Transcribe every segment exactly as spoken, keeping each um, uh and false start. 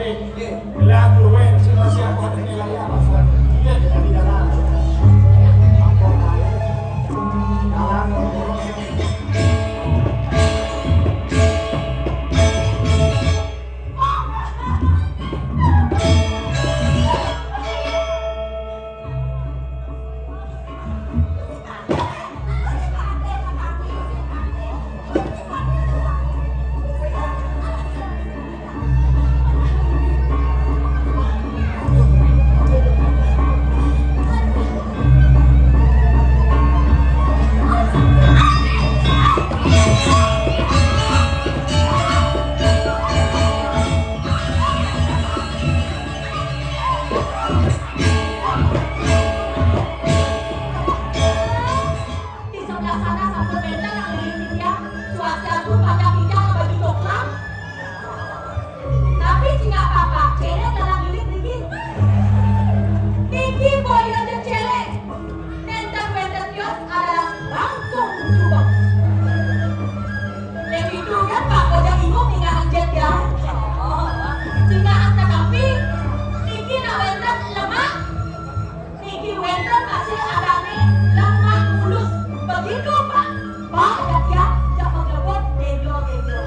Di sebelah sana sampun benten nang ngeliling titiang. Suasana pacang titiang baju coklat. Tapi tidak apa-apa, célék dalam bilik niki. Niki boyonnya célék. Nénten wénten tios adalah langkung jubah. Lén itu kan Pak Boja bingung ningal jét ya. Oh, sehingga tetapi niki nak wénten lemak. Niki wénten masih adané lemah mulus. Begitu, Pak. Pak, ya, ya, ya, menjemput, genjol, genjol.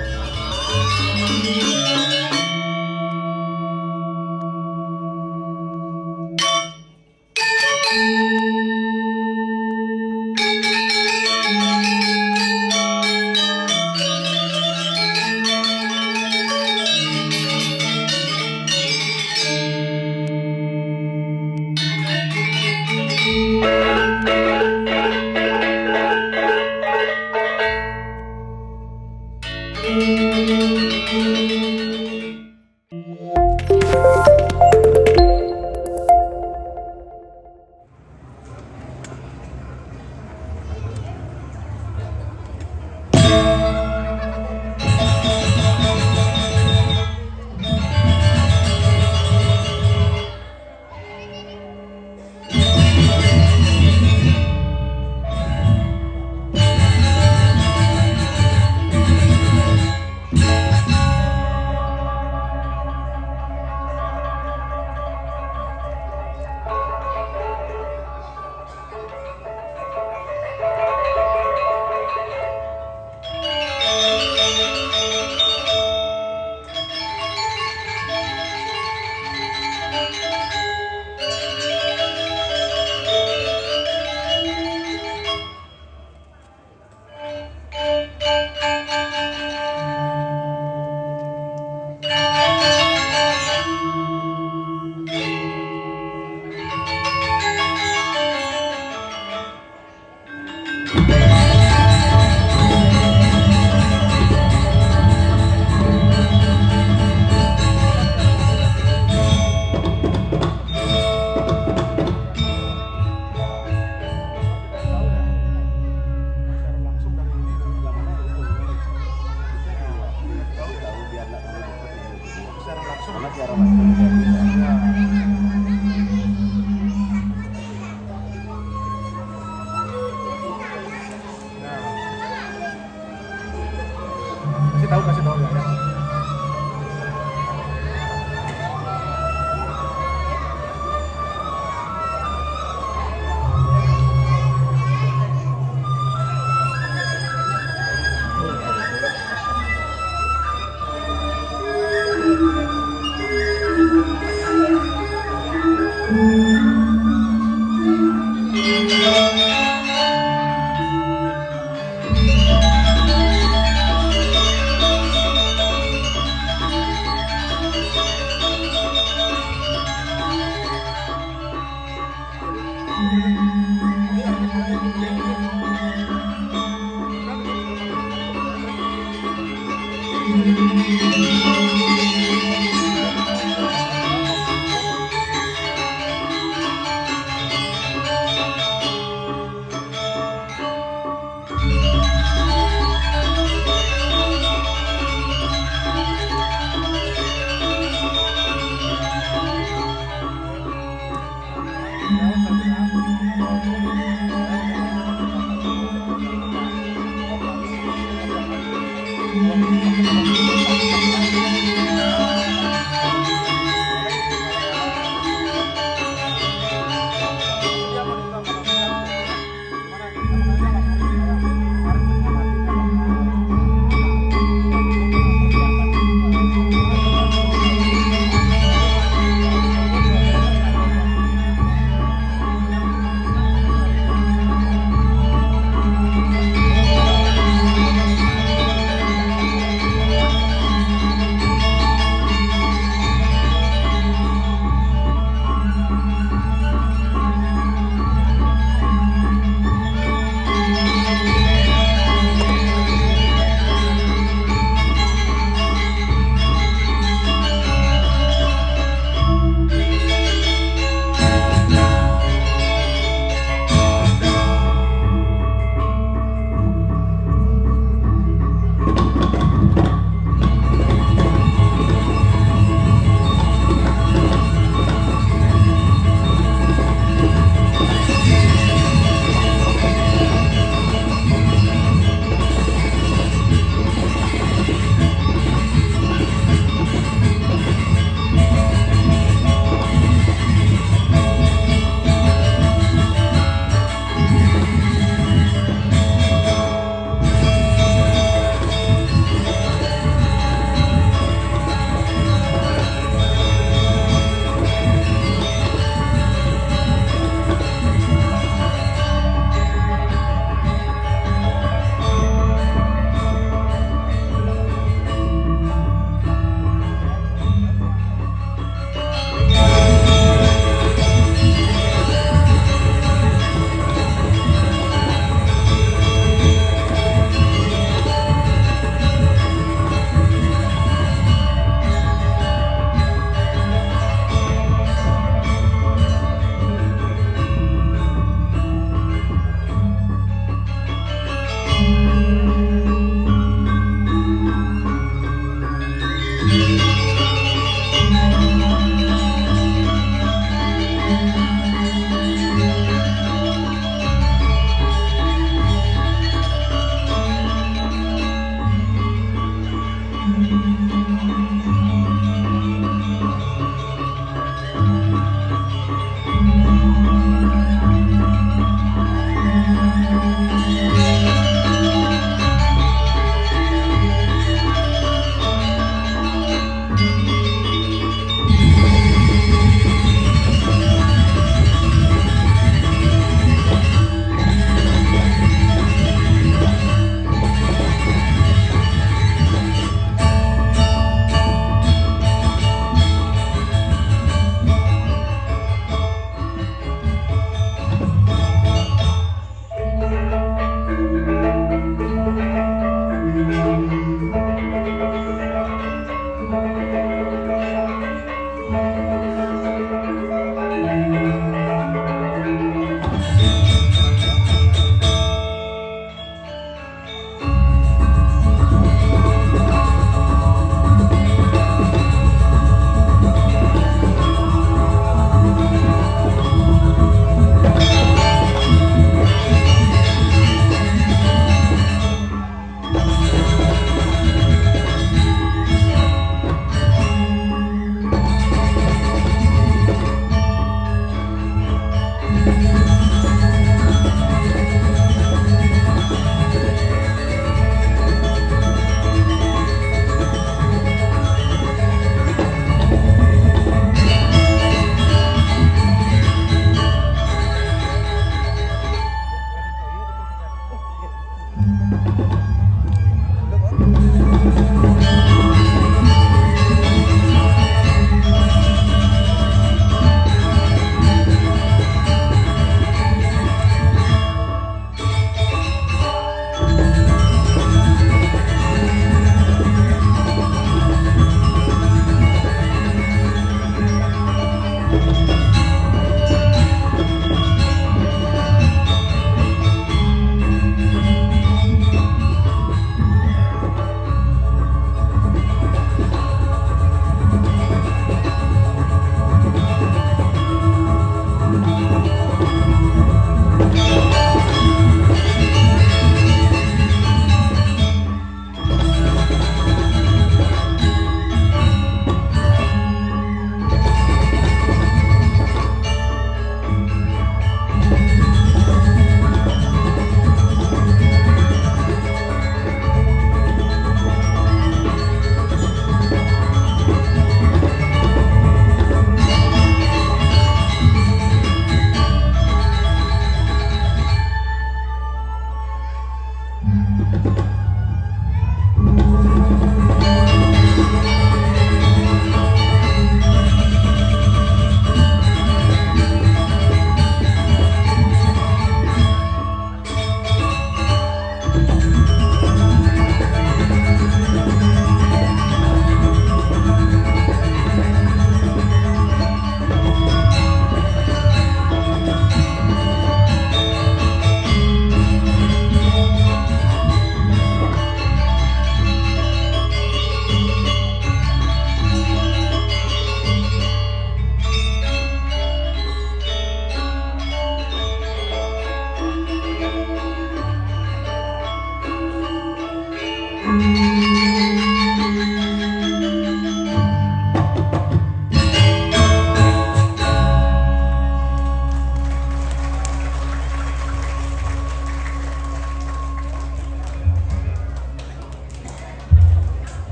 Kasih tahu, kasih tahu ya.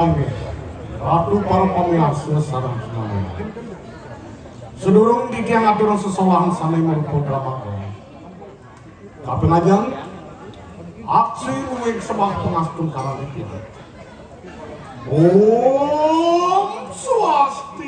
Ratu para pamiarsa sareng sinamian. Sadurung titiang ngaturang sesolahan sane marupa drama. Kaping ajeng, aksi uwing sembah pangastungkaran titiang. Om Swastiastu.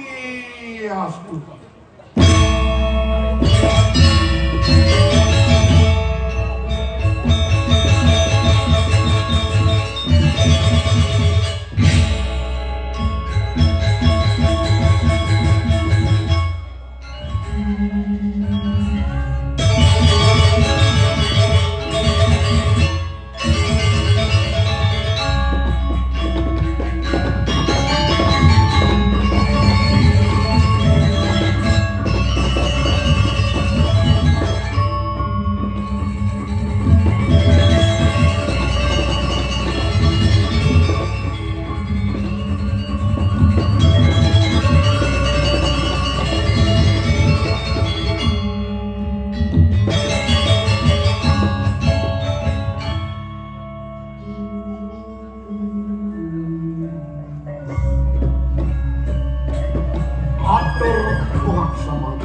Atur pangaksaman.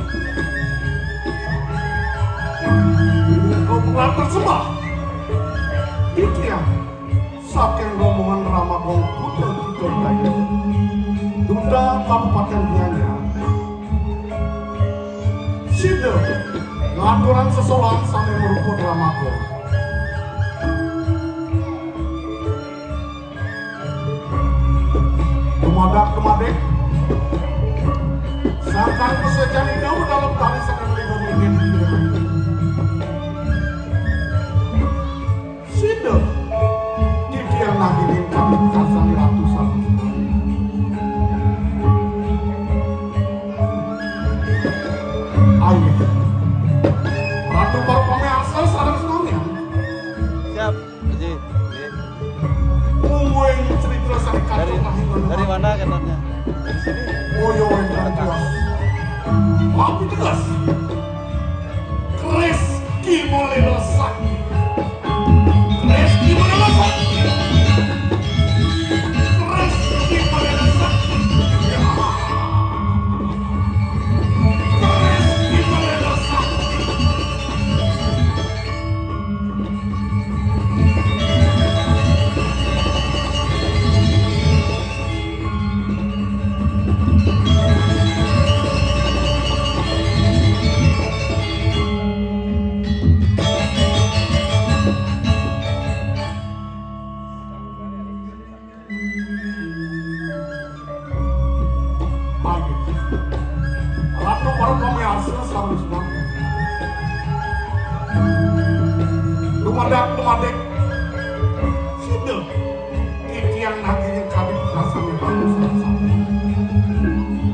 Kau tersembah. Titiang saking rombongan Rama Gong Putra Kidul Daya, Duta Kabupaten Gianyar. Sida ngaturang sesolahan sane marupa drama Gong. Dumadak dumadik, sangkan pasejan Ida dalam tali sangkan lima menit. Sida titiang nagingin kami kasane ratu sareng. Ayo. Ratu para pamiarsa sareng sinamian. Siap, Haji. Nggih. Kuwing cerita sane dari, kacang tahi dari mana katanya? Dari sini. Oh, ya, wenten, Tias. Tapi tegas. Kris Kimolelo Sakti. Kris Kimolelo Sakti. Kris Kimolelo Sakti. Kris Kimolelo Sakti. Ratu para pamiarsa sareng sami. Dumadak dumadik. Sida titiang nagingin kadi prasami ratu sareng sami.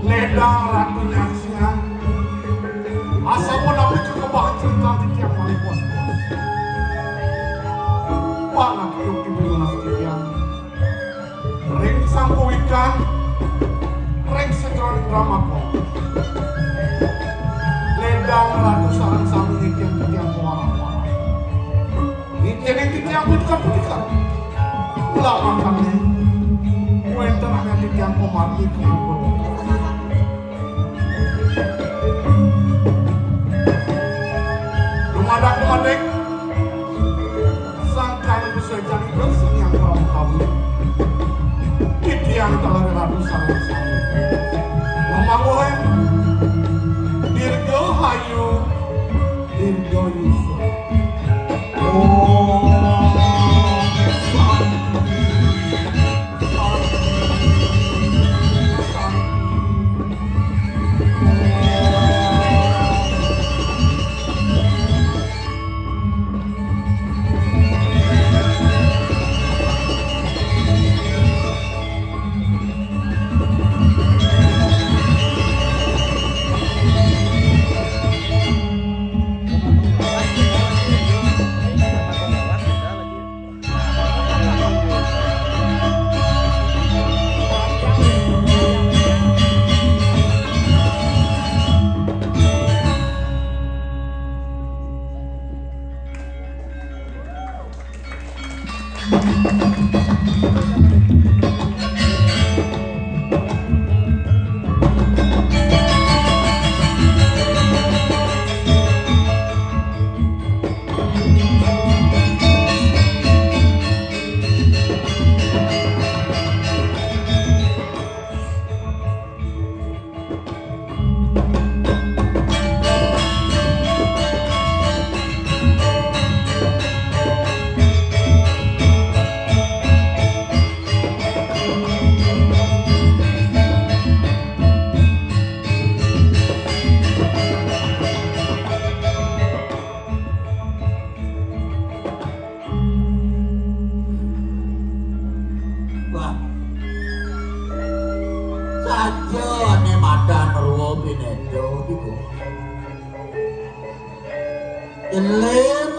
Ledang ratu nyaksiang. Asapunapi kekebahan cerita titiang malih bos-bos. Pangakyuk di nunas titiang. Ring sangkuwikan, ring sajeroning drama Gong. Ledang ratu sareng sami nitih titiang pawarang-warang. Nitih titiang putika-putika. Mula mangkane, wenten anak titiang pamargi ka. Dumadak-dumadik, sangkan bisa jani dosa yang kamu kamu. Titiang telah ratu sareng sami. Mamangguhan, Dirgahayu, Dirgayusa. Om Santi.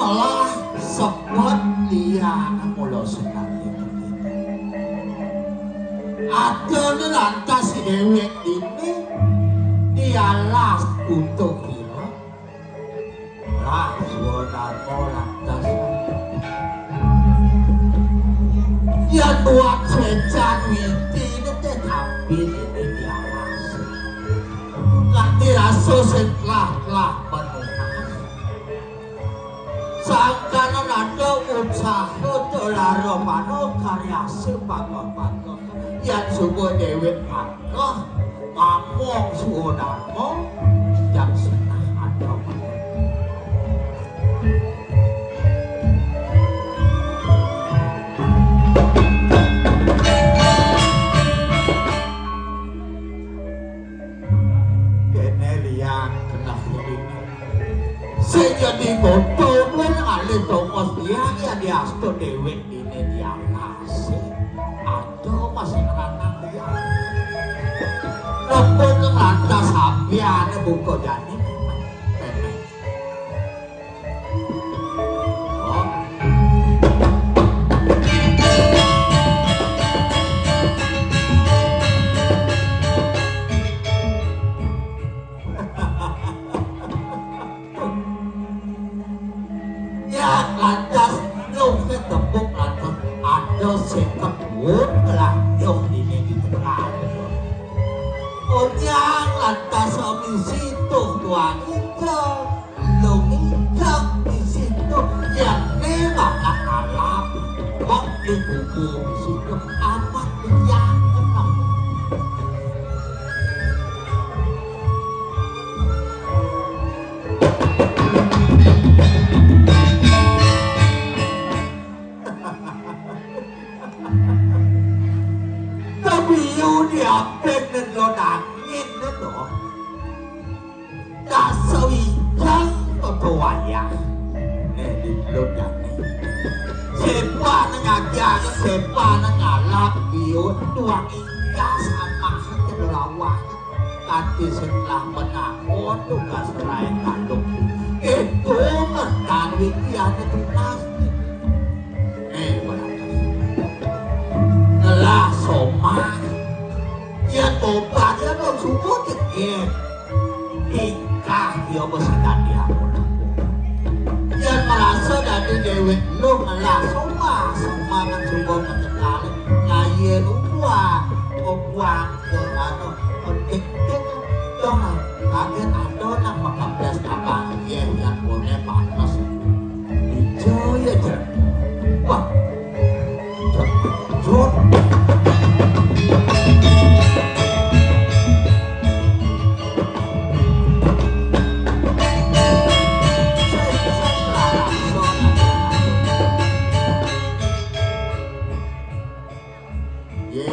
Lah sebab dia mula senang. Ada ni lantas si Dewek ini dialas kutuk kira. Lah, suara lantas. Ya buat secan witi ini teh tapi ini dialas. Nganti rasa setelah telah menunas. Sangkanan ada usaha telara mano karya sepagah-pagah. Yang subuh Dewek pagah, mamong suudama, yang senang ada. Kene liang kenah ini. Sing jadi gotong, wen alih tongos dia, ya diastu Dewek ini diatasi. Aduh, masih ngerangkang dia. Lembut lantas sampiane buka jani. Kene. Oh. Ya, lantas nyuh ketepuk lantas ada seket wun ngelah nyuh dini di tegal. Onyang lantas misi tuh tuan ijang, lung ijang di situ, yang ne makan alam, wong di kubu di situ, amat ijang kenal. Tabiu diapit nen lo dangin nen lo. Daso ijang toto wayah. Nen di lo dangin. Sepa nang aja, sepa nang alap biu, tuang ijah sama aja lo lawah. Kanti setelah menakon tugas rai kandung. Itu mertan wikiane tunas. Eh, berangkat. Ngelah somah. Ya tobat ya belum subuh dikit. Tingkah ya besikan dia. Ya merasa dari dewek lu ngelah somah, somah kan subuh ketegal. Ngaye ubuan, ubuan ke anu, penting dong, kaget ada nang makapes abang ye yang punya panas. Ijo ya, Jan. Wah. Jot. Ye.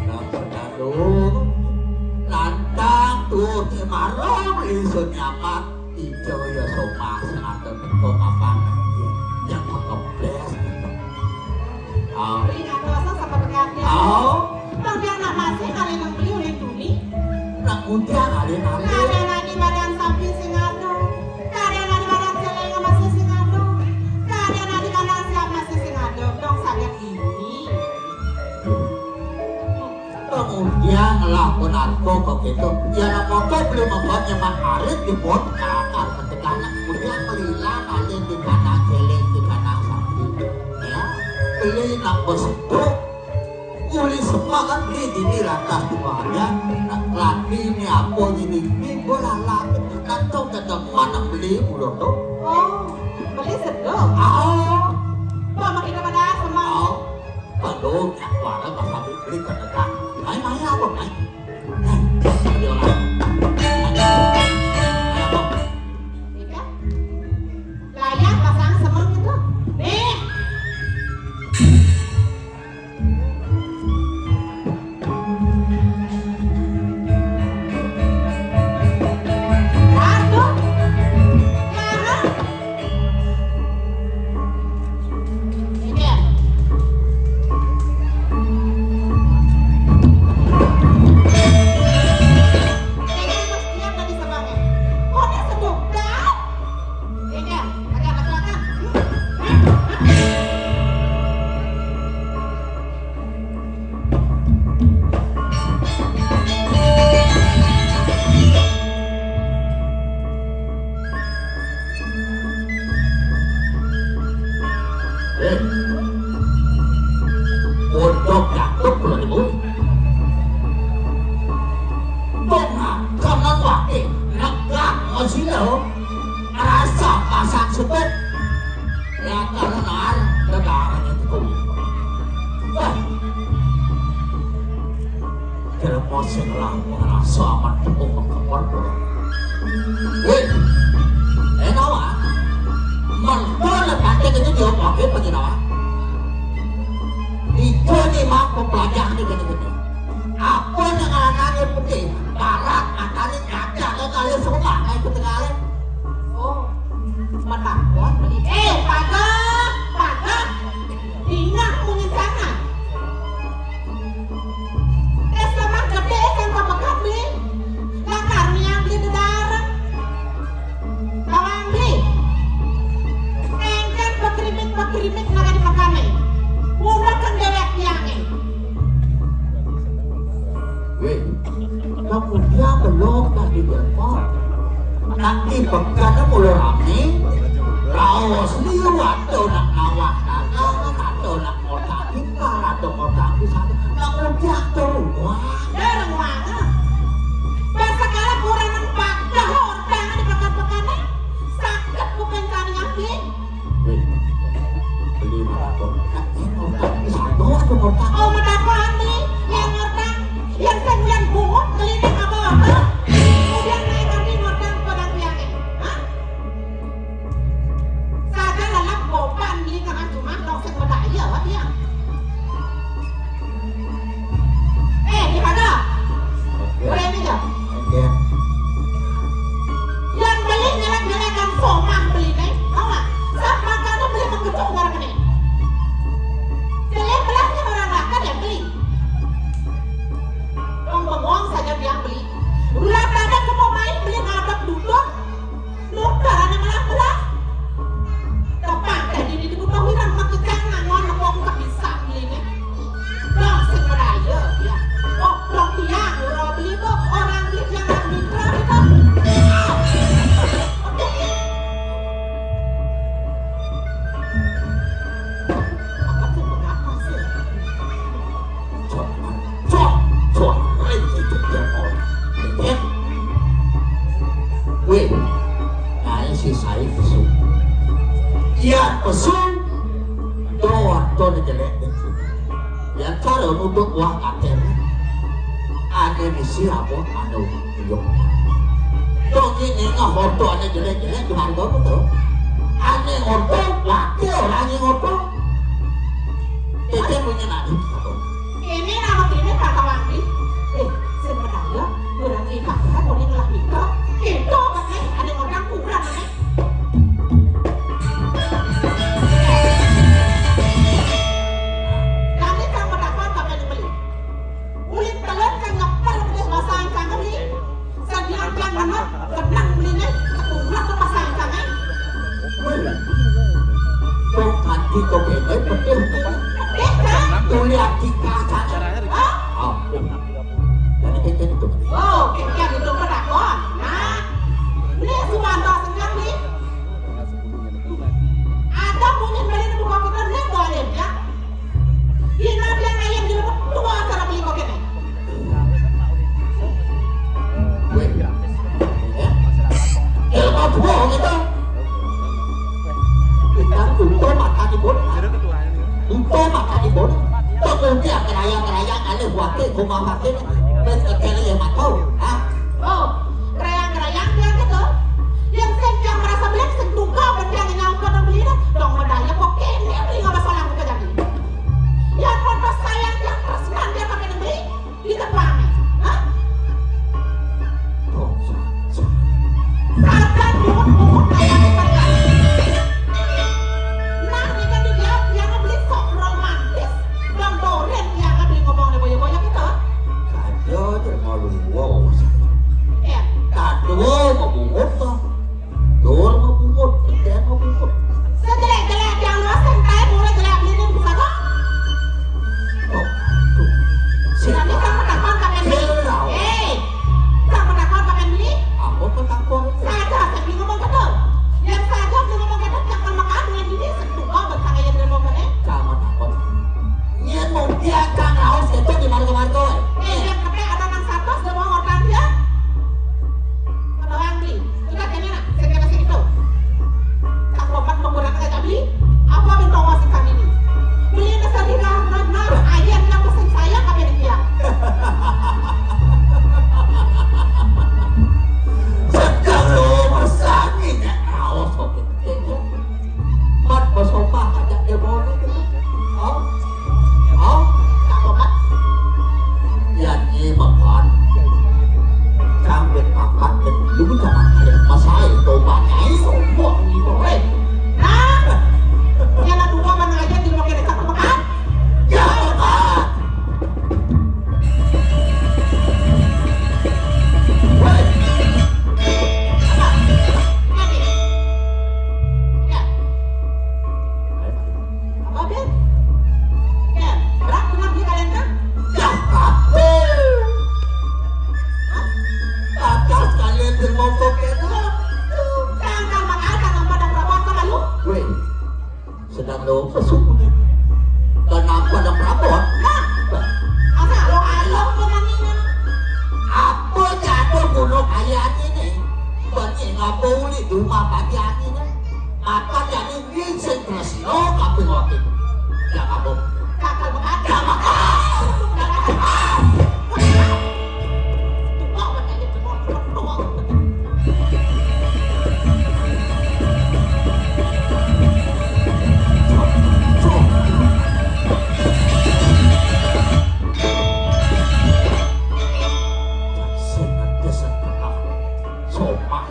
Nang senado, lantang tuh, marong lisun nyaman, ijo ya somah, senado kok kapan, yang kekebles. Au. Beli nggak dosa seperti hati. Au. Bang dia anak masih kali nang beli oleh Tuni. Nak udah kali nang. Ada anak di badan sapi sing ado. Ada anak di badan celeng masih sing ado. Ada anak di badan siap masih sing ado. Dong sadar ini. Kemudian lah pun aku kok gitu. Ya nak motor beli motor nyemak arit di pon kakak ketegangan. Kemudian melila kali di kanan celeng di kanan sapi. Ya, beli nak beseduk. Uli semua kan beli dini lantas di bawahnya. Nak lagi ini apa ini ini bola lagi. Kantong ketemuan nak beli ulo tuh. Oh, beli seduk. Ah, Pak, makin pada semua. Ah, kalau nyak warna pas habis beli ketegang. Main main apa main? Eh, dia orang. Iya. Layar pasang semang itu. Nih. Aduh. Parah. Ini ya. Jatuh kula niku. Dong kanan wae negak masila. Rasa pasang sebet. Ya karenar negara itu. Wah. Jelema sing lah ngrasa aman tepung mengkempor. Wih, eh, nawa? Mergo lepate kene diomongke pengen nawa? Ijo ni mak pepelajah ni kene-kene. Apa yang anak-anak putih? Barat, matane kaca, lo kali sekolah, kayak gitu kali. Oh, matakon beli. Eh, pagah, pagah. Dingah munyi sana. Es lemah gedé sing pemekat, Bli. Lah karniang Bli dedarep. Tawang, Bli. Engken pekrimik-pekrimik nang di mekane. Mula kang dewek tiange. Weh, kamu dia belum tadi berapa? Nanti pekan mulai rame. Raos liwat to nak nawah dagang, atau nak ngotak kita, atau ngotak di sana. Nak ngotak to rumah. Dareng mana? Pas sekala kurang nang padah ortang di pekan-pekane. Sakit kuping kami ngambil. Weh, beli mana to? Nak ngotak di sana, atau ngotak. Oh, mendapat nih, yang ngotak, yang sing yang bungut, beli nih apa? Kemudian naik kami ngotak pada tiangnya. Hah? Saja lalap boban beli tengah jumah, dong sing bedaya, dia. Eh, di mana? Oke. Boleh ini, Jam? Oke. Yang beli nyelek-nyelekan somah beli nih, tau nggak? Sab makanya beli menggejuk orang ini. Beli belahnya orang rakan yang beli. Dong bengong saja dia beli. Ulah pada ke pemain beli ngadep duduk. Nukaran yang melah-melah. Depan teh dini di kuda wirang pakai jangan ngono kok nggak bisa beli nih. Dong sing meraya ya. Oh, dong tiang, ora beli kok, orang beli jangan mitra kita. Oke. Apa tuh mengapa sih? Cok, cok, cok, ayo, cok, cok, cok. Weh, kae sih sae pesu. Iya, pesu. Doa to ne jelek. Ya, cara untuk buah katen. Ane misi apa? Anu, iyo. Dong ini ngorto ane jelek-jelek di harga betul. Ane ngorto, wakil ane ngorto. Tete punya nadi. Ini nama ini kata Wandi. Eh, sebenarnya orang ini kata boleh ngelah nikah. Itu katanya ada orang kurang nih. Kami tak mendapat apa yang beli. Ulit telan kan ngepel udah bahasa yang kangen nih. Sadian kan bener, kenang belinya, kekurang ke bahasa yang kangen. Kok hati kok bebek pedih. Pedih kan? Tuli hati kasar. Hah? Oh. Jadi kayak gitu. Oh, kayak gitu berapa? Nah, beli suara senggang nih. Ada punya beli buka kita nih boleh ya. Ina biang ayam di rumah tua cara beli kopi nih. Weh, ya. Ilmu bohong itu. Kita untung mata di bodoh. Untung mata di bodoh. Pengundi kerayang-kerayang alih wakil kumah wakil. Ben kekele ya matau. Hah? Oh, kerayang-kerayang dia gitu. Yang sing yang merasa beli sing tunggal ben yang nyangkut beli dah. Dong medaya kok kene beli nggak masalah muka jadi. Yang pantas sayang yang tresnan dia pakai beli di depan. Hah? Sajan bungut-bungut kayak di tengah. Nah, ini kan dia, dia ngebeli sok romantis. Bang Doren dia ngebeli ngomong ada boya-boya gitu. Saja, terlalu wow. Eh, Tadu mau bungut tuh. Dur mau bungut, keten mau bungut. Sejelek-jelek yang luas yang tae mulai jelek beli ini bisa kok. Oh, tuh. Jadi kamu takon kapan beli? Iya. Eh, kamu takon kapan beli? Aku tuh takon. Saja, saya beli ngomong gitu. Yang saja beli ngomong gitu, yang kalau makan mulai gini, seduka, bentang aja beli ngomong gitu. Kamu takon. Iya, mau dia, kamu Marga-marga, eh. Eh, yang kata ada nang satu sudah mau ngorban dia. Kata orang beli. Sudah kena nak, saya kena sini tuh. Tak lompat menggunakan kata beli. Apa bintang wasit kami ini? Beli nasa di dalam benar, ayah yang pesen saya kami dia. Sedang lo masak ini, awas, oke. Mat, basomah ajak dia bawa ni tu. Au. Au. Tak apa, Mat. Ya, ni makan. Sambil makan, dan dulu jangan ada masalah. Itu banyak, eh, sombong ni, boy. Nah. Yang nak dua mana aja, dia makan dekat makan. Ya, makan. Woi. Apa? Apa, Ben? Ben, berat benar dia kalian kan? Ya, aku. Hah? Atas kalian bermotor kayak gua. Jangan makan, jangan pada berapa kau lalu. Weh, sedang lo pesuk. Kenapa ada perabot? Nah, asal lo ayo ke mana? Apa jatuh gunung ayah ini? Bagi ngapa uli di rumah pagi hari ini? Apa jadi Sing tresno kabeh ati. Ya kabeh. Kakal mengada. Sopan.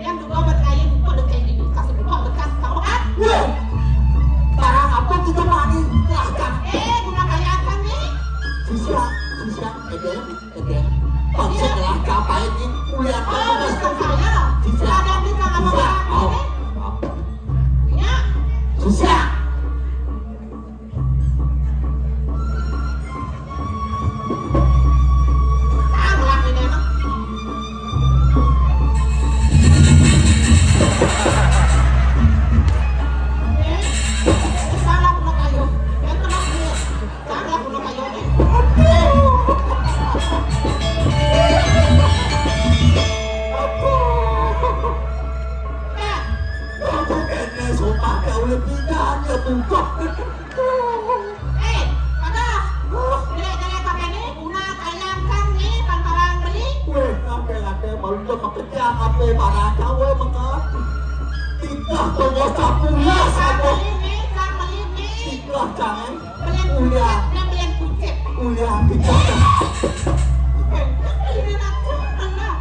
Yang juga berkaya bukan dengan ini. Kasih buka bekas kamu kan? Weh, barang apa kita mani? Lah, kan? Eh, guna kaya akan ni. Sisya, sisya, eh, dia, eh, dia. Paksa telah capai ni. Kuliah. Oh, bukan saya. Sisya. Ada ni kalau mau. Sisya. Oh. Ini. Ya. Sisya. Eh, Bagas. Jelek-jelek pakai ni, guna kayang kan ni, pantaran beli. Weh, ngate-ngate, baru tu pekerja apa barang kau, eh, maka. Tiga tunggu sapu, ya, sapu. Beli ni, kang beli ni. Tiga, kang, eh. Belian kulit, dan belian kucit. Kuliah tiga. Eh, kan beli ni nak, kan lah.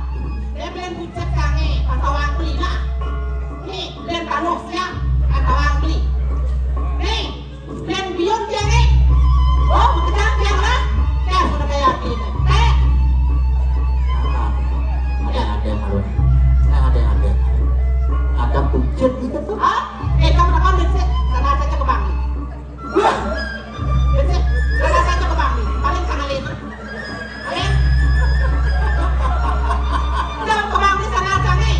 Dia belian kucit, kang, eh, pantaran beli lah. Ni, belian panuh siang, pantaran beli. Ni, Len bion dia ni. Oh, bekerja dia lah. Dia sudah kayak ini. Eh. Ada, ada yang ada. Ada, ada. Ada pucet gitu tuh. Hah? Eh, kamu nak ambil sih? Sana saja ke bank. Wah. Sana saja ke bank. Paling sama lima. Amin. Udah, kemang di sana aja, nih.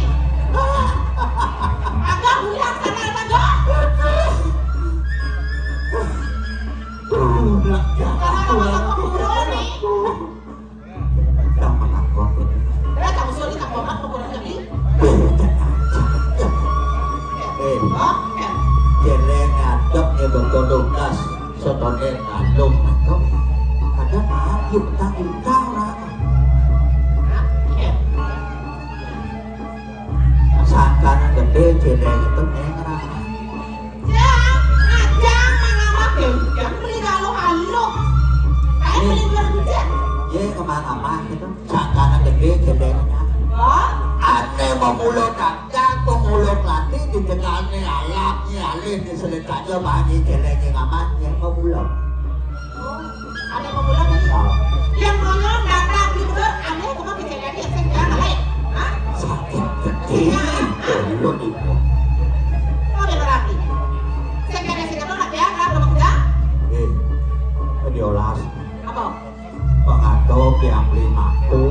Agak ulang sana aja, dong. Karena masuk ke kuburan, nih. Udah, kamu suruh kita komat, kuburan jadi. Eh, hah? Jelek ngadep nih, betul, Lukas. Saudara kandung, maka ada maaf, yuk, tak utang lah. Sangkana gede, jelek itu ngerang. Ya, aja, mana mah, yang beli kalau halus. Kayak beli berhenti. Ye, kemana-mana gitu. Sangkana gede, jelek. Oh? Ane mau mulut Cang pemulung lati di tengahne alap ni alih ni selitanya bani celenge ngamat yang pemulung. Oh, ada pemulung ni? Oh. Yang pemulung datang di mulut ane kuma bicara dia sing jangan lain. Hah? Sakit gede. Pemulung itu. Oh, dia berarti. Sing kena sing kena dia kan belum kerja? Eh, diolas. Apa? Pengato yang beli maku.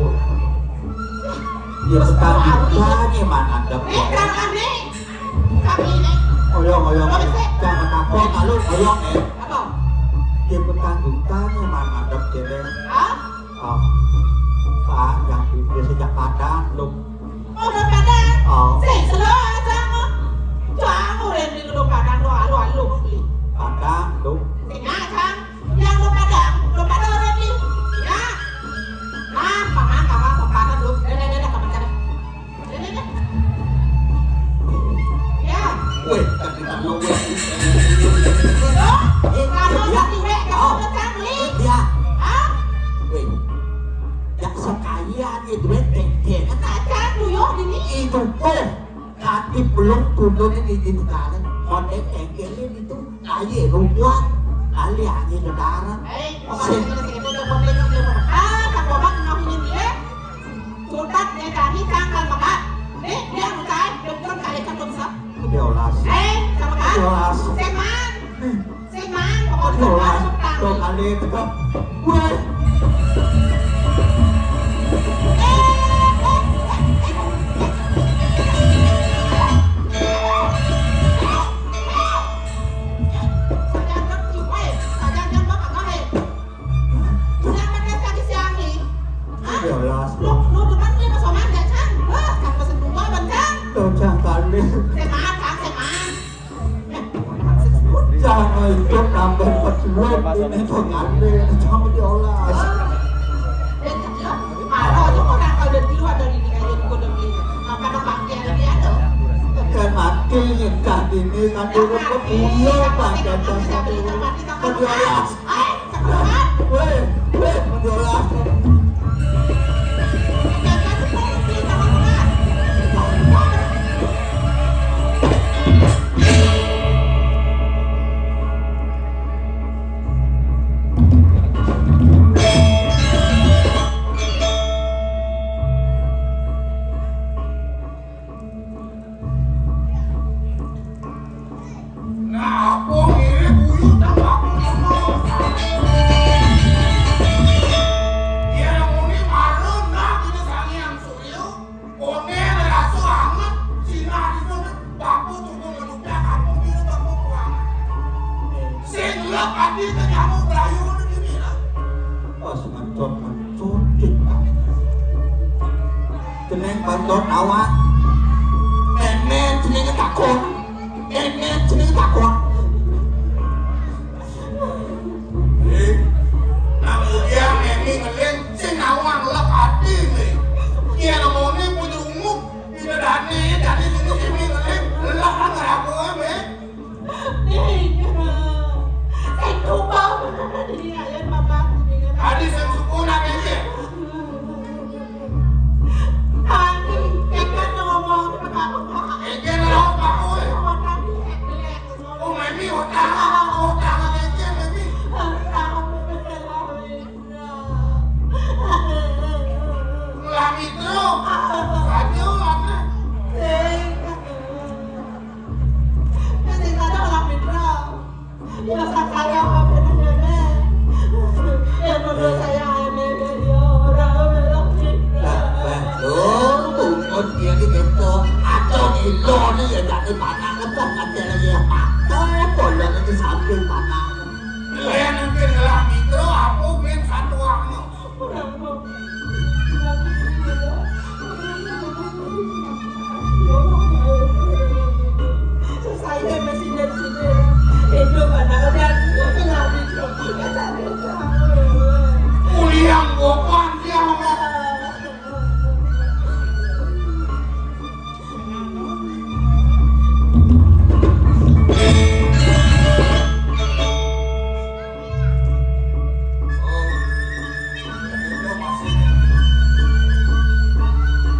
Ya, Tandingan mah ngadep. Nih, jangan nih. Kami nih. Oyong, oyong. Apa sih? Jangan takut, lalu oyong, eh. Apa? Dia petandingan mah ngadep, cewek. Hah? Oh. Pak, yang dia sejak Padang, lu. Oh, udah Padang? Oh. Sih, selo aja, mah. Jangan, udah di lu Padang, lu alu-alu, beli. Padang, lu. Sini aja. Yang lu Padang, lu Padang, udah di. Ya. Nah, paman, paman, paman, lu. Udah, udah, udah, paman, cari. Weh, tapi perlu, weh. Loh, eh, kalau ya. Tadi, weh, kamu Oh. Kan beli? Ya. Hah? Weh, ya sekalian ya, duit tengkeng. Acan, tuyuh, dini. Itu tuh, nanti belum turun ini di negara. Kondek tengkeng ini tuh. Aye, rubuhan. Kali aye, saudara. Eh, pokoknya sing- kita segitu, coba beli, coba. Ah, Kang Gobang, ngakuin dia. Sudah, dia tadi cangkal maka. Nih, dia mau cai, betul kali kan bisa. Diolas. Eh, sama kan? Diolas. Seman. Seman, pokoknya Diolas. Seman. Dua kali itu kan. Weh. Eh, eh, eh, eh. Saja kan, eh, saja kan, Bapak, eh. Siapa kan tadi siang nih? Hah? Diolas. Lu, lu depan dia Mas Oman, ya, Cang? Wah, Cang pesen bunga, Bang, Cang. Tuh, Cang, kali. Saya maaf, Cang, saya maaf. Eh, maksud gue. Jangan itu tambah pesulut ini pengantin sama diolas. Dan cakep. Malah aja orang kalau udah di luar dari ini kayak gue udah beli. Apa ada pakaian dia tuh? Kan mati nikah ini kan dulu kebuyung pakai jas itu. Kan diolas. Weh, weh, menjelaskan. Nah, apa mirip buyut dan bakul ngomong. Yén muni marun, nah, kita Sang Hyang Surya. Koné rasa anget, sinar itu, bakul tunggu ngeludak, apa mirip bakul kuangan. Sing lep ati ke nyamuk belayu, ini mirip. Pas mencot-mencot, kita. Keneng bantot awak. Mémé jenenge takon. Mémé jenenge takon. Eh, nang dia Mémé ngeling sing awang lek ati, Mé. Iya nemoni pucuk unguk, ida dani, dani sing Mémé ngeling, lek nang rabu, Mé. Ning, sing tumpah bener di ayeuna Bapak kuningan. Adi sing suku nak ente. Tadi, Eka ngomong sama aku, Pak. Eka ngomong sama aku, eh. Sama tadi, Eka. Oh, Mémé, utang, utang Eka, Mémé. Utang, utang. Ngelambi terus. Tadi ulah, Mé. Sing. Sing ada ngelambi terus. Ya, sakala apa bedanya, Mé? Ya, menurut saya, Mé, dia orang ngelambi terus. Lah, lah, lho, bungut dia iki gitu. Atau ngilo nih ya, jadi panah ngetan aja lagi ya. Atau boleh lagi sambil panah. Lah, yang mungkin ngelambi terus, aku main satu waktu. Kuliah gopan dia.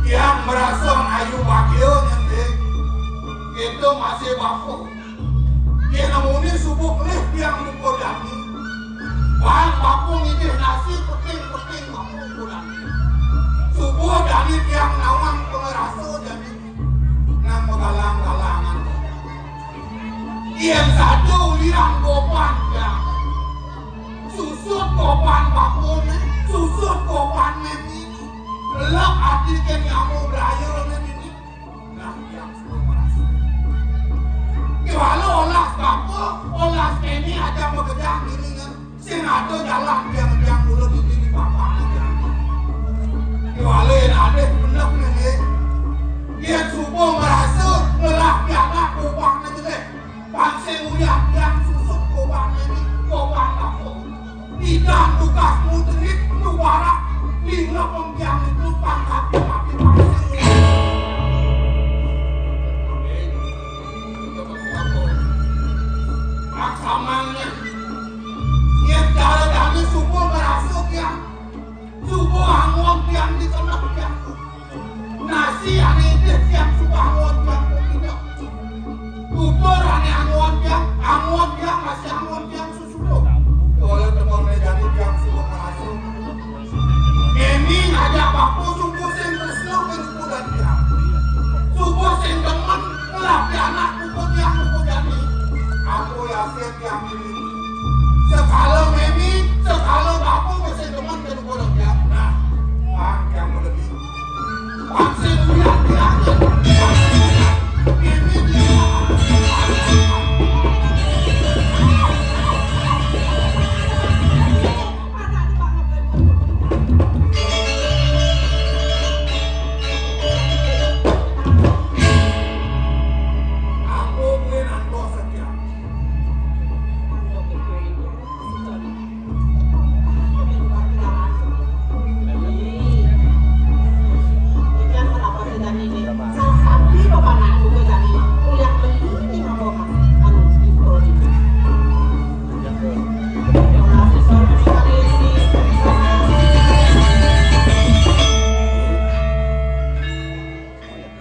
Tiang merasa ayu bahagia nyentik. Kita masih bapu. Dia nemuni subuh kelih tiang muka dani. Bang bapu ngidih nasi peting-peting bapu muka dani. Subuh dani tiang nawang pengerasa jadi nang magalang-galangan. Yén saja ulirang gopan ya. Susut gopan bakune, susut gopan mimine. Lek ati kén nyamu blayu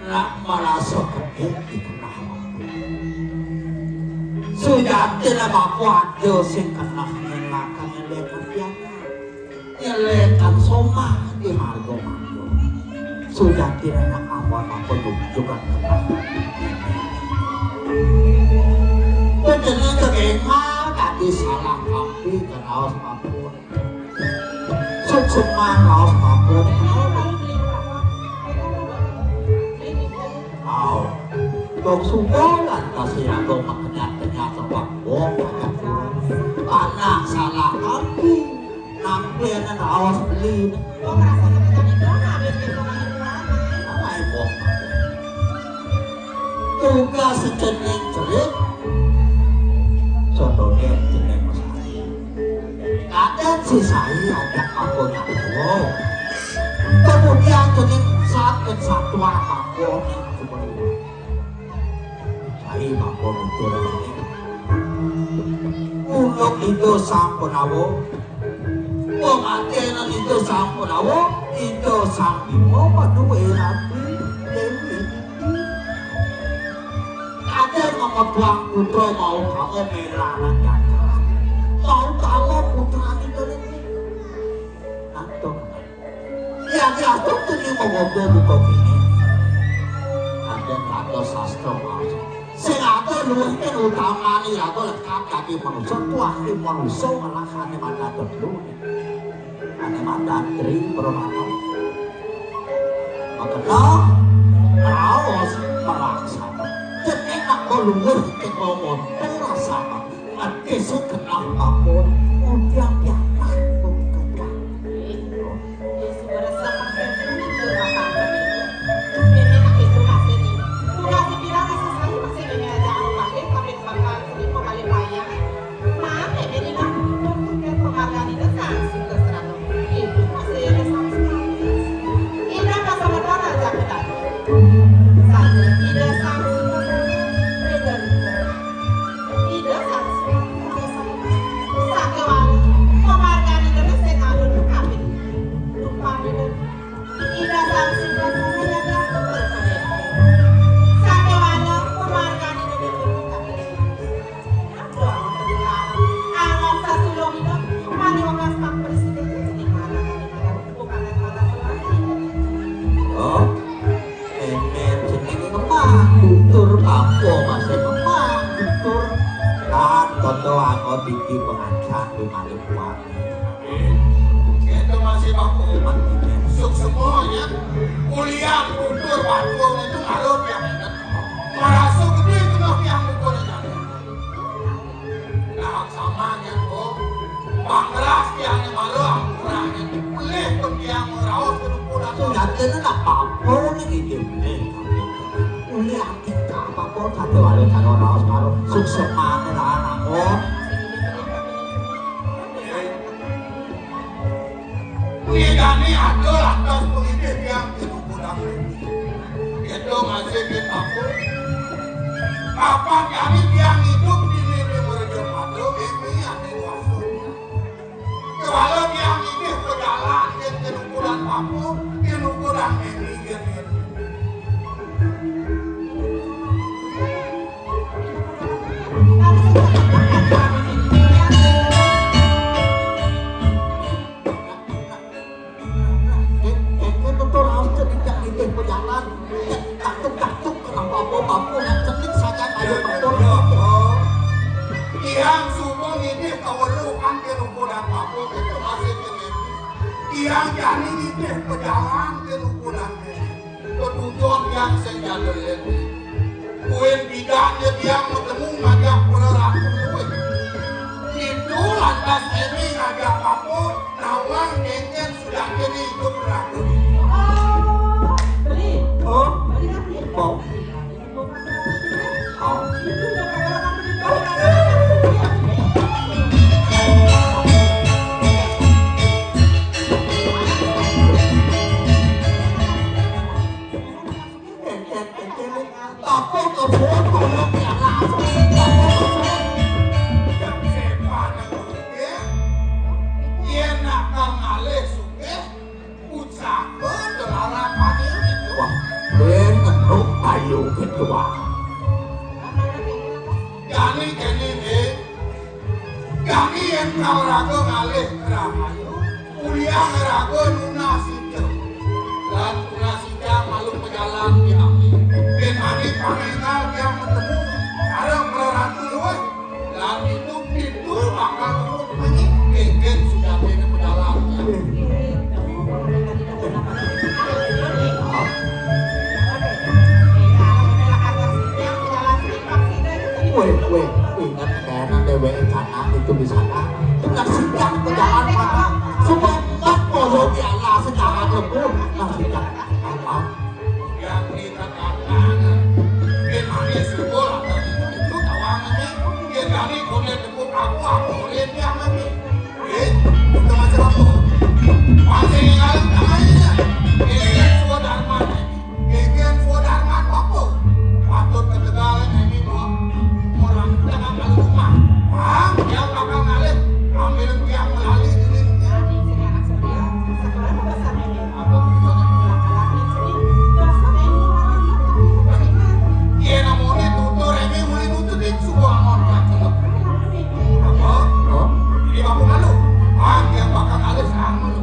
Nak marasa gedé di kenah waktu. Sujatiné mangko ada sing kenah ngelakang ngelakang pianak. Nyelekang somah di marga-marga. Sujatiné nak awon apa nyujukan kenah. Panjenengan kegengah tadi salah kampi keraos mabuk. Sukseman raos mabuk. Au. Dok suka lantas iraga makenyat-kenyat tebak wong banyak kurang. Anak salah kampi. Nampi ana raos beli. Wong rasane tekan itu, awet itu, awet itu. Apa ibu? Tugas sejening cerik. Contohnya jening Mas Ari. Kadang si Sai ajak aku nyambung. Kemudian jening sakit satwa aku yang cuma dua. Sai mampu nutur ini. Uluk itu sampun awo. Wong ati nang itu sampun awo. Itu sang Bima maduwe rabi Dewi. Kadang memebuang putra mau kamu melarat jajaran. Mau kamu putra itu ini. Antum. Ya diatur tuh di monggo buka gini. Ada kata sastra maksud. Sing ada luwih kan utamane ya kok lekap dadi manusa, kuwi manusa malah ane mata telu. Ane mata tri permata. Makanya raos melaksana. Jadi nak luwih ke ngomong perasaan. Ati suket ampun, udiang pianak pun kedah. Ida Sang Singgasana nyandang tebel kaliyan. Sakéwana pamargani Ida Dewi Kang Ida. Aduh, aduh, aduh. Anggap sasulung Ida, mari wekas Pak Presiden sing mana kami kira bukan malah lagi. Oh, emen jenenge Kemang Guntur, apa masih Kemang Guntur? Kan toto angkot iki pengancam di Maluku. Itu masih bagus. Suksemonya kuliah kultur Bandung itu kalau yang ingat. Merasa gede itu loh yang mukul itu. Nah, samanya kok. Pangras yang malu ampurane. Pelih pun yang meraus ke dukunan. Sudah kena nak apa nih gitu. Eh, kuliah kita apa pun satu hari kalau raus malu. Sukses mana lah anak kok. Kuwi jani ada lantas pengidih tiang pinukuran. Itu masih ditampung. Kapan jani tiang hidup di Nini Merjo Pado, ini ada kuasa. Kewala tiang idih pejalan, di pinukuran Papu, pinukuran Nini, gitu. Engko tutur raos ceningkak nitih pejalan, cek katuk-katuk kena babo-babo nang cenik saja kayu tempur. Tiang subuh nitih kaweruhan ke rukunan babo itu masih ceningkak. Tiang jani nitih pejalan ke rukunan. Ketujuan yang sing jaga ini. Kuwi bidang ya tiang ketemu ngajak para ratu kuwi. Itu lantas ini ngajak aku nawang kengken sudah jadi itu berlaku. Oh, beli. Oh, beli kan? Oh. Oh. Itu udah kayak orang beli. Aku kebun, kebun, ya, langsung. Yang sepan, ya. Yen nak kang alih sugih, usaha delalapan itu. Wah, yen ngenduk Yo, gitu, Pak. Jani kéné, Dé. Jani yén kal raga ngalih rahayu, ulian raga nunas ica. Lan tunas ica malu majalan jani. Yén ané pang énggal tiang matemu sareng Ratu luwih. Lan itu, itu bakal ketemu lagi. Kénkén sujatiné pedalang. Wéh, wéh, ingat kéné déwéké sana itu di sana. Enggak sejak pedalang mana. Subanget kaya dialah secara lembut. Nah, sejak apa? Yang dikatakan, yén ané sugul atau itu, itu tawang ané. Yén kami koné tepuk aku, aku koné tiang ané. Eh, bukan macam apa? Masih ngalem tangannya. Yén suwa darman, yén suwa darman apa? Patut ketegal ini mau orang tengah kalau rumah. Bang, yang bakal ngalih, ambil tiang melalui dulu. Yén amoné tutur, émé muli nututin suba ngon. Apa? Oh? Ini aku malu. Ah, yang bakal alis anu.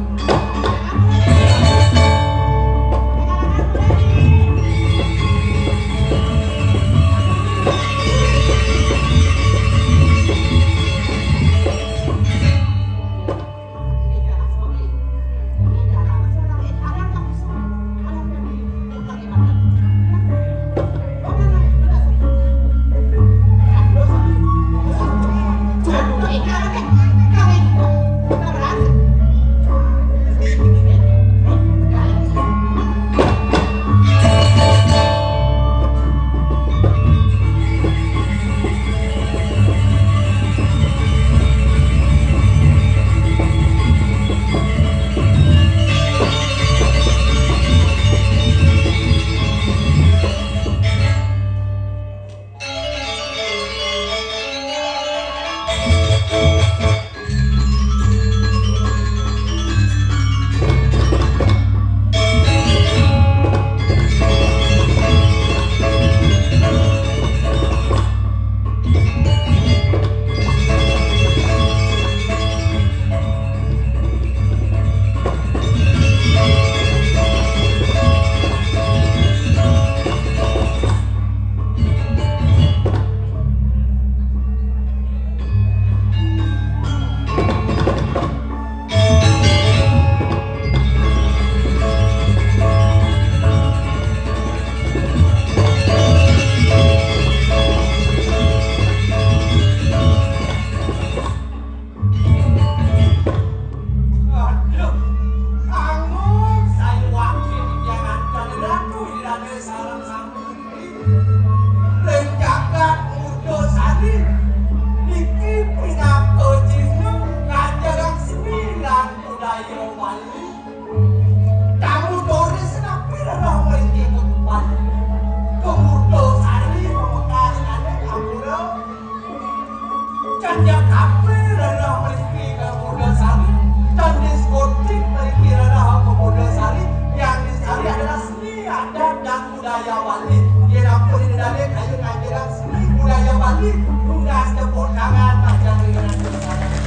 Aduh, angun sayuwakné titiang antar ratu irané sareng sami. Ring jagat Murda Sari, niki pinaka cihna ngajarang seni lan budaya Bali. Tamu turis napi rereh mriki ketupat. Ka Murda Sari pamekasné ampura. Candya kafe rereh mriki ka Murda Sari. Can diskotik mriki rereh ka Murda Sari. Yang dicari adalah seni adat dan budaya Bali. Yén ampun dadi kaya ngajarang seni budaya Bali, nunas tepuk tangan majeng ring Ratu Saraswati.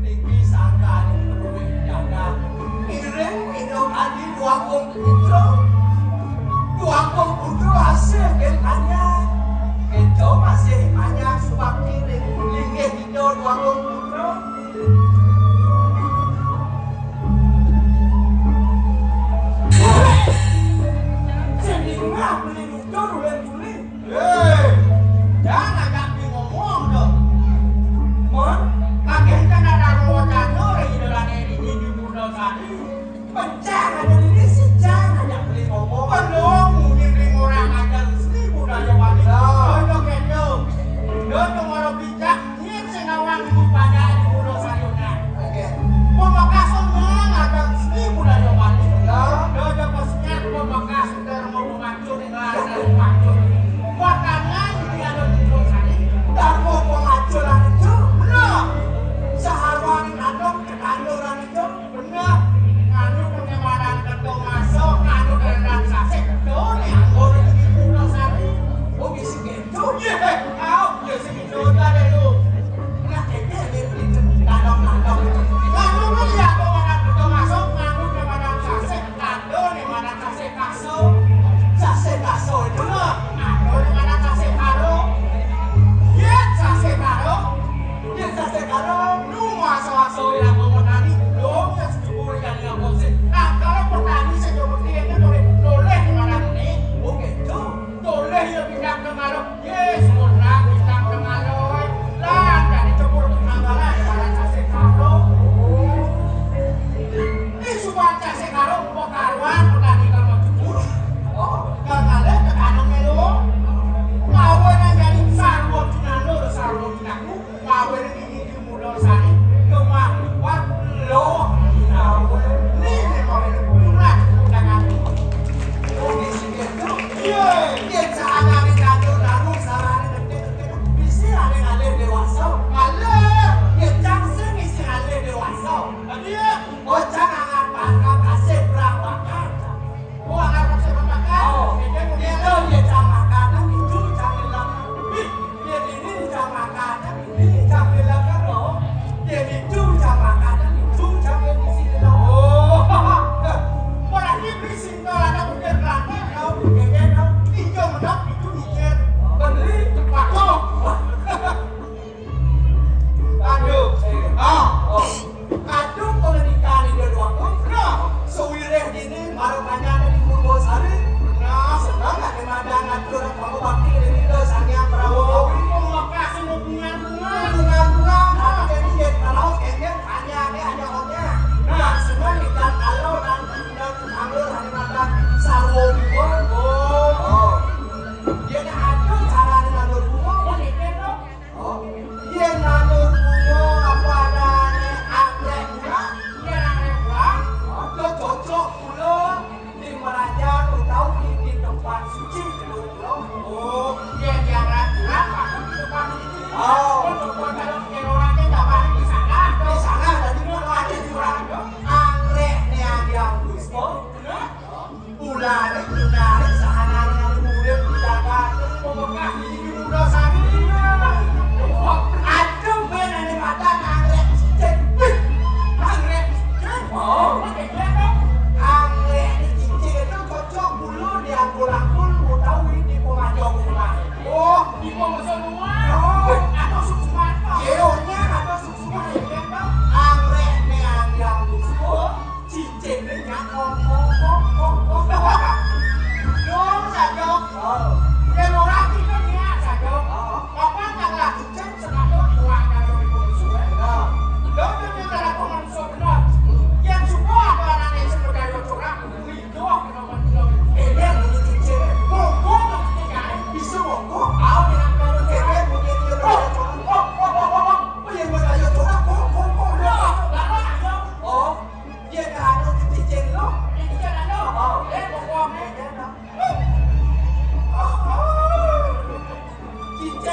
Niki sangkaning kaluih jagat. Ngiring minum adi Dwagung Putra. Dwagung Putra asih gén panjang. Kéto masih panjang subakti ring linggih Ida Dwagung Putra.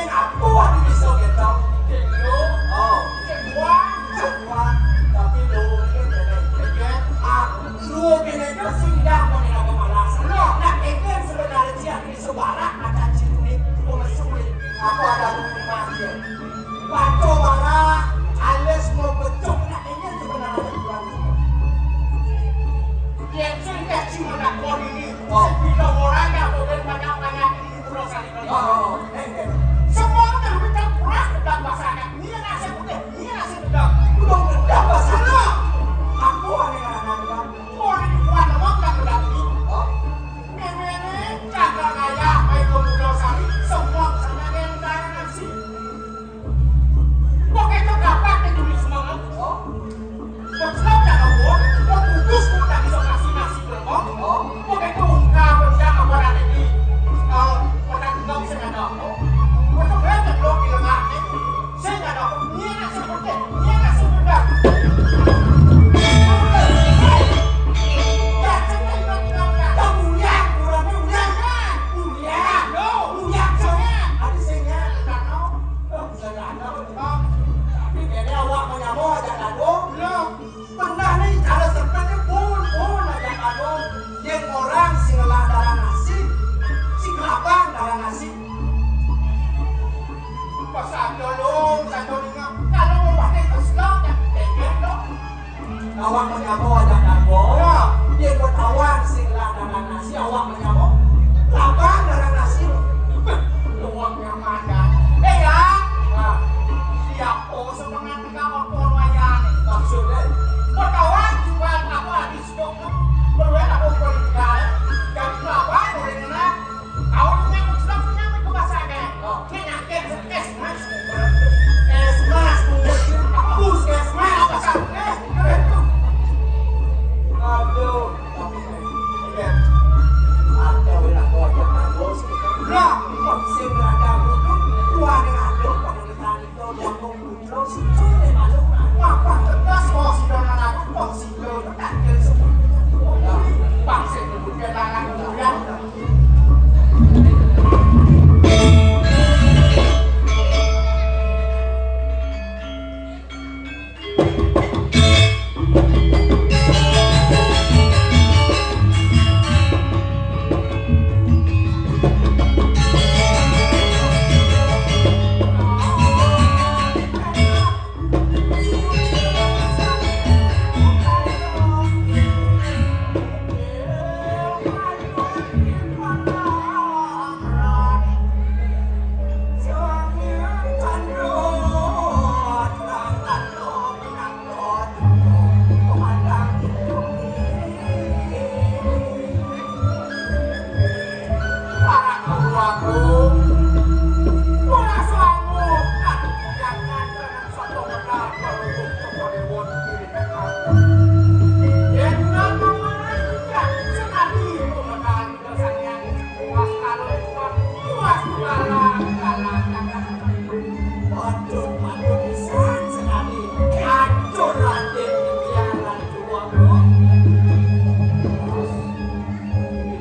Apa ati bisa gendong? Gendong. Oh. Gendong. Gendong. Tapi luwung ini beda. Beda. Ah, luwung ini tu sing dah pakai nama malas. Nah, ini sebenarnya dia di sebarang ada ciri pemesulit. Apa ada rumah dia? Baca barang, alis mau betul nak ini sebenarnya kurang. Dia cerita cuma nak kau ini. Oh. Bila orang dah boleh banyak-banyak ini. Oh, oh, oh. Eh, eh. Semua orang minta pulang ke dalam bahasa Arab. Ni yang nasib putih, ni yang nasib gedang. Belum gedang bahasa Arab. Aku ada yang nak gedang. Oh, ni kuat nama gedang gedang ni. Oh. Memang ni, cakap raya, baik pemuda sari, semua sama dengan negara nasi. Kok itu kapak ni tulis semua? Oh. Kok sebab tak tahu, kok putus kok tak bisa kasih nasi berapa? Oh. Kok itu ungkap tentang apa ada di, eh, kota Kendal sing ada. Oh. Kok sebenarnya tak belum di lengah ni. Sing ada. Ni nak seperti, ni nak seperti. Tapi kene awak menyamo ajak lagu. Lah, pernah ni cara sepet ni pun, pun ajak lagu. Yang orang sing ngelah darah nasi, sing kelabang darah nasi. Pasal tolong, satu dengar. Kalau mau pakai keselak, jangan tetek dong. Awak menyamo ajak lagu. Ya. Yang bertawan sing ngelah darah nasi, awak menyamo. Kelabang darah nasi. Luang yang mana? Eh, ya. Ah. Siapa semangat Kamu pun wayang ni. Maksudnya? Berkawan juga apa di Sidok tu? Berwela pun politika, eh? Jadi kelabang boleh kena. Kau ni yang Sidok punya ke bahasa kan? Oh. Ni nak ke puskesmas. Puskesmas, puskesmas. Puskesmas, apa satu? Eh, keren tu. Aduh, tapi, eh, ada orang kau yang bagus. Lah, kau sih berada butuh, tuan yang ada, kau dengan tadi.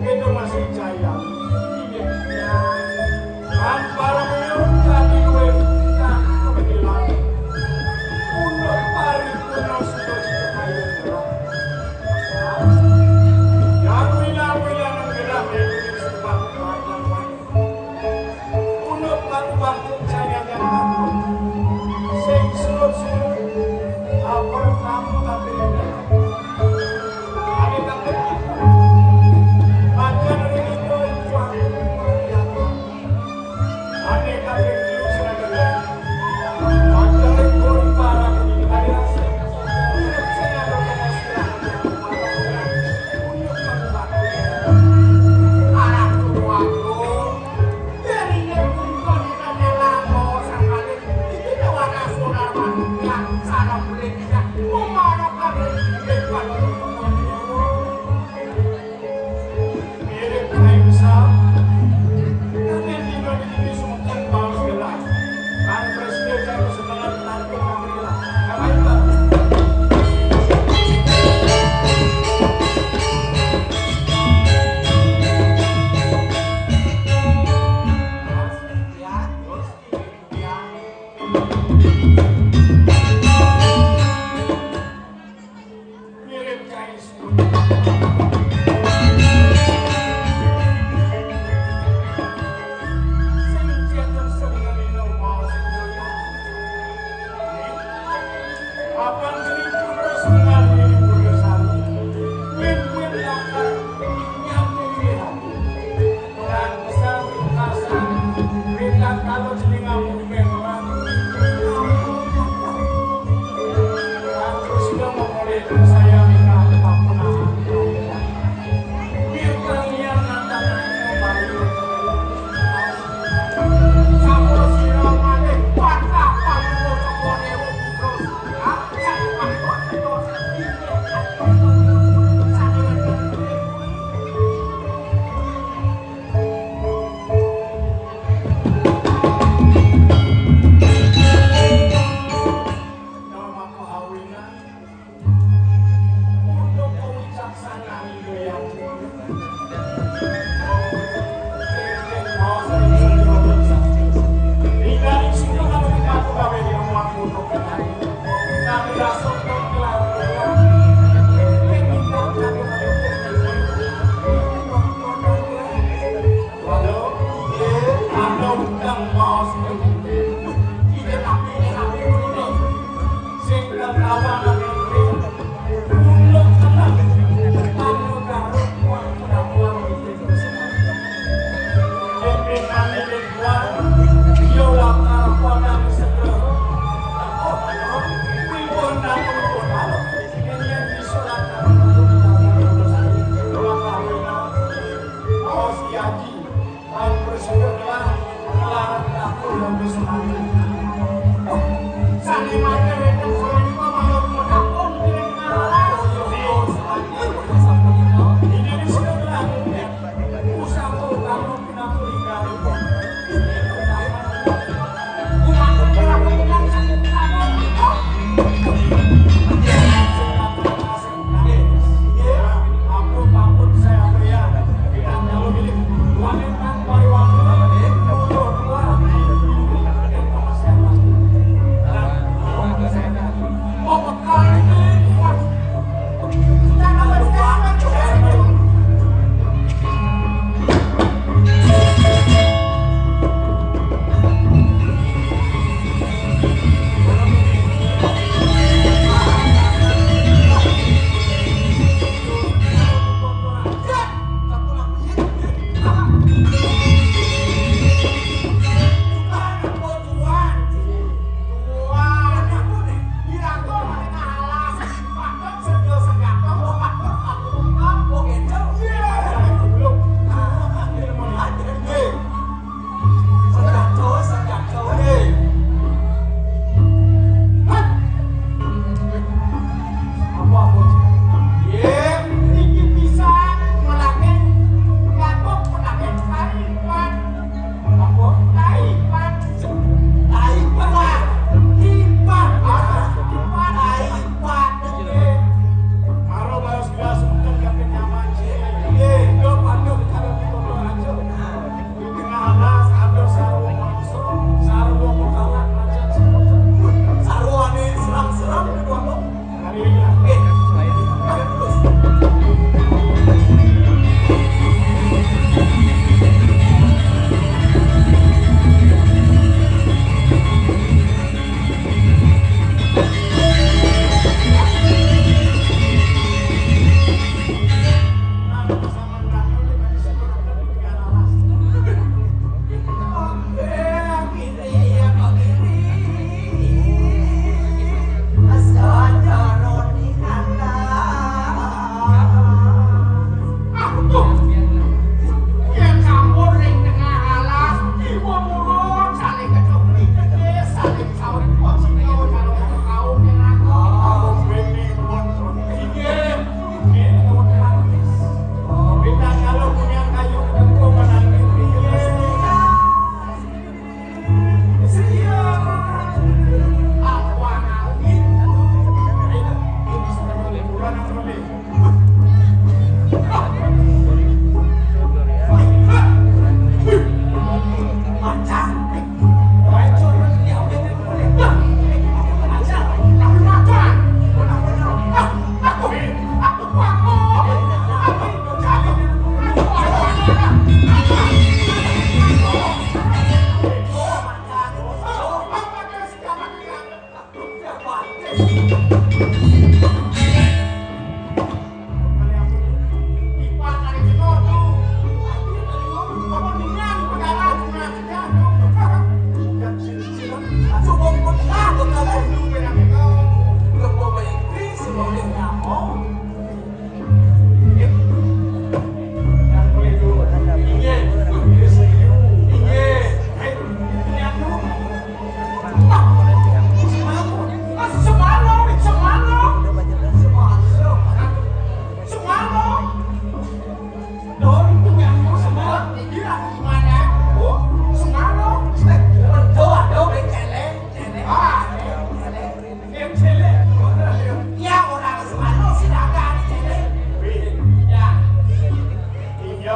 Itu masih jaya. Ini dia. Kan para menurut kami duwe kami kebetulan. Untuk hari putra sudah cukup air gerak. Yang wina-wina nang gerak dari sebab matang. Untuk batu-batu cahaya yang bagus. Sing surut-surut. Apa kamu tapi Mirip cai. Sing ciatan sering ngelinong mau sing doyan. Apan geni putra sungkan ini putra sami. Win-win lakar nyam ini hati. Orang besar, orang kasar. Kita kalau jadi ngambung memang. Aku sudah memulai saya minta tak pernah. Yang orang semalam sih dagang di sini. Ya. Iya,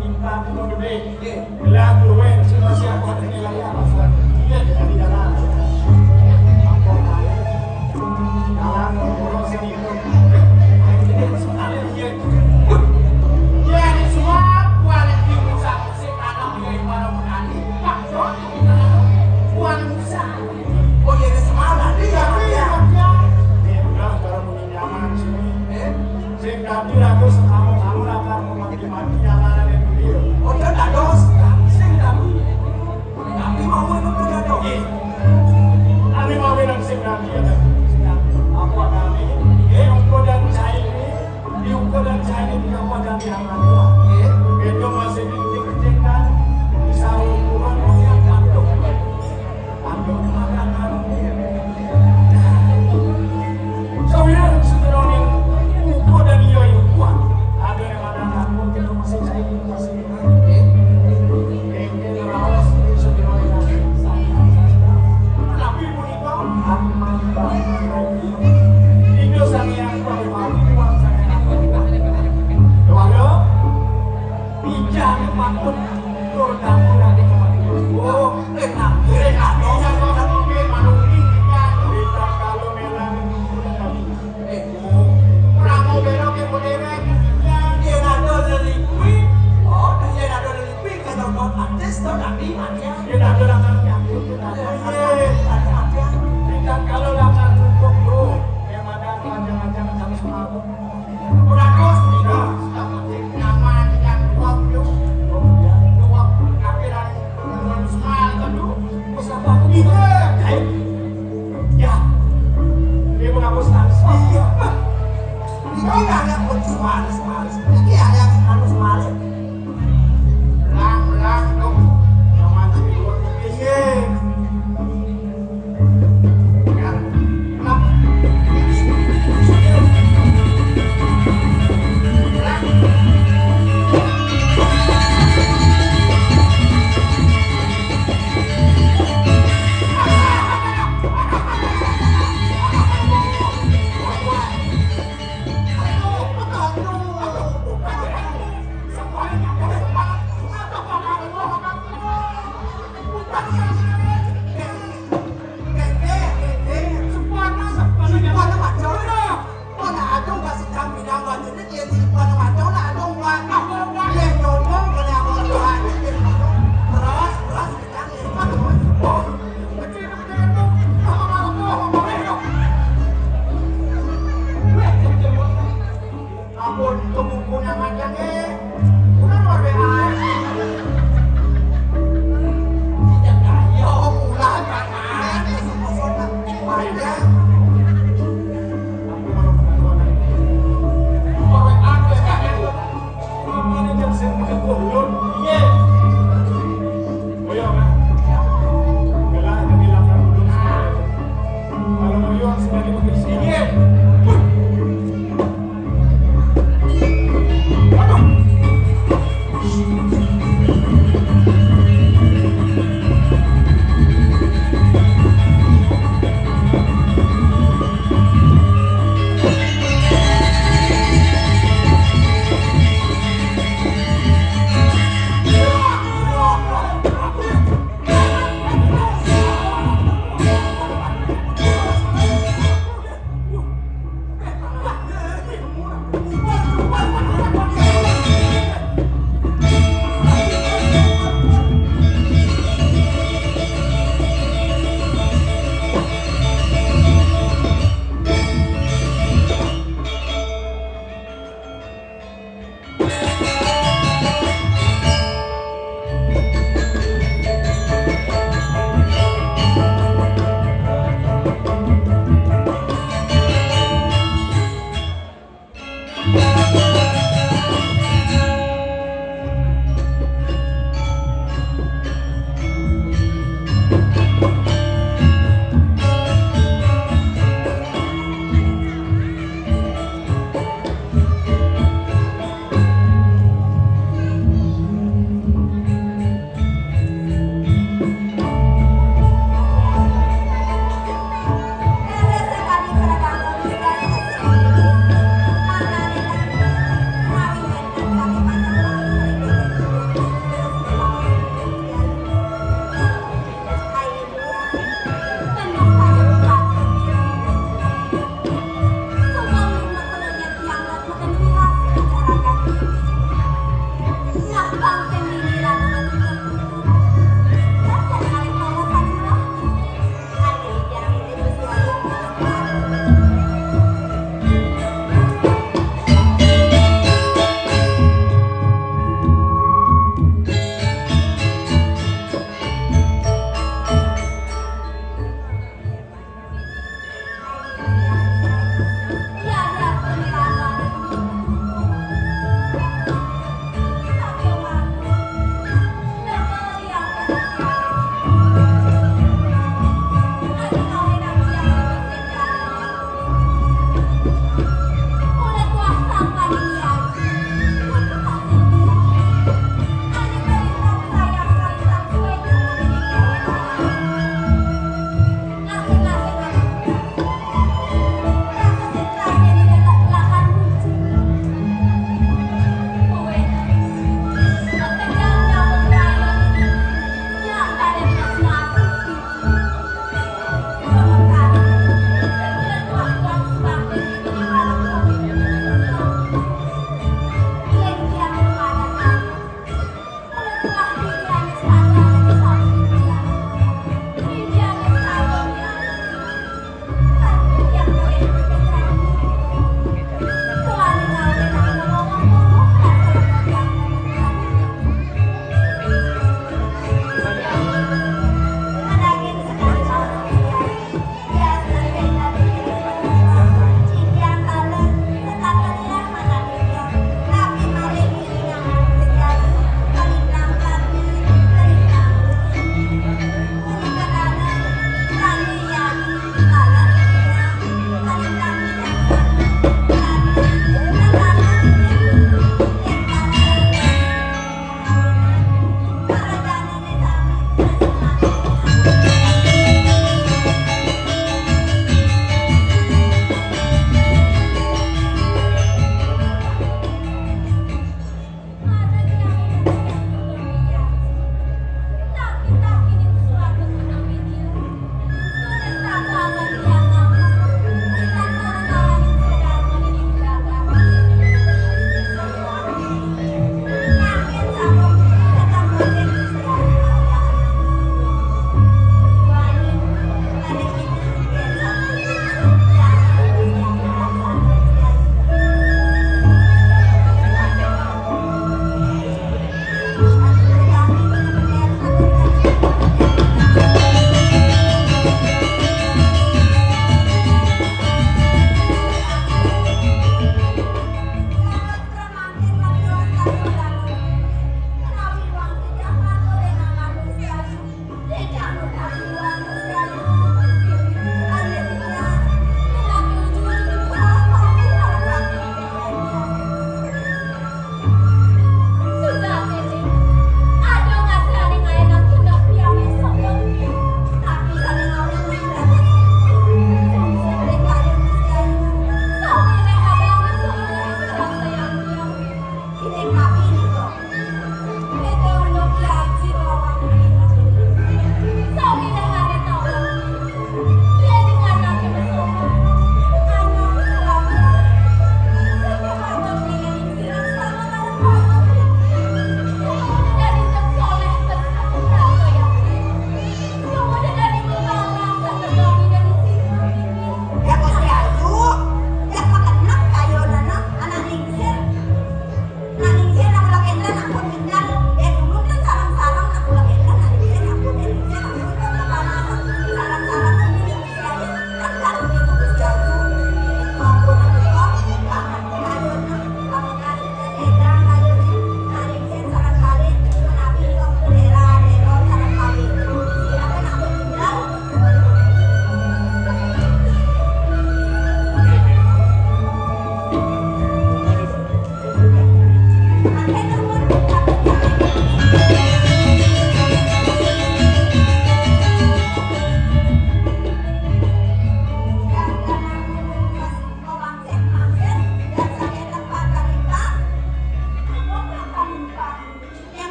kita dulu gede. Iya. Lah, gue cuma siapa ada nilai apa? Iya, dari dalam. Apa kali? Dalam ngurus ini. Ayo, gede sekali, iya. Iya, ini semua buat yang diusaha. Sing lanang ya para petani, Pak Bro, bukan usaha. Oh iya, ada semalam. Iya, iya, iya. Nih, udah, baru bunyi nyaman sini. Eh? Sing dadi ragu sekamu-kamu rata mati-mati nyalanan yang beliau. Oh, dia dados. Sing dadi. Tapi mau itu udah dong. Iya. Tapi mau bilang sing dadi ada. Apa kami? Eh, engko dan cai ini. Diukur dan cari di kawasan yang ada. Itu masih dikecilkan di sahur bulan yang patuh. Patuh makanan. Sawiran seteroning ukur dan iya ukur. Ada yang mana aku kita masih cari masih. Tapi punika Ida Sang Hyang Pramali, Sang Hyang Pramali. Keluarga, bijak patut tur tampil adi kematian. Oh, eh, nah, eh, nah, dosa, dosa, mungkin manusia, bijak. Bijak kalau melang. Eh, ora mau belok ke modern. Ya, dia ada lelipi. Oh, dia ada lelipi, kalau mau artis, tuh, tapi mati. Kita ada orang yang nyambut, kita ada orang yang nyambut. Kita kalau orang yang nyambut, tuh, yang mana macam-macam sama-sama. Udah terus, tidak. Nama yang dua puluh. Dua puluh. Tapi dari teman semua itu, terus apa aku bisa? Ya. Dia menghapus tangan. Iya. Ini anak pun semua, semua. Ini anak anu semua. Lang, lang, dong. Yang mancing di luar. Iya.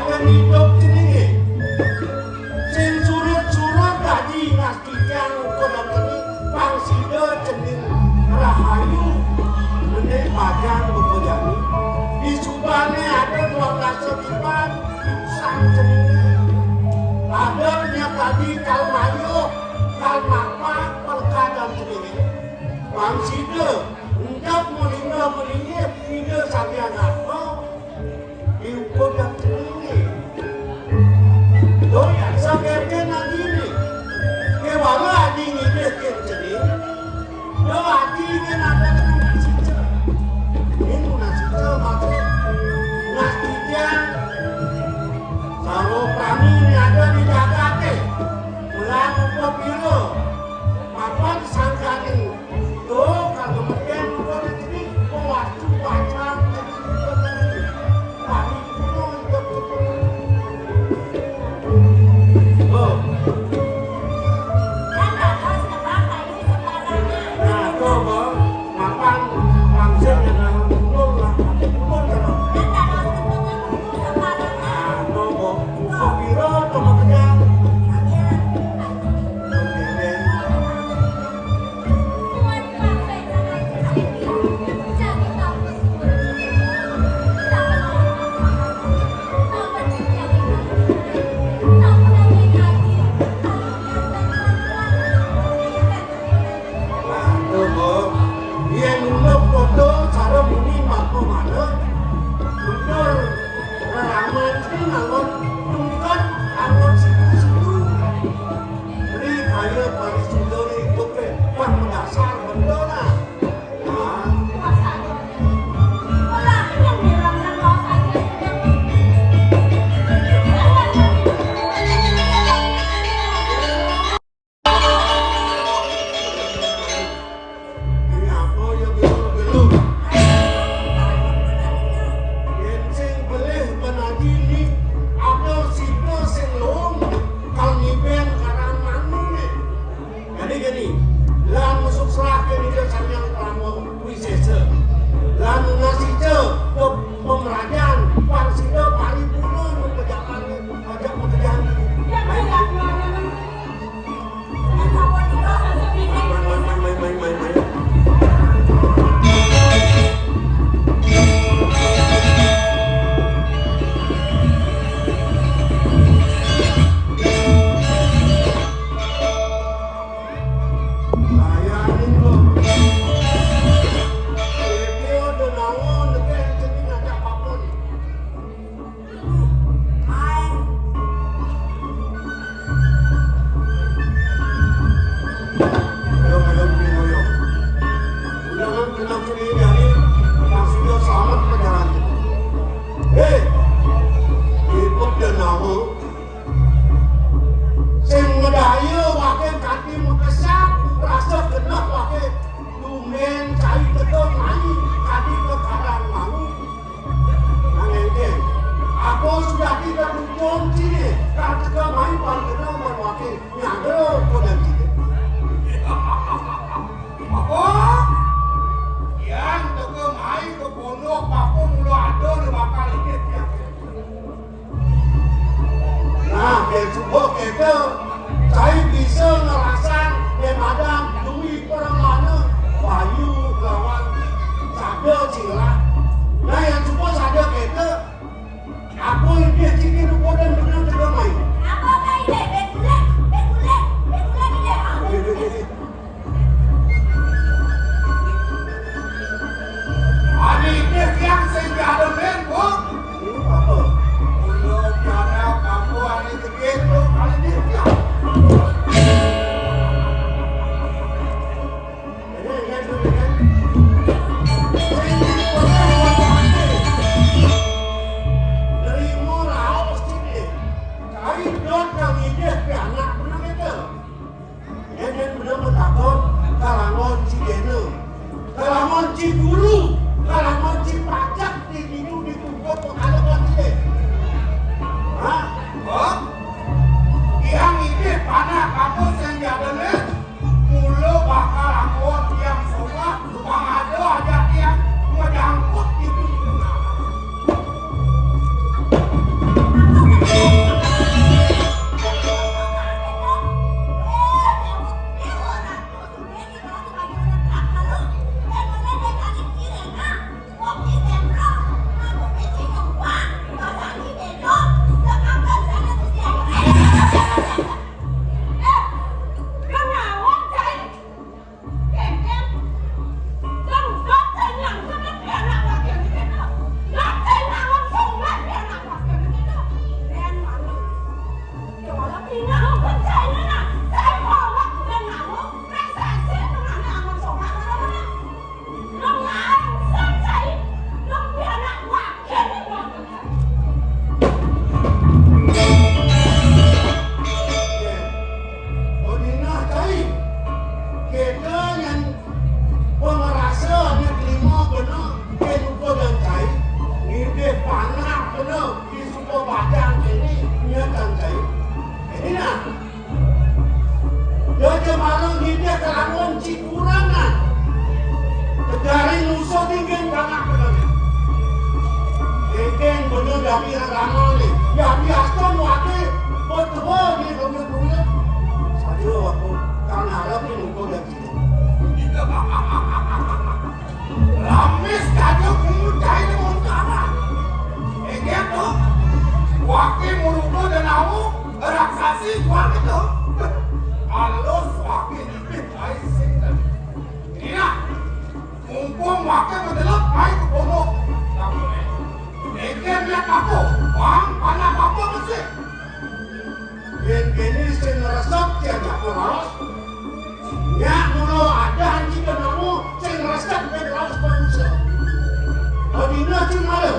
Ayeuna idup cening. Sing surut-surut dadi ngas titiang ukur dan cening, pang sida cening rahayu, benik bajang bepejani. Di subané ada dua belas kiban, sang ceningé. Ada nya tadi kal mayuh, kal mapak, peleka dan ceningé. Pang sida, encap melingga melingit, Ida Sang Hyang Atma. Diukur dan cening. Doi asa keke nagini. Ke bala adi ngidih ke cening. Do adi ke nada kena nasica. Ini nasica maksud nasica. Sarwa prani ni ada di jagate. Melah upah pira. Papan sangkaning. Tuh, kagak mungkin gua di sini. Gua waktu pacaran jadi gubernur. Wah, itu gua hidup tuh. Tuh. Nah, tuh, Bang. Mapan langsung ya, dalam kubur lah. Kubur, ya, Bang. Nah, tuh, Bang. Sopiro, tuh, maksudnya. Waduh, Bu. Yén nunduk foto cara muni mapa mana? Bener, reraman sing nganggon tungkat, nganggon siku-siku. Ri kaya parisuda ri idup, eh, pang mendasar benda nah. Nah. Nyapa ya gelu-gelu? Yén sing belih ban aji ni, ada sita sing luung, kal ngibén karang manune. Jadi gini, lan masuk serah ke Ida Sang Hyang Parama Wisésa. Lan ngasih ke pemerajan, pang sida paripurna pekerjaan, ajak pekerjaan. Hei, ipuk dan nawa. Sing medaya waké kadi makesap, rasa genah waké. Tumbén cai teka mai kadi ka karang mau. Nanging, aku sudah tidak dukung sini, kal teka mai pang kena man waké nyaga kodan sini. Apa? Yang Oh, kéto. Cai bisa ngrasaan yén ada dui permana bayu lawan sada cinglah. Nah, yén suba sada kéto, apa idih ciné nu pada bener teka mai? Apa kaé idih? Bé bulan, bé bulan, bé bulan idih. Bé, bé, bé, bé. Ané idih tiang sing diademin, Bu. Apa? Kula pianak apa ané tegit, Bu, kali idih tiang. Ini, ini, ini, ini. Sing dipotong, potong até. Nerima raos ciné. Cai dot kang idih pianak bener kéto. Yén, yén bener matakon, kalangon ci Déna, kalangon ci Guru, kalangon ci Pacak di ditu ditutup pangalaman ciné. Hah? Oh? Tiang idih panak apa sing diademin, mula bakal anggon tiang sobat, pang ada aja tiang majangkut ditu. Odinah cai. Kéto nyén pangrasa ané trima beneh, yén upa dan cai. Ngidih panak beneh, disuka bajang kéné, nyén tan cai. Kéné nah. Ida ja mara ngidih kalangon cikurangan. Tegaring nusa tinggin panak beneh. Kénkén beneh dadi raramané. Dadi aston waké betua di ruyut-ruyut. Saja aku kang ngarep di muka dadi. Lamis kaja kumu cai di mungkaran. Inggih to, waké murupa denawa raksasi juang to. Alus waké nitih cai sing tadi. Inilah, mumpung waké bedelep, ai ke pondok. Inggih lihat aku, bang, anak apa mesti. Yén kéné sing ngresep diajak ngeraos. Nyak mula ada anjing nama sing ngresep ben raos bangsa. Adina sing mara.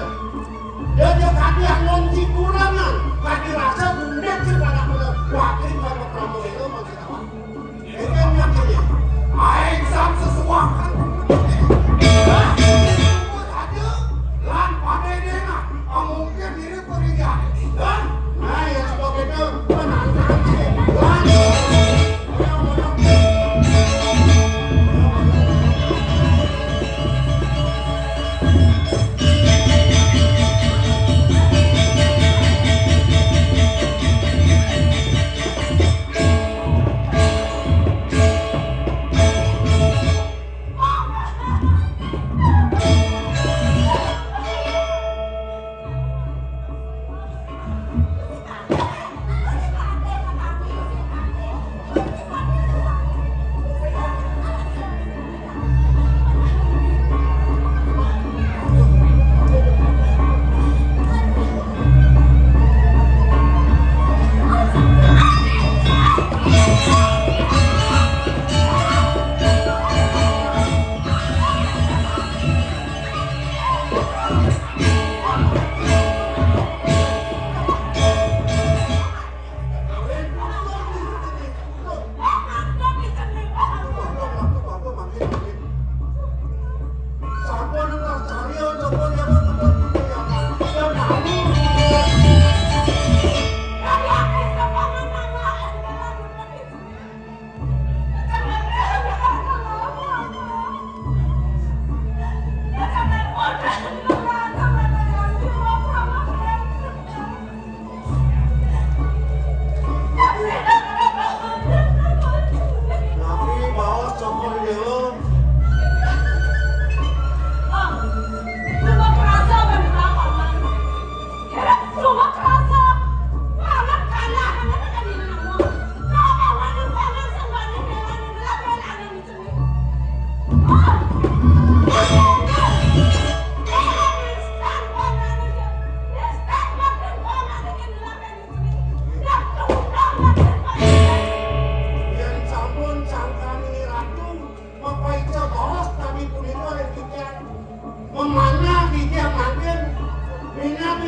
Dia dia kadi anon sing kurangan, kadi rasa gundek sing pada mula. Wakil pada pramu itu masih kawan. Éngkén nyak kéné. Aing sang sesuakan. Hah? Saja lan padé déngah. Amungkin diri peringgihan. Hah? Nah, ya, suka kéto, penantang sih. Lan.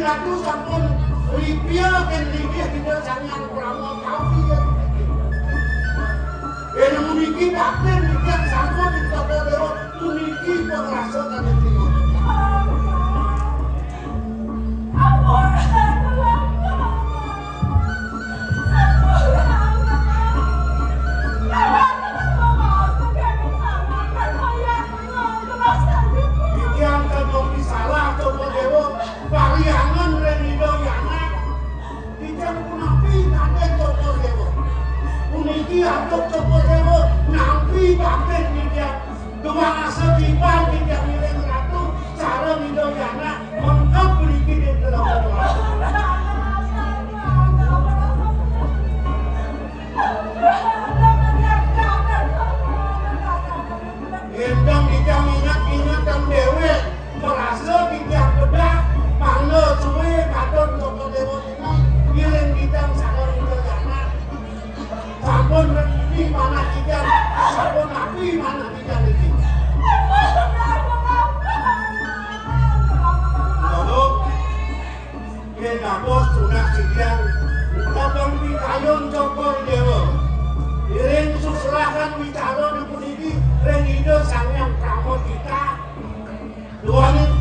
Ratu sampun ripya ken linggih Ida Sang Hyang Brahma Kawi. Yen niki bakten titiang sampun ditata dewa puniki pangrasa kalian titiang. Titiang ten salah coba dewa. Pariangan ring Ida Hyang Anak. Titiang punapi kanten Cokor Dewa. Puniki antuk Cokor Dewa nampi bakten titiang. Duang asa tiban titiang ngiring Ratu sareng Ida Hyang Anak mengkeb puniki ring dalem. Éndang titiang inget-inget kang déwék, merasa titiang bedak, mangda suwé katon Cokor Dewa ngiring titiang sareng Ida Hyang Anak. Sampun niki manah titiang, sampun napi manah titiang niki. Lalu, Yen dados tunas titiang, kadang pikayun Cokor Dewa. Iring susrahan wicara puniki ring Ida Sang Hyang Pramodita. Duaning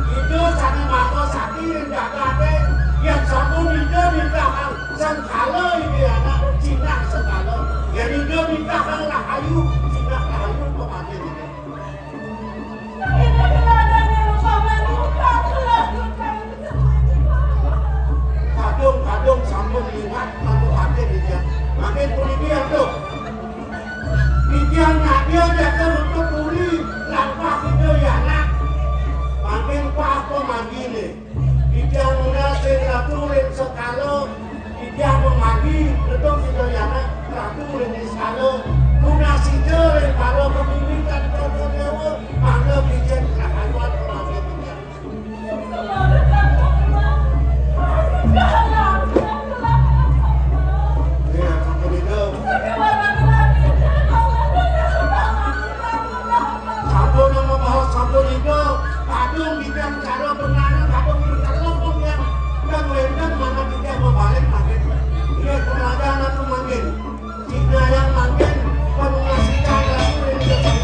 Ida Sang Hyang Maha Sakti ring jagaté, yén sampun Ida nitahang sengkala Ida Anak, jinah sengkala. Yén Ida nitahang rahayu, jinah rahayu pamangkin Ida. Kadung-kadung sampun liwat mantuk akhir titiang. Mangkin puniki antuk. Titiang nadya jaka nutup uli lampah Ida Hyang Anak. Mangkin pah pamarginé. Titiang nunas ring Ratu ring sekala, titiang pamargi nutup Ida Hyang Anak Ratu ring sekala, nunas sida ring para pamimitan Cokor Dewa, mangda picen rahayuan pamargi titiang. Iya, sampun itu. Sampun nama bahas sampun itu, kadung titiang cara benana, kadung telepon yang, yang wénten mana titiang mabalik mangkin. Iya, pelajaran itu mangkin. Titiang mangkin, penungasikan lagi dari saya.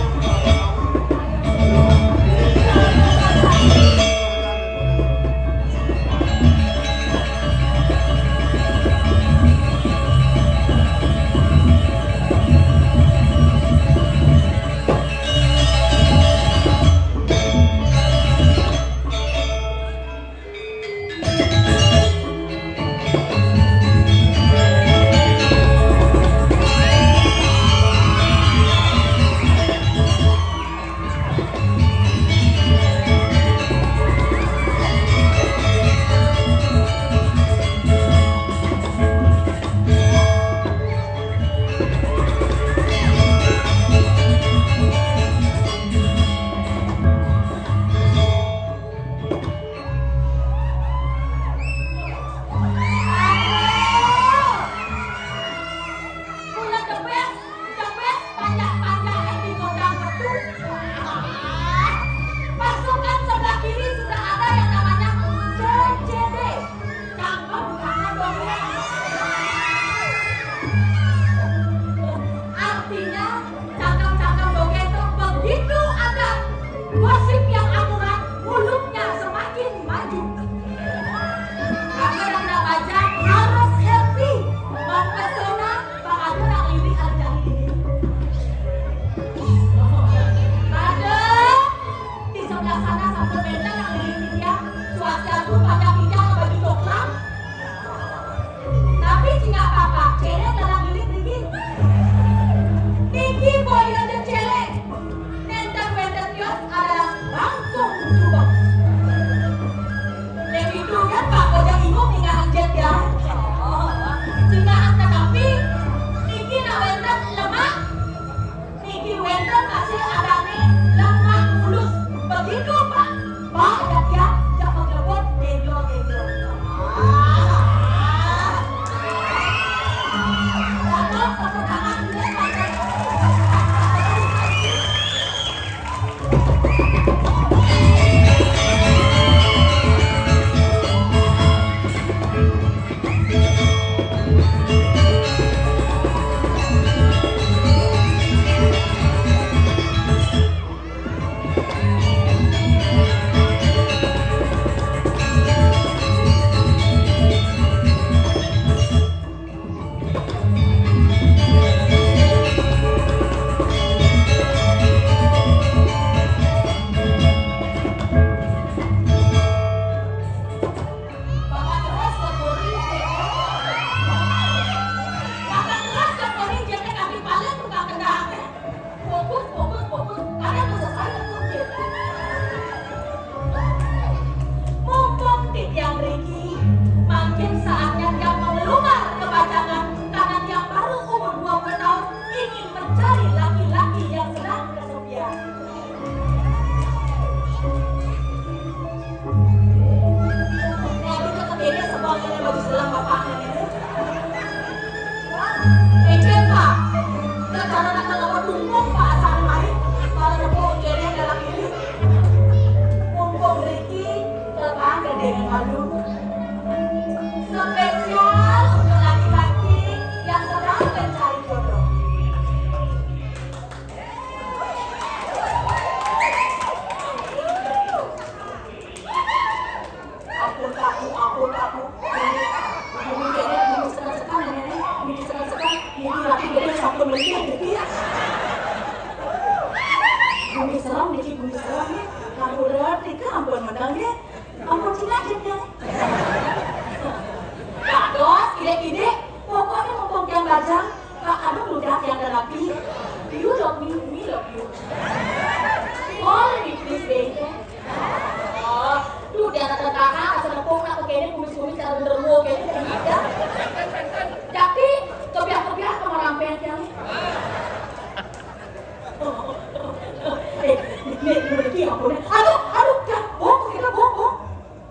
Aduh, aduh, dah, bongkok kita, bongkok.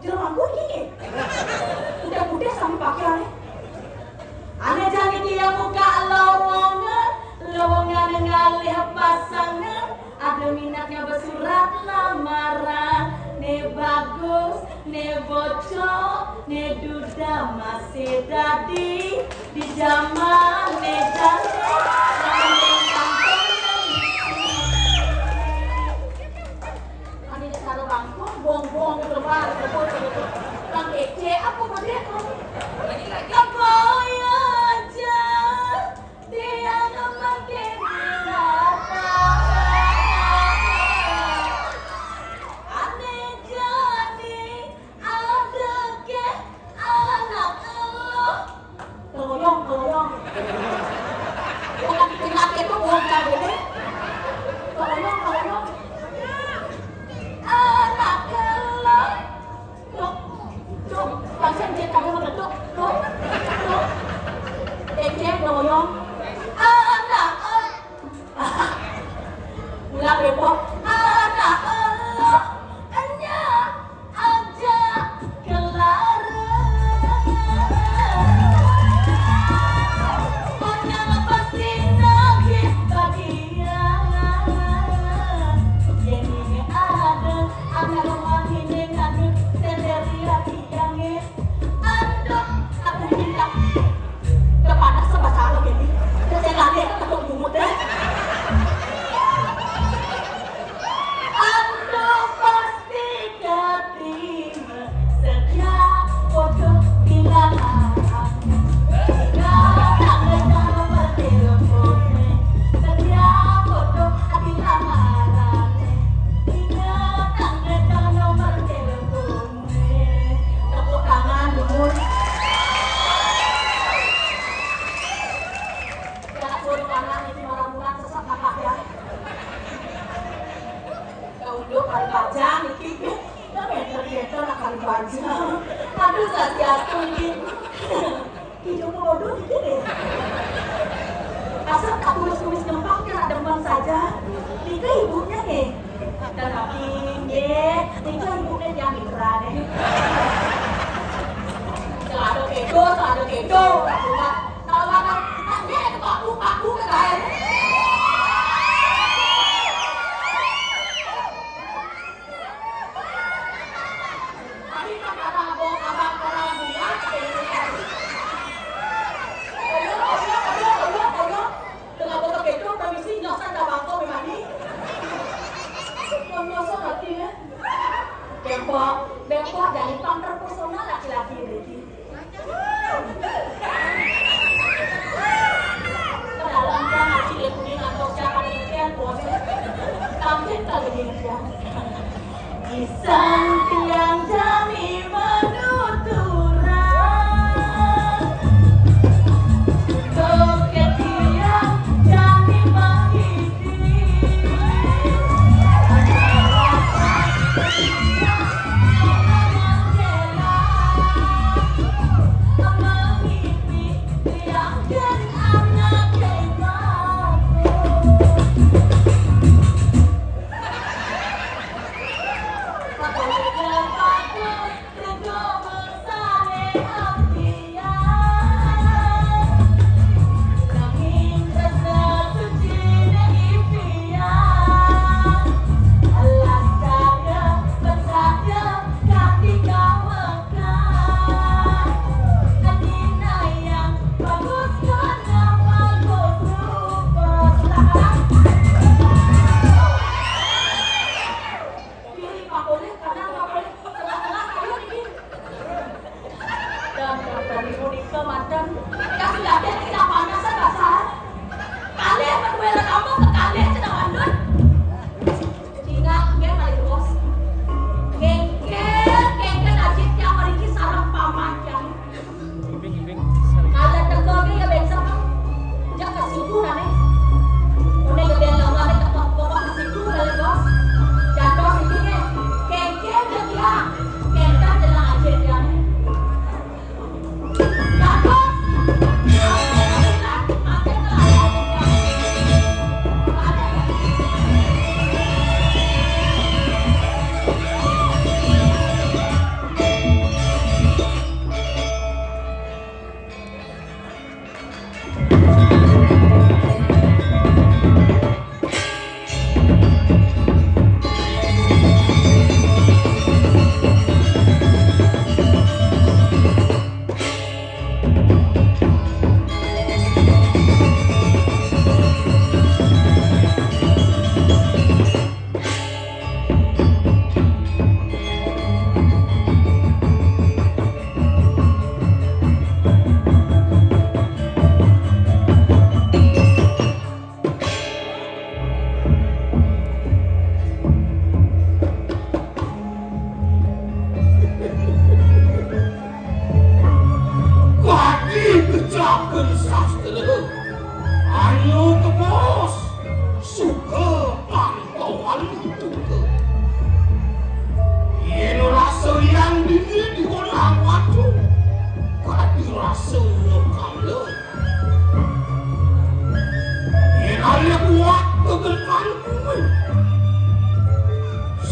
Jero mangkuk iki. Udah putih sampe pakaiane. Ane jane dia buka lowongan, lowongan ngalih pasangan. Ada minatnya bersurat lamaran. Ne bagus, ne bocok, ne duda masih dadi. Di zaman ne jane, zaman yang kampung. Ane cara bangkong, bong-bong, keluar, kebut, kebut. Bang Ece, apa model kamu? Apa ya aja, dia ngemak binatang. Ane jani, ada ke anak lo. Keloyong, keloyong. Bukan di tengah itu, bukan cabenya. Keloyong, keloyong. Anak lo. Tuh, tuh. Pasien dia kagak ngebetuk. Tuh, tuh. Ece, keloyong. Anak lo. Ulah bebok. Anak lo. Enya. Aja kelar. Pokoknya pasti nagih bagian. Jadi ada anak rumah ini ngadu sendiri hati yang. Aduh, aku bilang. Kepada sebab apa gini? Saya lari ke bungut deh. Ando pasti kating setia foto dilarang. Ingat tanggal nomor telepon. Setia foto dilarang. Ingat tanggal nomor telepon. Tepuk tangan, Bungut. Jangan suruh anak ini orang-orang sesak kakak ya. Kau udah kali panjang, iki. Kita meter-meter akan panjang. Aduh, swastiastu ini. Hidup bodoh gitu deh. Asal tak tulis-tulis nembang kena demen saja. Nika ibunya nih. Dan tapi, ye, nika ibunya yang mitra deh. Selalu kedo, selalu kedo. Kalau makan, tak dia itu paku, paku ke kain. Tapi kan ada abang, abang orang bunga, kayak gitu. Koyo, koyo, koyo, koyo, koyo. Tengah boto kedo, permisi, nyosan dah bangko memang ni. Yang nyosan hati ya. Depok, Depok dari pang terpesona laki-laki ini. Padahal kan masih dia kuning atau siapa nih, kan, bos? Kaget kali dia. Pisang tiang jani menuturan. Toket tiang jani mangidi. Mangidi tiang jani anak ibaku. Pilih Pak Polisi, kanan Pak Polisi, tengah-tengah, ayo, ini.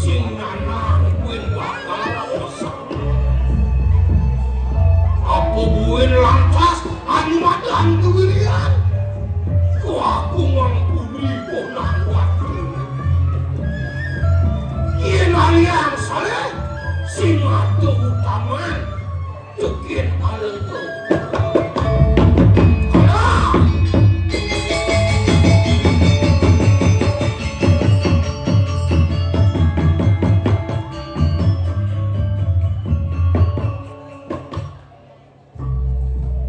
Sing nanang buin bakal raosan. Apa buin lantas anu madan kawirian? Ku aku mangkuri konang watu. Yén aliang saleh, sing ada utaman. Tekén alengka. Kalah!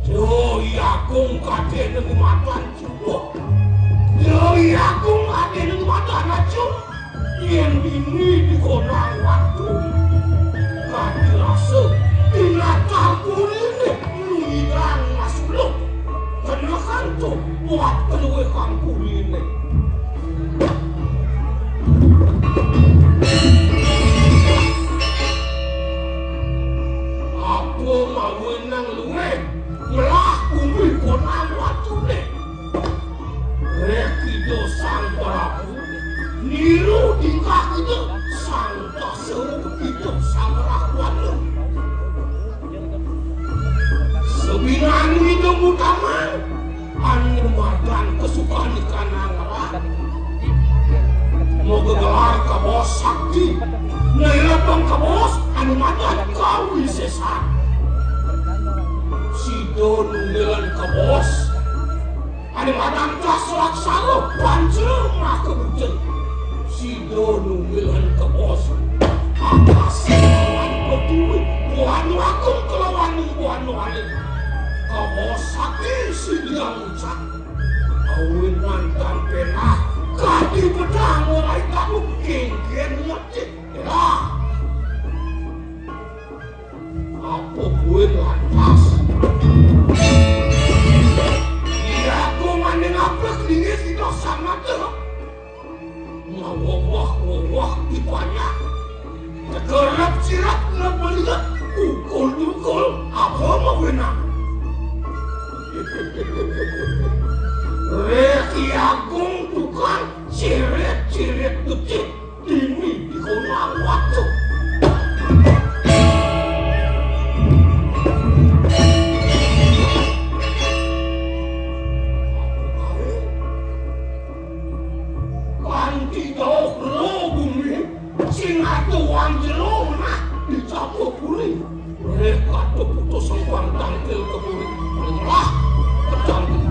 Doi Agung kadéna gumaton jumbuh. Doi Agung kadéna gumaton jumbuh. Yén dini dikonang watu, kadi rasa binatang kuriné nu nyidang masuluh. Kena kanto buat kalué kang kuriné. Apa mawenang luwih melah bumi konang watuné? Réh Ida Sang Prabu niru tingkah Ida Sang Tasa Ida Sang Rahwana. Sabinané Ida mutamang, anu madan kasukan ikanang rak. Magelar kabos sakti. Nailepang kabos, anu madan kawisésan. Sida nunggelan kabos. Anu madan das laksana panca maka bujeng. Sida nunggelan kabos. Atas lawan berdua, buana agung kelawan buana alit. Kabos sakti sida ngucap. Awinan tan penah, kadi pedang ora itamu, kéngkén nyecik. Elah. Apa buin lantas? Iya, aku maning apa kedingin kita sama tuh. Ngawah-ngawah di banyak. Tekerap sirap nggak melihat, kukul-kukul, apa mau enak? Reki Agung tukang cirit-cirit kecil. Dini dikonang watu. Kanti jauh lo bumi, sing atuang jero nah dicampur kuning. Oleh kata putus sengkang tangkil keburi. Lah, kecangkil.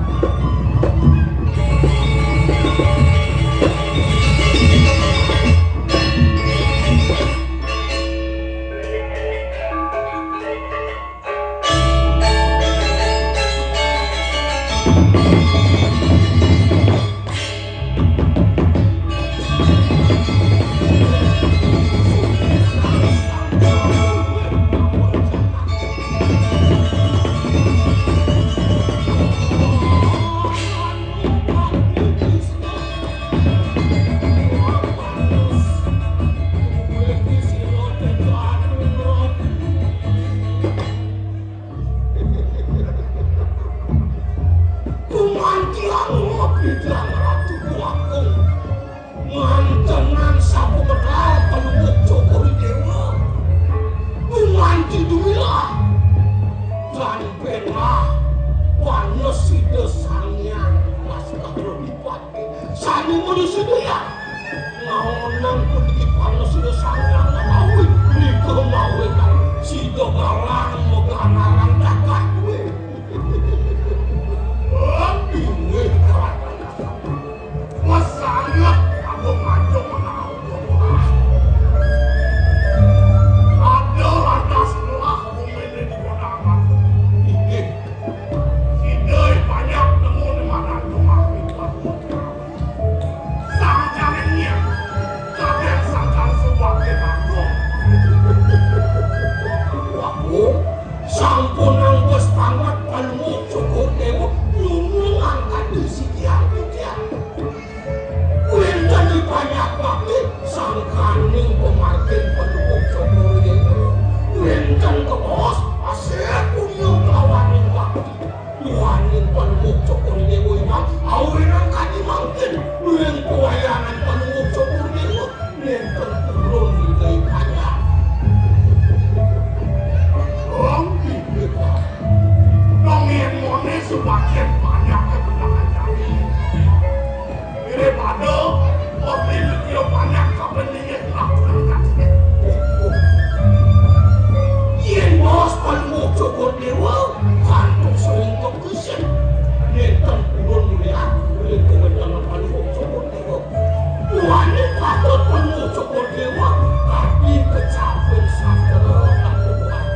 Iki kecapin sastra lan tuduhan.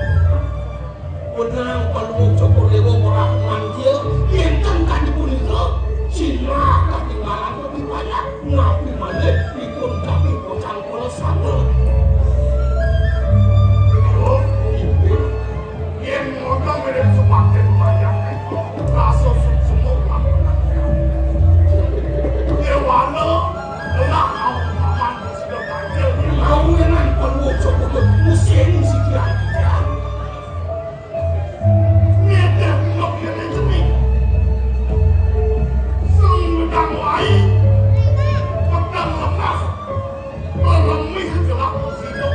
Wenang Palungguh Cokor Dewa ora manggil, yén ten kadi punika, sinah katinggalan lebih banyak, napi malih ipun kami pocang kula sana. Terus, yén ngono mirip sepaket banyak, rasa semua. Déwana, telah mau paman. Mawinan pangucap untuk musim sikian. Ngedeh nok ngene jemi. Sing medang wai, pedang lemah, melemih gelah musibah.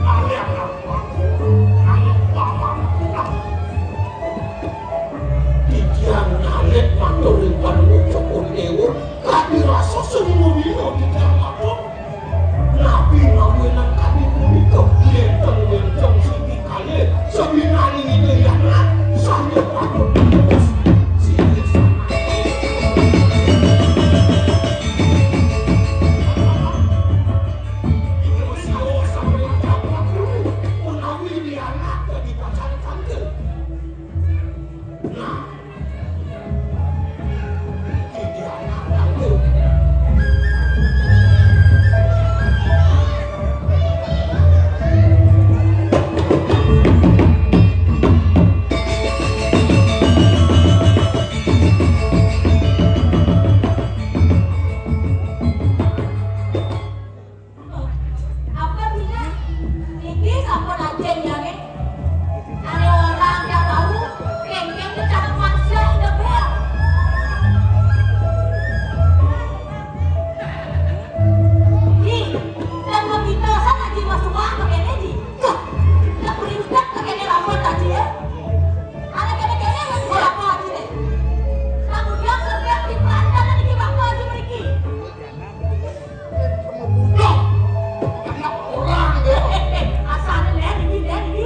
Kalian nang paman, nang paman, nang Titiang nyalet matur ring Panemon Cokor Dewa, kadi rasa sumurina titiang matur. Napi mawinan kadi punika, nénten wénten siti kalih, sabinaning Ida Hyang Adat, sané patut dados siti sanak. Ida Hyang Adat dadi pacan kanggé. Apa dina? Niki sampun ajeng jane. Ane orang yang bau, kengkeng kecangan manusia indah bea. Ih, dan mabintosan aji masuak begini ji. Dah berintak begini rambut aji ya. Ane kene-kene ngerti apa aji deh. Kemudian kerja di Prancis niki bapak aji meriki. Budak, anak orang ya. Asal ler iki, ler iki.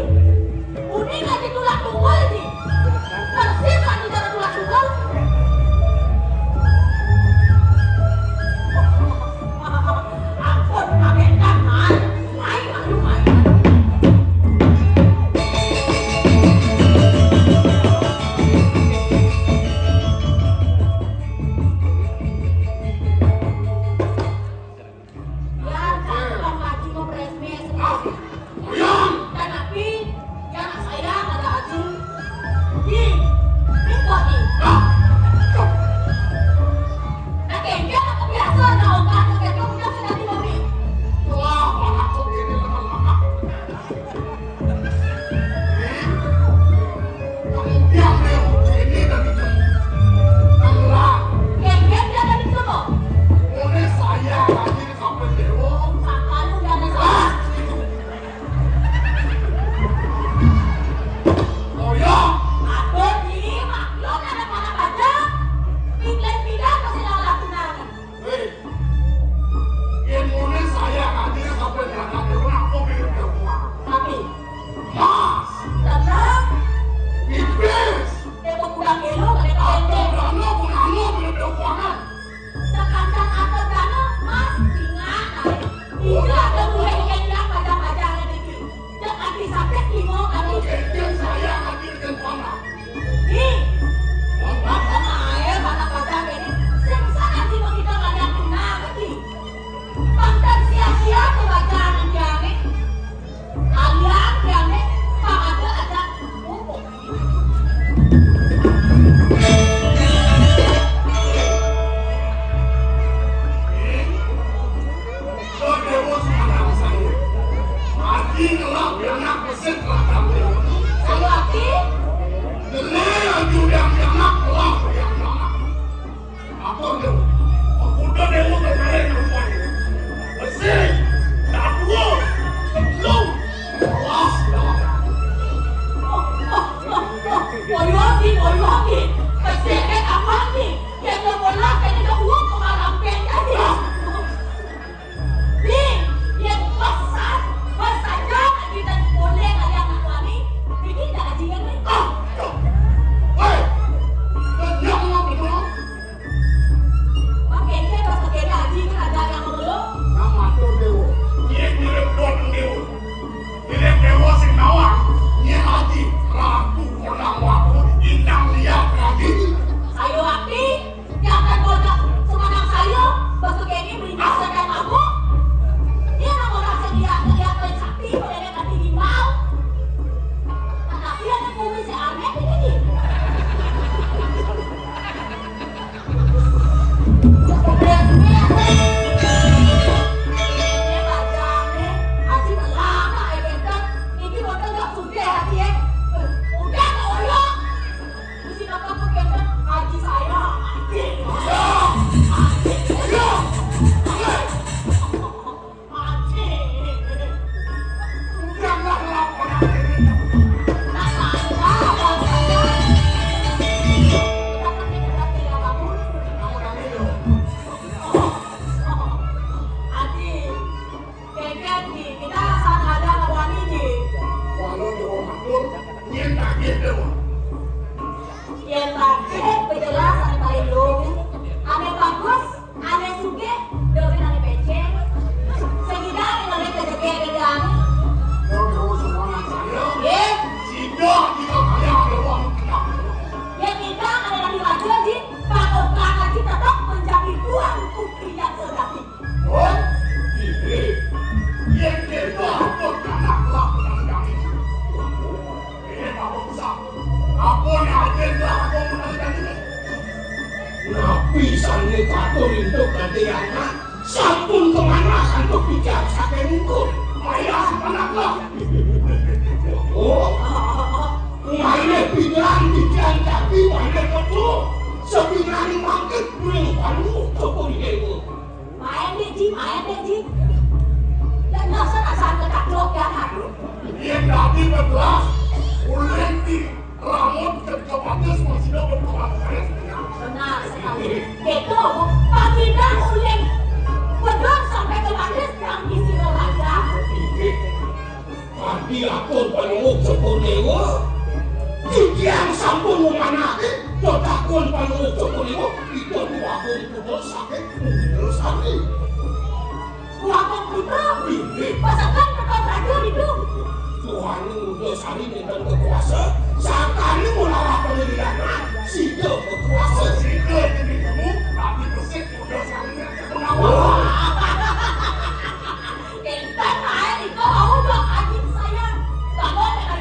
Yén lagi pejelas ané paling luwung, ané bagus, ané sugih, dogén ané bécéng. Sing nyidang ngalih ka jegégan. Yén nyidang ané dadi raja, Ji, pangokang Aji tetep menjadi tuan putri yang sejati. Oh, ini. Yén kéto ampun anak lah. Ini apa usah? Apa yang ada lah, apa yang ada ini? Napi sané katur induk kadéana? Sampun kamanah antuk titiang saking ungkur. Mayah anak lah. Oh, malih pidan titiang jagi malih metu. Sabinané mangkin ring panu Cokor Déwa. Main deh, Ji, main deh, Ji. Lah, nyosot asal kedaklok ya, aduh. Yén dadi bebelas, ulih di rambut kerja bagus masih dapat kemarin. Benar sekali. Gitu, pakindah ulih. Betul sampai ke bagus yang isi raja. Adi atur Palungguh Cokor Déwa, titiang sampun ngemanahké, tetakon Palungguh Cokor Déwa, ida Dwagung Putra saking Mundasari. Dwagung Putra? Inggih. Pasakan tekan raja itu. Tuhan Mundasari nénten kekuasa, sakali mulawa pemilihan, sida kekuasa. Sida itu ditemu, tapi besik Mundasari. Wah. Intan ae iko wau dong, Aji sayang. Bangun, Aji.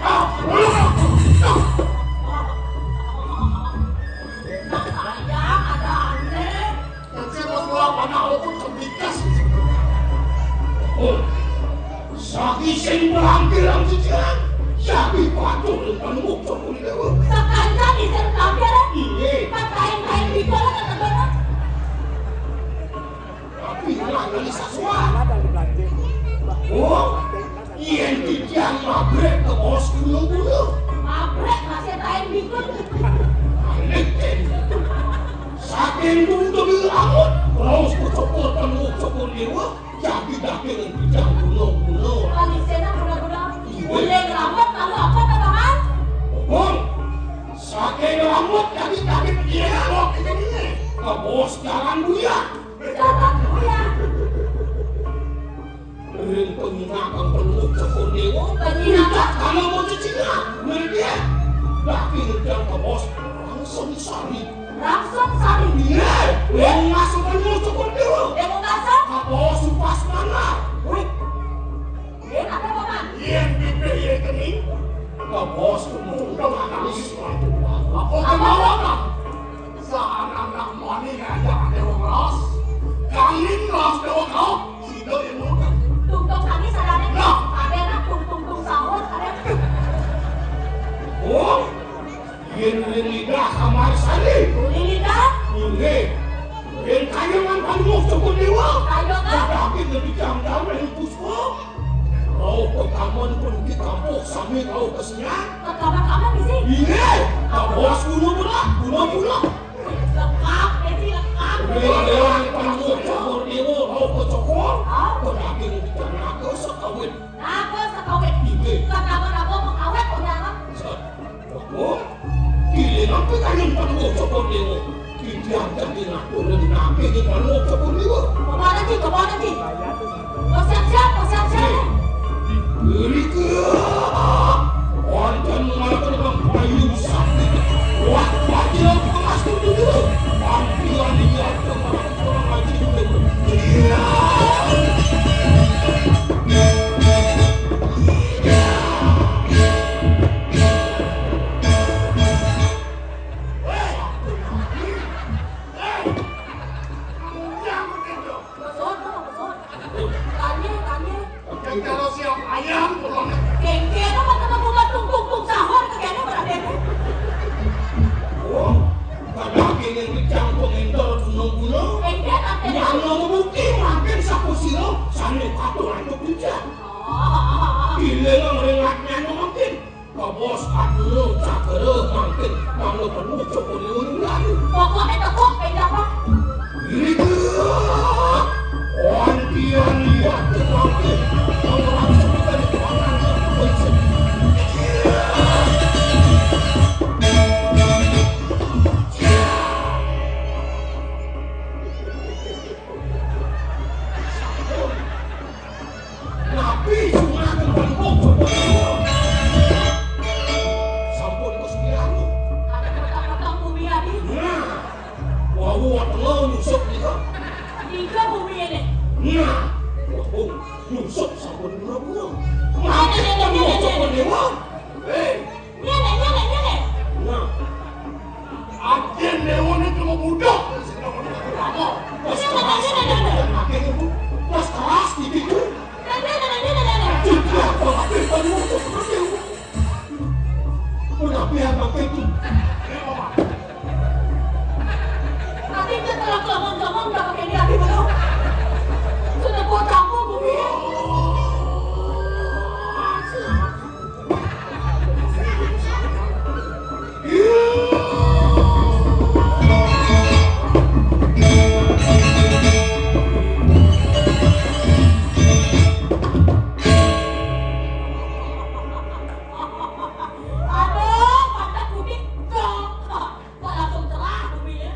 Ah, sayang, ada aneh. Kecil mas lo, anak lo pun cerdikas. Oh, saki sing berangkiran cicilan. Saki patuh dengan mukul dewa. Sekancan izin kafir. Iya. Katain-katain di kolam ketegangan. Tapi ora ngali sasuan. Oh, yén titiang mabrek ka bos gunung-gunung. Mabrek masih tain bikun. Aneh, Cén. Saking gunung rambut, raos kecopot, kecopot dewa, jadi daging titiang gunung-gunung. Kali sena benar-benar. Iya. Boleh rambut, lalu apa, Paman? Bong, saking rambut, jadi daging titiang. Kok ini? Ka bos jalan buya. Jalan buya. Ring pengingakan Palungguh Cokor Déwa. Pengingakan. Udah, kalau mau cecina, melihat. Laki ngedang ke bos, langsung sari. Langsung sari. Iya, yang masuk Palungguh Cokor Déwa. Yang mau masuk? Ke bos upas mana? Wih. Yén ada, Paman? Yén bibih yé kening. Ka bos kudu. Apa? Apa? Apa? Apa? Saan anak mani ngajak ada wong los. Kangin los dewa kau. Sida ilmu kan. Tungtung kami sadane. Nah. Ada nak tung tung tung sahur, ada. Oh, yén ring lidah kamar sari. Ring lidah? Inggih. Ring kayangan Palungguh Cokor Déwa. Kayangan? Tapi lebih jam jam ring puspa. Rauh ka kamanipun di kampuh sami rauh ka senian. Ka kaman-kaman bisi? Inggih, ka bos guna pula, guna pula. Lekap, Desi, lekap. Rela-rela panggung Cokor Déwa, rauh ka Cokor. Hah? Ka daging ikan naga sakawit. Naga sakawit? Inggih. Ka kaman-kaman mengawet, punya anak. Sa-, Oh, bilih napi kayun Palungguh Cokor Déwa? Titiang dadi ngatur napi di Palungguh Cokor Déwa? Kemana, Ji? Kemana, Ji? Bersiap-siap, bersiap-siap. Irika, wonten mangkana bayu sakti. Wah, bayu emas tujuh. Pantian iya, teman-teman, iya. Kalau siap ayam, pokoknya. Kengkena mah kena buka tung, tung, tung, sahur, kekena berarti. Oh, kadang kene kejang pengendor gunung-gunung. Kengkena, kengkena. Yang mau bukti makin sapu siro, sane katur antuk kejang. Oh. Gile nang ringatnya makin. Kabos aduna cakra mangkin mangga penuh cokor liwung lalu. Pokoknya tekuk, pegang, Pak. Nika, wantian lihat mangkin, orang sebutan orang yang bersih. Tapi dia telah ngomong-ngomong, dah pakai dia di mana? Sudah gua campur bumi. Aduh, mata kuning, gak. Kok langsung cerah bumi ya?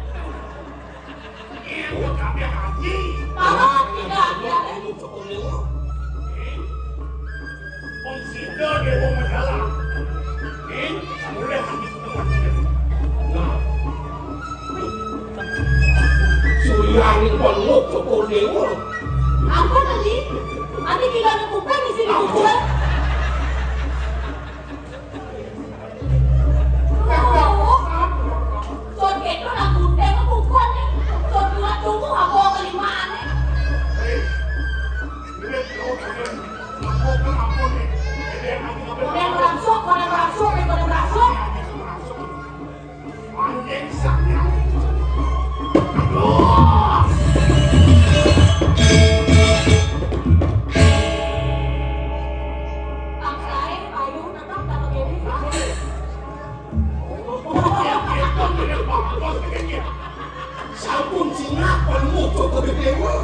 Iya, gua kagak haji. Parah, tidak, tidak. Ini cukup dulu. Nih. Om Sida Dewa Mandala. Nih, mulai haji sudah mati. Nah. Suryani Pondok Cokor Dewa. Apa tadi? Tadi tidak ada kuping di sini, kuping. Son keto nang gunting bukan nih. Son dua tunggu apa kelimaan nih. Ada yang merasuk, ada yang merasuk, ada yang merasuk. Anjing sangat. Aduh. Paksae, ayo, tetap tak begini. Sampun singap, paling muncul ke dewe.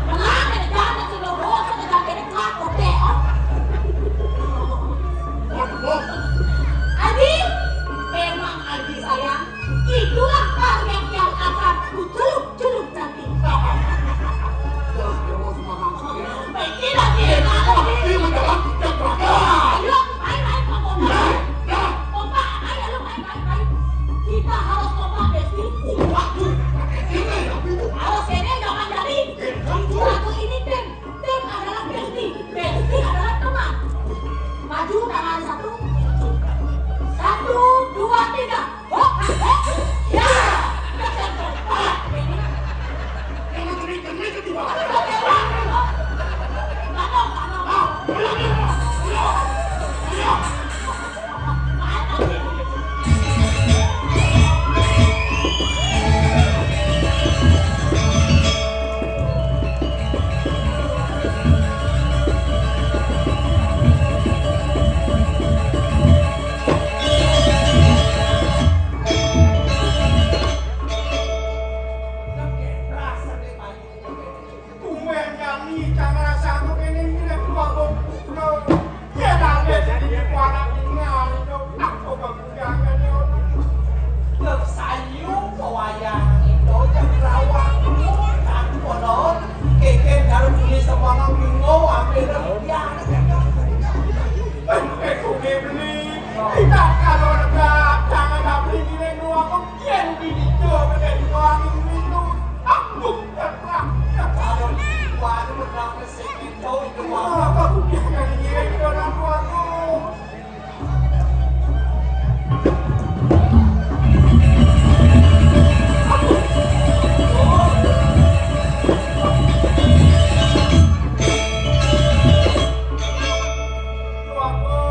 Melak, ada jalan, sudah bos, ada jalan, kelak, oke, oh. Aji, memang Aji sayang, itulah target yang akan kuceluk-celuk nanti. Baik, tidak, tidak, tidak. Ayo, ayo, ayo, ayo, ayo. Kompak, ayo, ayo, ayo, ayo. Kita harus kompak, Besti. Harus ini, jangan jadi. Satu ini tim. Tim adalah Besti. Besti adalah teman. Maju, tangan satu. Satu, dua, tiga. Tumben jani cang rasane kene iki nek tuwa kok. Yen ade sing kuwi anak tinggal, aku bangku jagane ono. Terus ayu kewayang itu jam rawang. Aku kono keke karo bumi semono bingung ambil dia. Eh, eh, kuwi beli. Kita kalau dekat, jangan beli di Yen bini jo kene diwani windu, aku terang. Kalau diwani menang resik itu, itu aku jangan ngiring orang tuaku. Tuaku.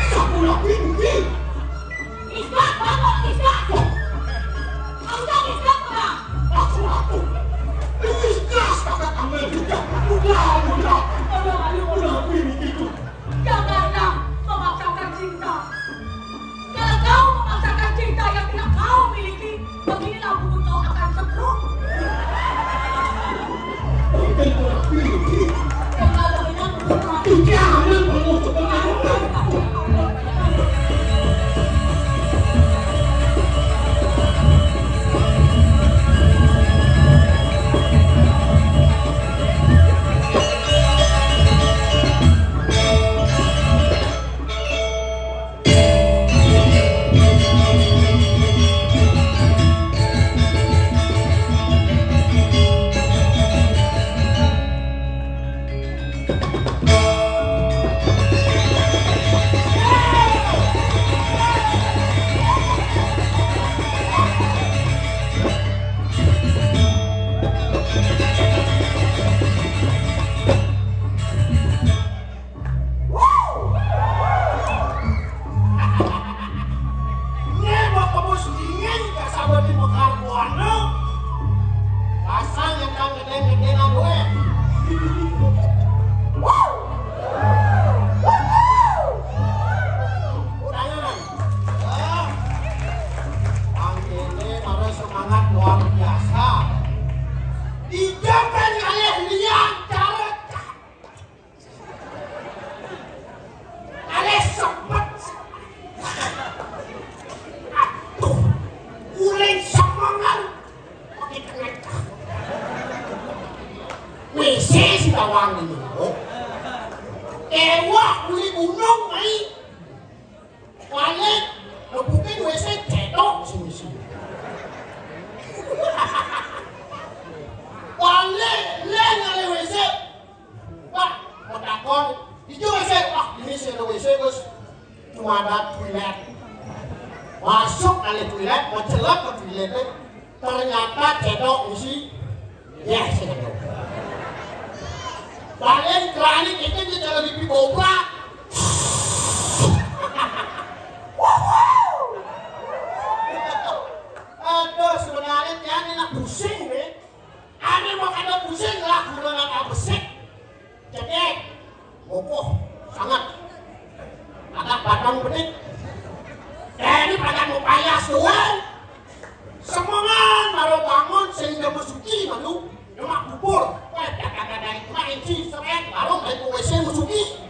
Sapu lagi, Budi. Iskak, bangun, Iskak. Kamu tak Iskak, Bang? Aku, aku. Iskak, kakak kamu juga. Udah, udah. Udah, ayo, udah, aku ini gitu. Janganlah memaksakan cinta. Kalau kau memaksakan cinta yang tidak kau miliki, beginilah buku kau akan setruk. Jangan, Nyebok kebus dingin, kasabet di mekar buana. Pasang yang kang gedeng-gedengan we. Udahan. Ah. Pang ini baru semangat luar biasa. Dijamin alih liang cara Alih sepet. Aduh, uling semengan. Pakai kena. Misi si bawang ini. Ewak uli gunung, mai. Balik, nepukin W C cedok si misi. Balik, leng alih W C. Pak, mau takon, di W C, wah, ini sih ada W C, Gus. Cuma ada toilet. Masuk kali toilet, mencelak ke toilet, eh. Ternyata cedok isi. Ya, cedok. Balik kerani kita, dia jalan di bobrak. Aduh, sebenarnya dia ini nak pusing, nih. Ane mau kada pusing lah, guna nang abesik. Cekek. Kokoh sangat. Agak padang bedik. Jadi pada mau payas tuan. Semongan baru bangun sehingga mesuki malu. Lemak bubur. Wah, kata-kata itu mah inci seren. Baru dari W C mesuki.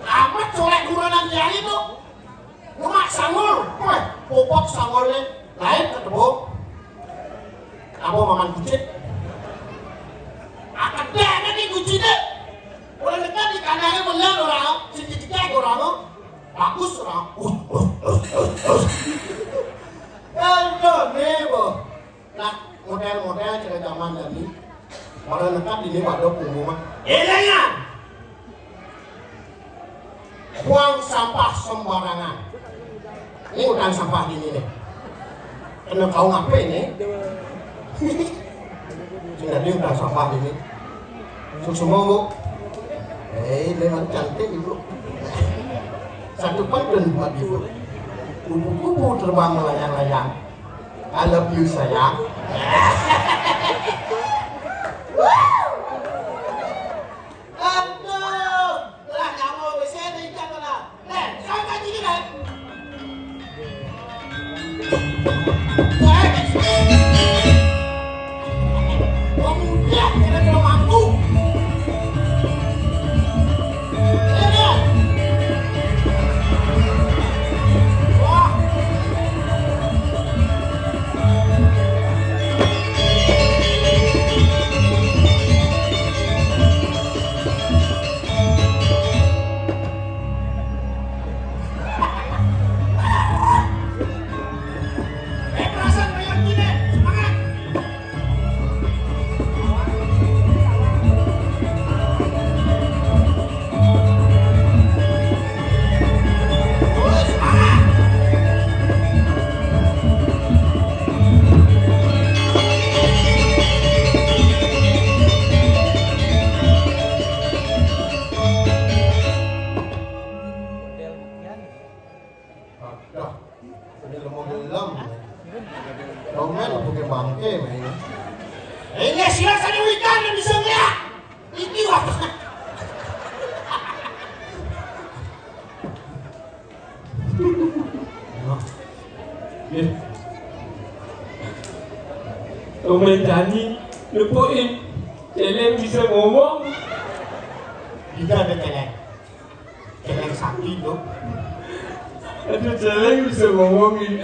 Amat soleh guna nang dia itu. Lemak sangul, weh, popok sangulnya lain ketemu. Apa makan kucing? Akan deh, ini kucing deh. Orang dekat di kandangnya bener orang, sedikit orang, bagus orang. Aduh, nih, boh. Nah, model-model cara zaman tadi, orang dekat ini pada pengumuman. Elengan! Buang sampah sembarangan. Ini udah sampah gini nih. Kena kau ngapain nih? Sudah ini udah sampah gini. Susu mau, Bu? Eh, memang cantik, Ibu. Satu pantun buat Ibu. Kupu-kupu terbang melayang-layang. I love you, sayang. Aduh, lah, nyawa W C ada ikan mana? Leh, sampai gini, Leh. Wah, wah, udah, kira-kira mampu. Komen jani, nepuk, eh. Celeng bisa ngomong. Kita ada celeng. Celeng sakti tu. Aduh, celeng bisa ngomong ni.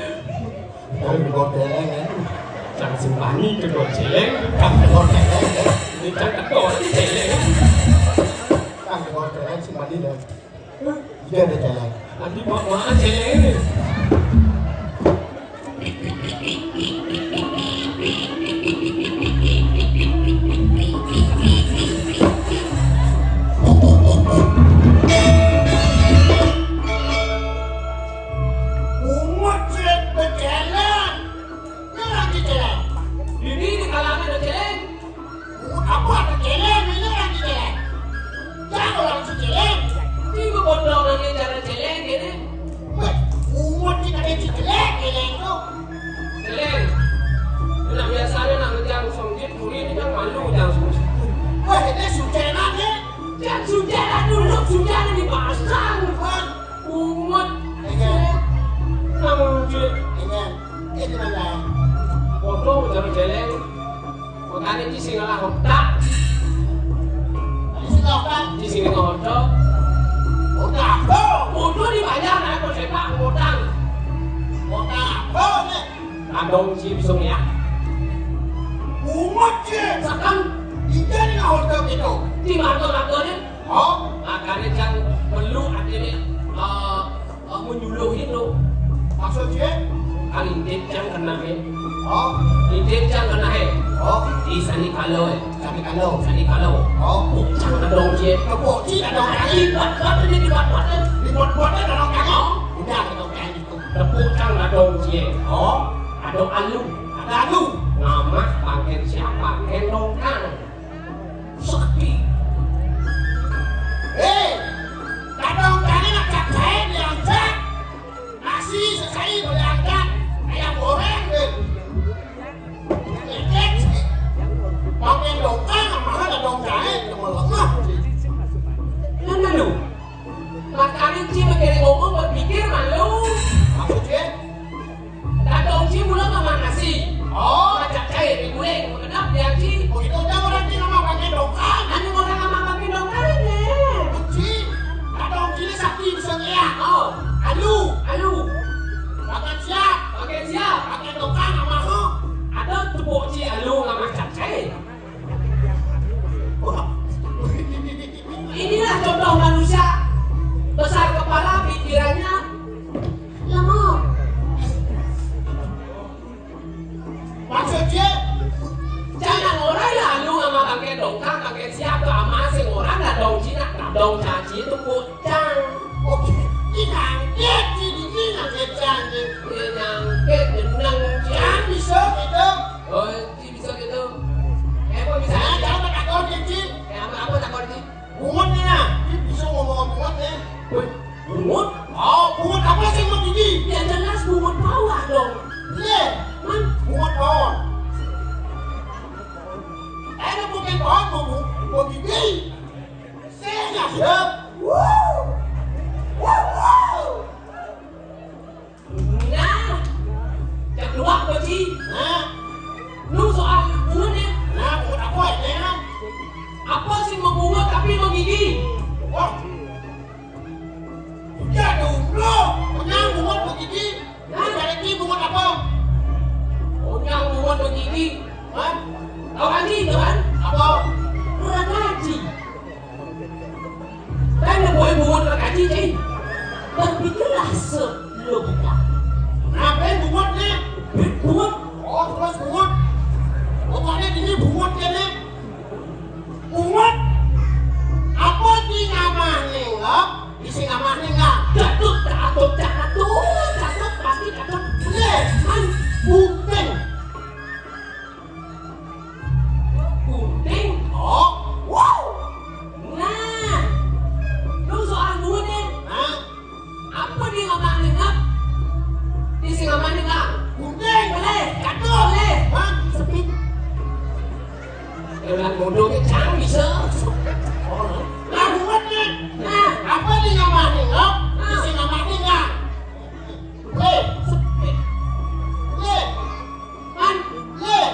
Jangan kau celeng, eh. Jangan sembani kedua celeng. Jangan kau celeng, eh. Ini jangan kau celeng. Jangan kau celeng, sembani dah. Dia ada celeng. Nanti mak-mak celeng ni. Umat celeng berjalan. Nang di celeng. Ini di kalangan ada celeng. Apa ada celeng? Ini nang di celeng. Jangan orang si celeng. Tiba bodoh nang cara celeng ini. Weh, umat kita ada si celeng, celeng tu. Celeng. Nak biasa ni nak ngejar songjit, turi ni kan malu ngejar songjit. Weh, ini sucenan ni. Jangan sucenan dulu, sucenan dipasang. Weh. Bungut. Ingat. Nang dia. Ingat. Itu mana? Bodoh cara celeng. Makanya dia sing ngalah otak. Sing ngalah otak. Dia sing ngalah otak. Otak apa? Bodoh dibayar nak apa sepak ngutang. Otak apa ni? Adong ci bisa ngeliat. Bungut ci. Sekarang dia ni ngalah otak gitu. Di mata-mata ni. Oh, makanya jangan perlu ada ni. Eh, eh, menyuluhin tu. Maksud dia? Kan intip cang kena eh. Oh. Intip cang kena eh. Oh. Di sani kalo eh. Sani kalo. Sani kalo. Oh. Puk cang adong cie. Tepuk ci adong kali. Libat-bat ni, libat-bat ni. Libat-bat ni adong kali. Oh. Udah adong kali tu. Tepuk cang adong cie. Oh. Adong alu. Ada alu. Ngamak pangken siapa? Pangken dongkang. Sakti. Eh, kadang-kadang nak capcay diangkat. Nasi sesai boleh angkat. Ayam goreng deh. Lecet. Pakai dongkang, mahal ada dongkang, cuma lemah. Nah, nah, lu. Makanya Ci berpikir ngomong, berpikir malu. Maksudnya? Dadong ci mula ngamah nasi. Oh. Macam cair diguling, mengenap dia ci. Begitu dah orang ci ngamah pakai dongkang. Anu orang ngamah pakai dongkang ni. Ci, dadong ci ni sakti bisa ngeak. Oh. Alu. Alu. Pakai siap. Pakai siap. Pakai dongkang ngamah tu. Ada tepuk ci alu ngamah cap cair. Wah. Inilah contoh manusia besar kepala, pikirannya lemah. Maksud dia? Jangan orang ya anu sama pakai dongkang, pakai siapa, sama sing orang dadong ci, dadong caci itu kucang. Oh, ini nangkit, ini nangkit, ini. Ini nangkit, jeneng, ci. Yang bisa gitu. Oh, ci bisa gitu. Eh, kok bisa? Nah, gitu? Jangan takut, ci. Eh, apa, apa takut, ci? Bungut ni lah. Dia bisa ngomong bungut ni. Weh, bungut? Oh, bungut apa sih bungut gigi? Ya jelas bungut bawah dong. Iya. Man? Bungut pohon. Ada bungut pohon, mau bu-, mau gigi. Saya siap. Wuh. Wuh, wuh. Nah, cak luak ko ci. Nah. Nu soal bungut ni. Nah, bungut apa ya? Apa sih mau bungut tapi mau gigi? Wah. Ya dulu, punya bungut mau gigi. Nah. Berarti bungut apa? Punya bungut mau gigi. Hah? Tahu kan ci, tahu kan? Apa? Orang ngaji. Kan boleh bungut orang ngaji, ci. Berpikirlah selogika. Ngapain bungut ni? Bungut. Oh, terus bungut. Pokoknya ini bungut ya ni. Bungut. Apa ni ngamah nengok? Isi ngamah nengok. Jatuh, jatuh, jatuh, jatuh, pasti jatuh. Ni, kan bunting. Bunting? Oh, wow. Nah, lu soal bungut ni. Hah? Apa dia ngamah nengok? Dia si ngamah nengok. Bunting. Boleh. Jatuh. Boleh. Hah? Sepit. Orang bodoh ni cang bisa. Oh, nah, bungut ni. Nah. Apa dia ngamah nengok? Dia si ngamah nengok. Leh. Leh. Man. Leh.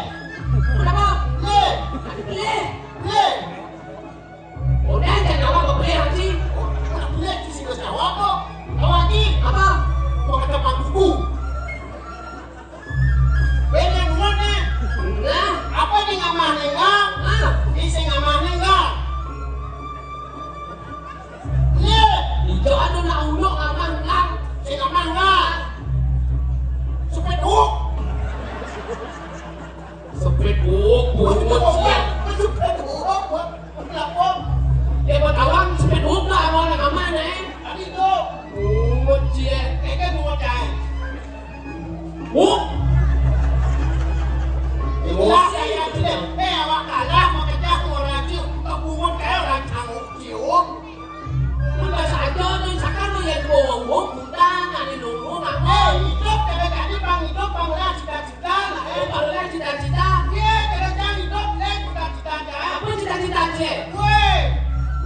Woi,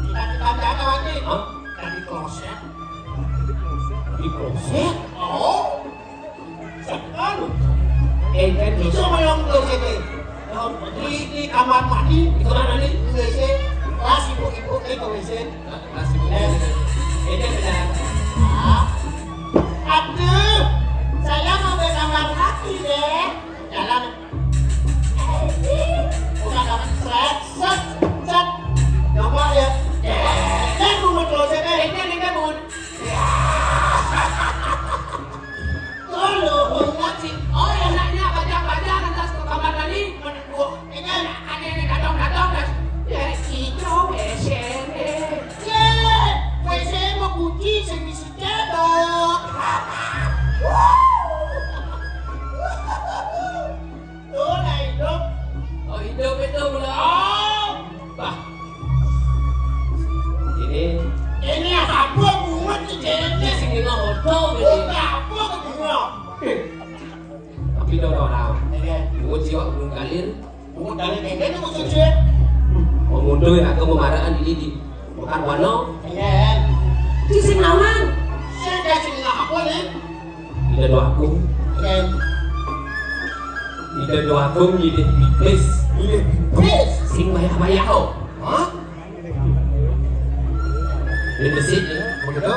kita kita jaga lagi. Hah? Tadi kloset. Di kloset? Oh. Sekarang. Eh, kan bisa yang kloset ini. Di, di kamar mandi, di kamar mandi, di W C. Kelas ibu-ibu di W C. Kelas ibu. Eh, ini benar. Ah. Aduh, saya mau ke kamar mandi deh. Jalan. Udah dapat set, set, set. Coba ya. Set, bungut lo, set, eh, ini, ini, bungut. Tolong, ngaji. Oh, enaknya baca-baca, lantas ke kamar mandi, meneguk. Ini anak, ada yang datang-datang, dan, ya, itu W C. Ya, W C mau kunci, sing bisa cebok. Tuh, nah, hidup. Oh, hidup itu pula. Oh. Bah. Ini. Ini apa bungut di jadinya? Sing ngono gitu. Bungut apa bungut? Tapi udah orang. Iya. Bungut jiwa, bungut kalir. Bungut kalir, ini maksudnya. Pemuda yang aku memarahan ini di Bukan wano. Iya. Di sing aman. Sing kasih ngapa nih? Ida doaku. Iya. Ida doaku milih pipis. Milih pipis. Sing banyak-banyak kok. Hah? Duit besi. Begitu?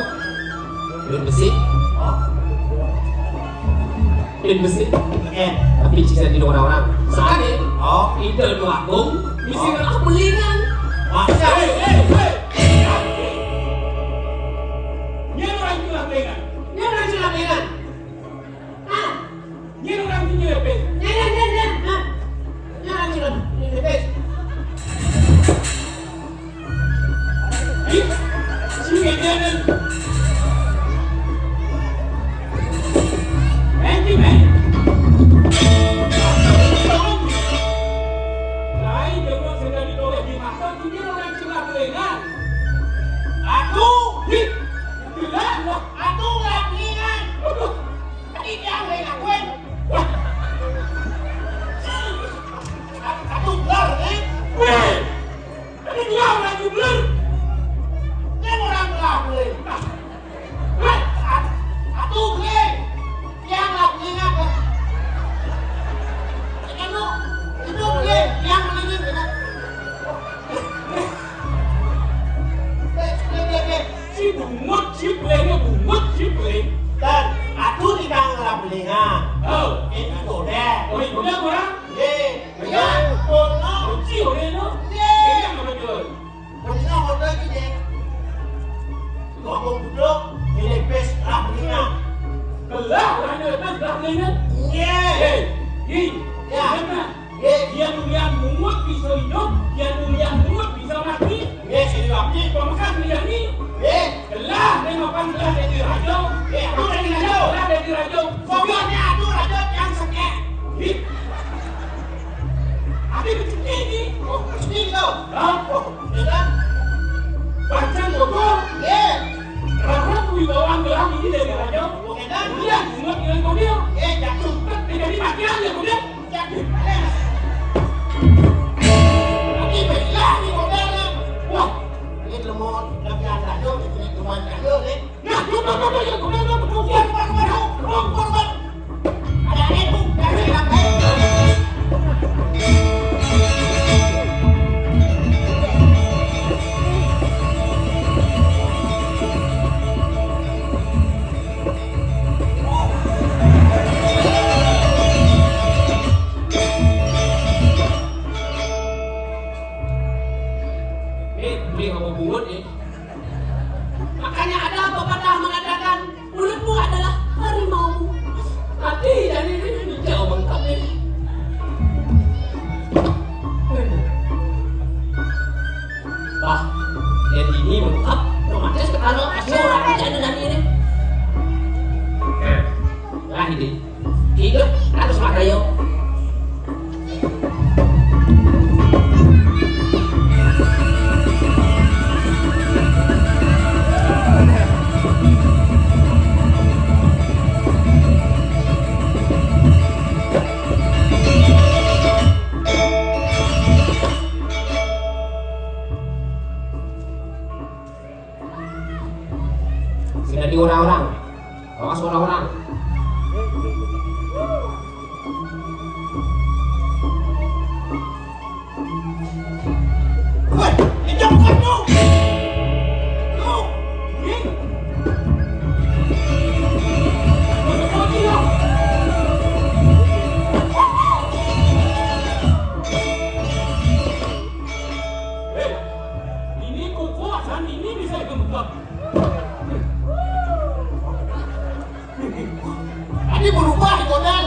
Duit besi. Oh. Duit besi. Iya. Tapi jika di orang-orang. Sekali. Oh. Ida doaku. Mesti aku melingan. Masa? Hei, hei, hei. Dia orang gila pegangan. Dia orang gila pegangan. Ah. Dia orang gila pegangan. Dia, dia, dia, dia. Ah. Dia orang gila pegangan. Ih, si pegangan. Nanti, men. Lain, dia orang sedang ditolak di mata, dia orang gila pegangan. Aduh, ih, gila, loh. Aduh, nggak mendingan. Aduh, ini dia yang lakuin. Wah. Aduh, bener, nih. Weh. Ini dia orang bener. Ini orang bener, nih. Weh. Aduh, nih. Yang lakuin apa? Itu, itu, nih. Yang mendingin, gitu. Si bungut, si beling, bungut, si beling. Dan aku tidak ngelah belingan. Oh. Ini goda. Oh, ini goda, orang? Ye. Iya. Kono. Kunci, orang, no? Ye. Ini yang mana, Jun? Belingan hotel ini, ye. Ngomong duduk, ini pes lah belingan. Belah, orang ini pes lah belingan? Ye. Hei, hei. Ya. Benar. Nggih. Yen ulian mungut bisa idup, yen ulian mungut bisa mati. Nggih, sing mati. Pameksan liyane. Nggih. Gelah ning papan gelah dadi raja. Nggih, aku dadi raja. Gelah dadi raja. Pokoknya aku raja yang sekek. Ih. Ati rezeki iki. Oh, rezeki lho. Hah? Oh, ya kan? Pancen kok. Nggih. Rara kuwi bawaan gelah iki dadi raja. Nggih, kan? Ulian mungut ning kono. Nggih, jatuh. Dadi makian ya, Budi. Wah, ini lemot, tapi ada aja, ini cuma aja, nih. Nah, lu mau apa ya? Kemudian lu mau keluar, keluar, keluar, keluar, keluar. Ada aja tuh, dari belakang. Nih, beli sama bungut nih. Makanya ada pepatah mengatakan, mulutmu adalah harimaumu. Mati dan ini, ini jauh bengkak nih. Wah, jadi ini bengkak. Otomatis ketaruh kasih orang aja ada dari ini. Lah ini. Hidup harus makaya. Orang-orang. Awas orang-orang. Woi, itu bukan lu. Lu. Ini. Masuk lagi, ya. Eh, ini kekuatan ini bisa gemuk. Ini berubah, Kodan.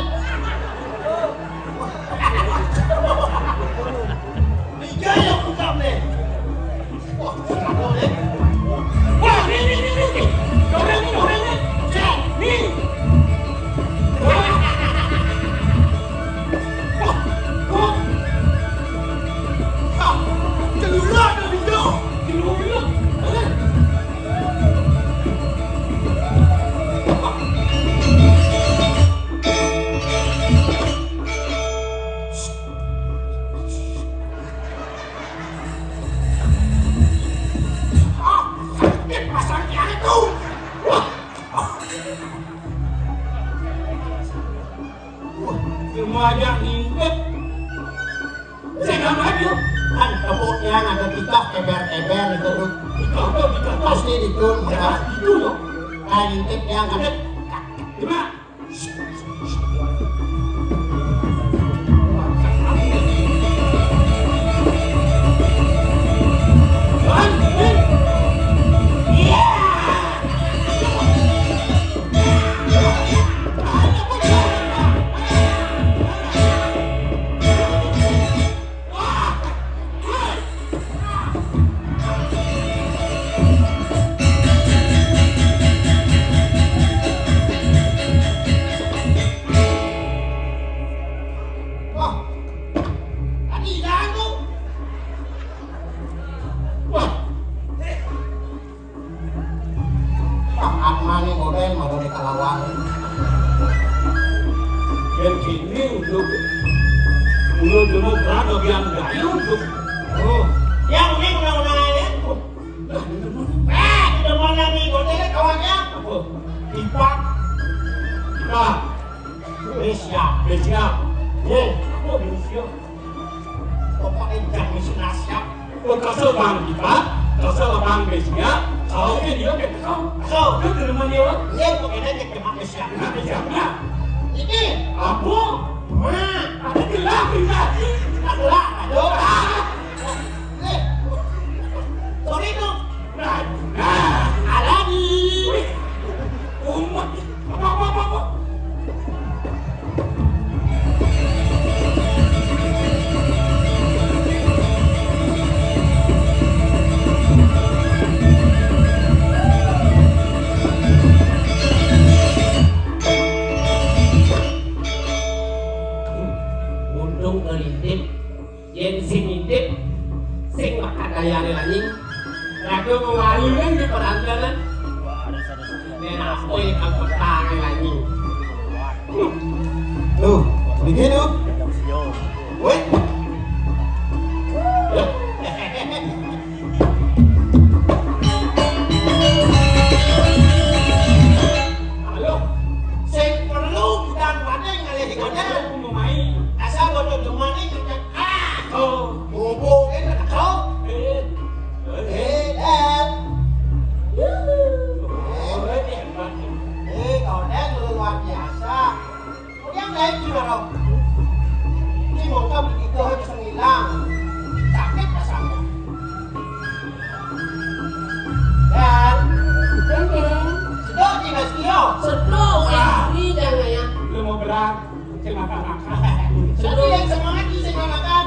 Tiga yang buka, nih. Wah, ini, ini, ini, ini. Orang ini, orang ini. Cek, nih. Wah. Wah. Wah. Ah, celula ada di jauh. Celula. Semuanya ngintip. Saya nggak maju. Kan tepuknya ada kita eber-eber itu, Dut. Itu, itu, itu. Pasti itu. Ya, itu, loh. Kan ngintip yang ada. Coba. Wah, tadi hilang tuh. Wah. Wah, apa nih model, model di kalawang. Dan kini untuk, untuk demokrat bagian gayung tuh. Oh. Ya, ini undang-undang ini. Nah, ini mana? Nah, ini mana nih? Model kawannya. Apa? Tipak. Tipak. Wis siap. Wis siap. Ye, aku wis siap. Pokoknya jangan misi nasihat. Oh, kesel Bang Ipa, kesel Bang Besia, kalau dia dia kesel. Kesel. Dia ke rumah dia, Bang. Iya, pokoknya dia cuma Besia. Nah, Besia, nah. Ini. Apa? Wah. Ada gelap di kaki. Ada gelap, aduh. Ah. Eh. Sorry, tuh. Nah, nah. Ada di. Umat. Apa, apa, apa, apa? Untung ngelintip. Yén sing ngintip, sing makan dayane lanying. Rada ngwayuhing di perantanan. Nek apa ingkang petang lanying. Tuh, iki lho. Weh. Halo, sing perlu budal paning ngalih kodan. Asal bodo demane ngecek. Ah, oh, bobo ini kau. Eh, eh, Dan. Yuhu. Eh, eh, kau Dan luar biasa. Kemudian lain juga, Rob. Ini mongko begitu harus ngilang. Sakit rasanya. Dan. Sedok di Mas Tio. Sedok, wah. Ini jangan ya. Lu mau berat. Sing makan-makan. Tapi yang semangat iki sing makan.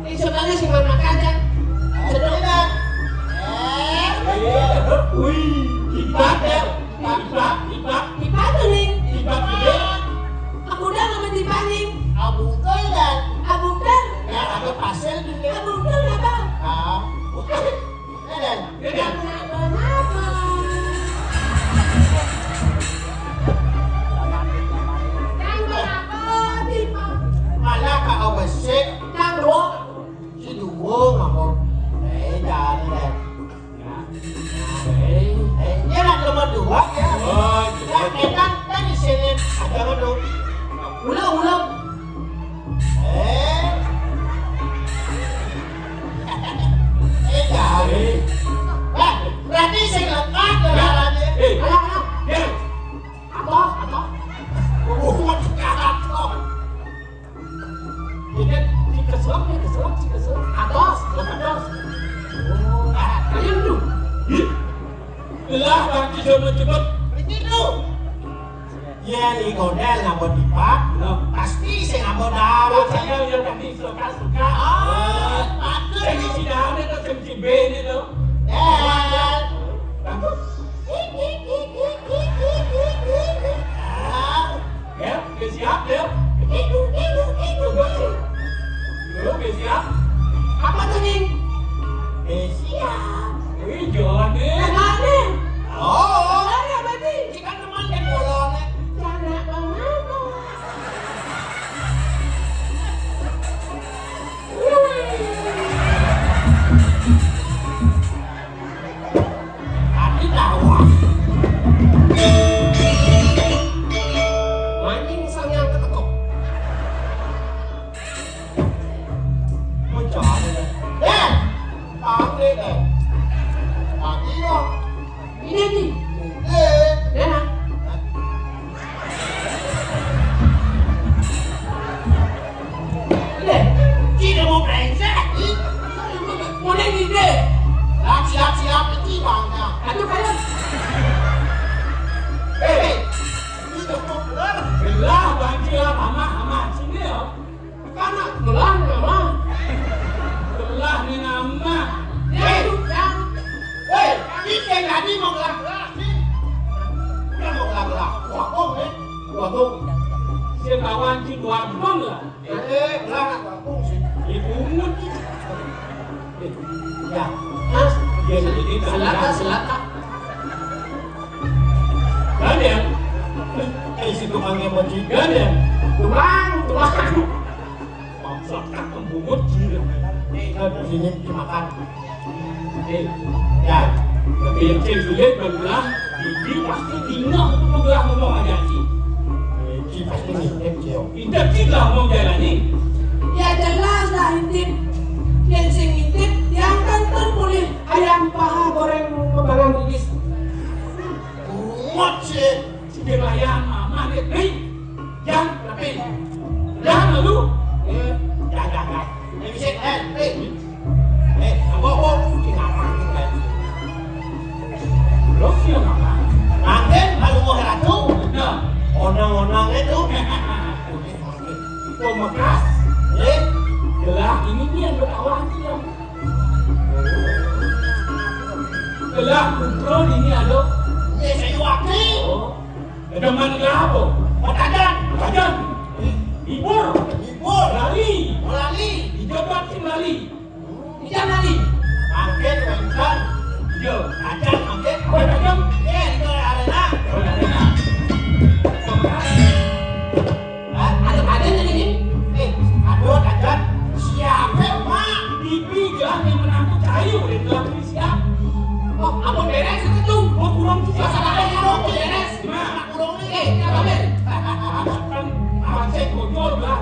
Yang semangat sing makan, Jan. Sedot. Eh. Wih, tipak ya. Tipak, tipak. Tipak tuh, Ning. Tipak gede. Aku udah nggak mau tipak, Ning. Abungkel, Jan. Abungkel. Ya, ada pasir juga. Abungkel apa? Ah. Edan. Edan. Kenapa-napa. Kenapa-napa, Tipa? Malah ka obesik. Kang Dok. Si Duwung apa? Eh, jangan, Edan. Eh, eh, ini anak lemah dulu. Cukup, cukup. Begitu. Ya, ni godel ngaba tipak. Loh. Pasti saya ngaba darah. Saya yang tadi suka-suka. Ah, patut. Saya si Dane tu, saya si Bene tu. Eh. Takut. Ah. Ya, udah siap, ya? Itu, itu, itu, itu. Lu udah siap? Apa tuh, Ning? Eh, siap. Wih, jangan deh. Jangan deh. Oh. Jangan ya, berarti. Kita teman kan bola, nih. Cara mengapa? Ati tawa. Mancing sang yang keketok. Mencari. Eh, panggil deh. Ati dong. Ini nih. Eh. Ya. Iya. Cina mau brengsek, ih. Mau naik ide. Siap, siap, siap, itu bangga. Aduh, kalian. Eh, ini udah mau keluar. Belah, banjir, mama, mama, sini ya. Karena belah, mama. Belah, nih, mama. Ya, itu, ya. Woi, ini kayak tadi mau belah-belah, nih. Udah mau belah-belah. Wah, kok, eh? Wah, kok. Saya bawa anjing dua kebun lah. Eh, lah, kampung sih. Ibu mut. Ya. Hah? Dia jadi selaka, selaka. Gandeng. Eh, si tukangnya bajingan ya. Tulang, tulang. Bangsat, kan pembunuh gila. Nah, di sini dimakan. Eh, ya, tapi yang cewek belah, ini pasti tinggal untuk belah ngomong aja sih. Ini pasti ngintip, Cil. Intip sih lah ngomong jalan nih. Ya jelas lah intip. Yang sing intip, yang kantor boleh ayam paha goreng kembangan tipis. Kuat sih. Sing layan mama nih, nih. Jan, tapi. Jan, lu. Eh, jan, jan, jan. Ini bisa, eh, eh. Eh, apa, apa? Ini apa, ini, eh? Lo sih apa? Makin, kalau mau ratu. Nah. Onang-onang itu. Pemekas. Eh? Gelah ini nih yang berkawan sih, ya. Gelah putra ini ada. Eh, saya wakil. Oh. Ada mana apa? Patadan. Patadan. Libur. Libur. Lali. Lali. Di Jabat sing lali. Di Jabat lali. Angket, Wengsan. Iya. Patadan, angket. Patadan. Eh, di Arena. Arena. Hah? Ada, ada jadi ini. Eh, aduh, Patadan. Siapa, Mak? Bibi, gelah yang menantu cahayu, udah gelah ini siap. Oh, ampun beres itu tuh. Oh, kurang sih. Masalahnya, ampun beres. Nah, kurang nih. Eh, apa, Ben? Kan absen bocor lah.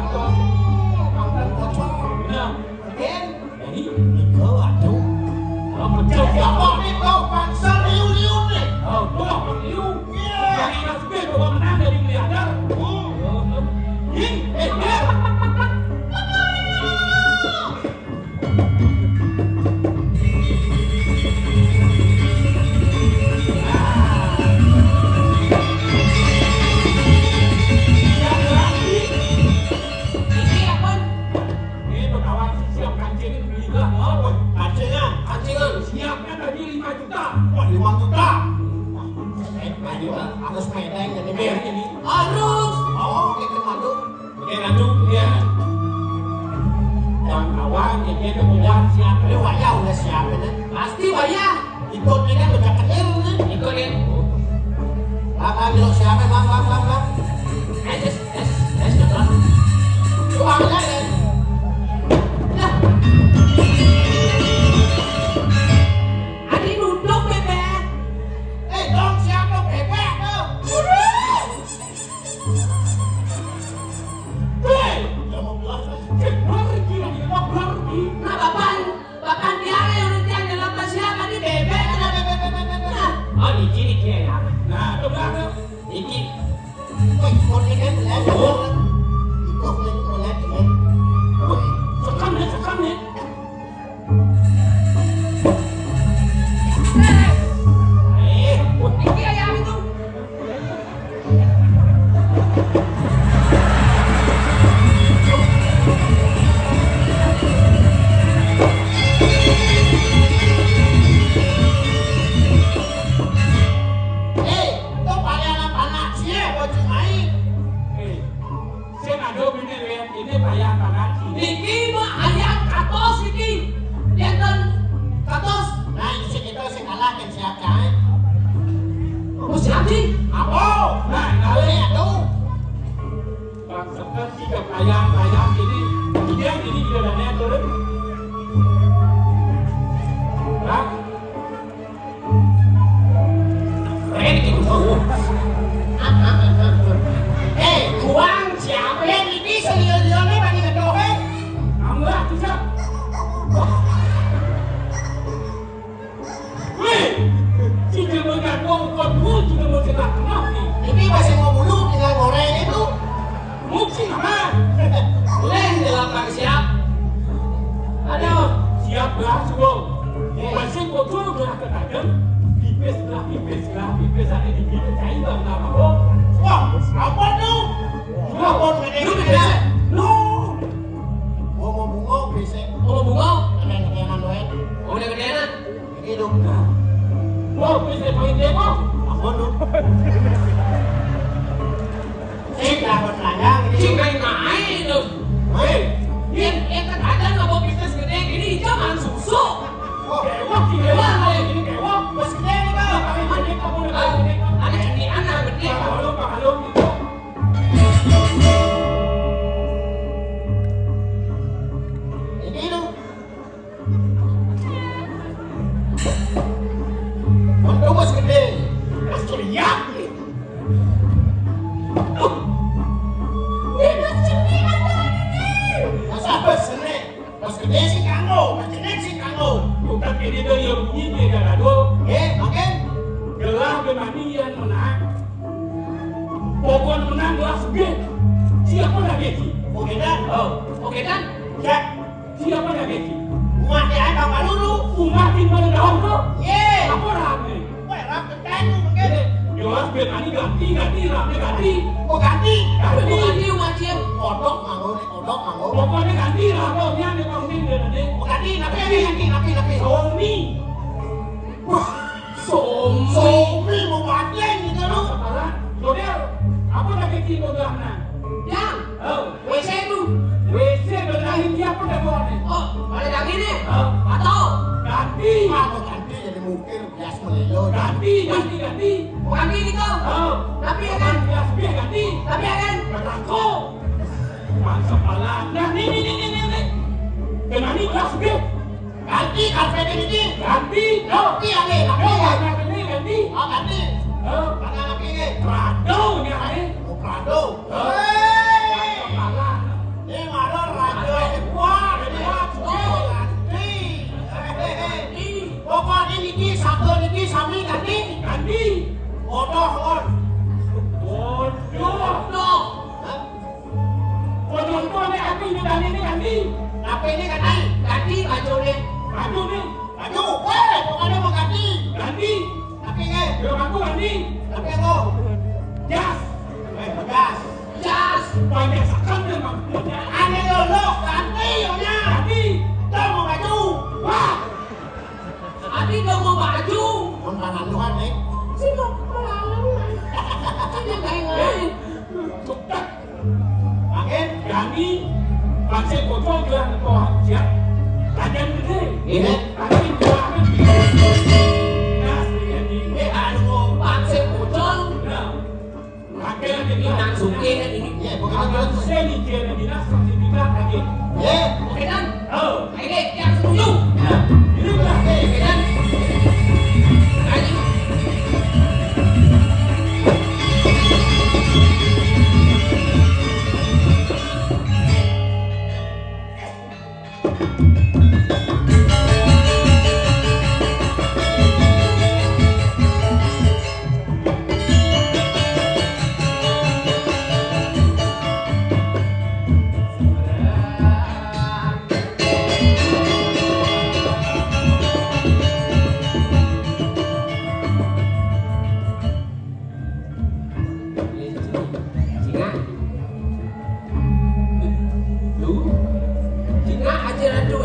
Absen bocor. Nah. Ben, jadi, Niko, aduh. Kalau pecah, ya, apa nih, kau paksa liu-liu nih? Oh, gua liu. Iya. Yang enak gue, gua menang dari miliarder. Oh. Ih, eh, eh. Ini bekawan siap kancingin beli lah, mau. Kancingan, kancingan. Siapnya tadi lima juta. Wah, lima juta. Eh, lima juta. Harus medeng jadi beli ini. Harus. Oh, itu madu. Oke, lanjut, ya. Yang awal, ini ada bulan siap. Ini wayah udah siap, ini. Pasti wayah. Ikut ini kan udah kecil, ini. Ikut, ya. Bang, bang, yuk, siapa, bang, bang, bang, bang? Eh, es, es, es, ya, bang. Tuh, bang, ya, ya. Lah. Adi duduk, Bebek. Eh, dong, siapa, Bebek, tuh? Hei! Nah, Bapak, Bapak dia Masih bocor gelah ketajem, pipis gelah, pipis gelah, pipis ada di sini, cai bang gelah mabok. Wah, apa tuh? Apa tuh? Lu pipis? Lu. Gua mau bunga, pipis. Oh, mau bunga? Ada yang kedengaran, Noel. Oh, udah kedengaran? Ini dong. Wah, pipis paling demo. Apa tuh? Cing dapat ladang ini. Cing main-main tuh. Hei, yang yang ketajem nggak mau bisnis gede gini, jangan susu. Kewok, kewok, kayak gini kewok. Bos gede nih, Bang. Paling gede kamu udah gede. Ada yang di anak gede. Maklum, maklum gitu. Ini tuh. Untung bos gede. Bos curiak. Ini bos gede ada ini. Masa bos gede? Bos gede sih kanggo, bos gede sih kanggo. Bukan ini tuh yang bunyi dia gak ada. Eh, makin? Gelah gimana yang menang? Pokoknya menang gelah segede. Siapa lagi sih? Oke dan? Oh, oke dan? Ya. Siapa lagi sih? Umat dia tambah dulu. Umat di mana daun tuh? Ye. Apa rame? Wah, rame kayak itu mungkin. Jelas biar tadi ganti, ganti, rame ganti. Oh, ganti. Ganti. Ganti umat dia. Kodok manggo nih, kodok manggo. Pokoknya ganti lah, kodoknya ada panggung dia tadi. Oh, ganti, tapi ini ganti, tapi, tapi. Somi. Wah. Somi. Somi mau paten gitu lu. Salah. Model. Apa lagi sih kodoknya? Yang. Oh. W C itu. W C benerin siapa dah bawaannya? Oh, balik lagi nih. Oh. Atau? Ganti. Apa ganti jadi mukir, bias melilo. Ganti, ganti, ganti. Ganti gitu. Oh. Tapi ya kan? Bias, bias ganti. Tapi ya kan? Berlaku. Masa pala. Nah, nih, nih, nih, nih, nih, nih. Dengan ini bias, bias. Ganti karpet ini, Ki. Ganti. Ganti, Ale. Ganti, Ale. Ganti, ganti. Oh, ganti. Oh. Mana lagi ini? Prado, ya, Ale. Oh, Prado. Oh. Hei. Kepala. Ini mana Rajo Edward? Edward. Oh, ganti. Hei, hei, hei. Pokoknya niki, satu niki, sami ganti. Ganti. Bodoh, Lon. Bodoh. Bodoh. Hah? Penonton ni aku ni tadi ni ganti. Tapi ni ganti. Ganti baju ni. Baju ni. Baju. Weh, bukan dia mau ganti. Ganti. Tapi ni. Dia aku ganti. Tapi aku. Jas. Eh, jas. Jas. Banyak sekali maksudnya. Ada dulu ganti, nyonya. Ganti. Dah mau baju. Wah. Adi udah mau baju. Mun tangan Tuhan, eh. Sih mau malam. Sih dia main-main. Makin? Kami pakai botol gelang toh siap. Tajam gede. Iya. Tapi jangan. Gas jadi. Eh, anu, pakai botol. Nah. Pakai jadi. Ini nang suke kan ini. Iya, bukan. Saya di dia di dinas sertifikat lagi. Iya. Oke kan? Oh. Ayo deh, yang setuju. Ya. Duduklah. Oke kan? Ayo. Singa. Lu. Singa aja ratu.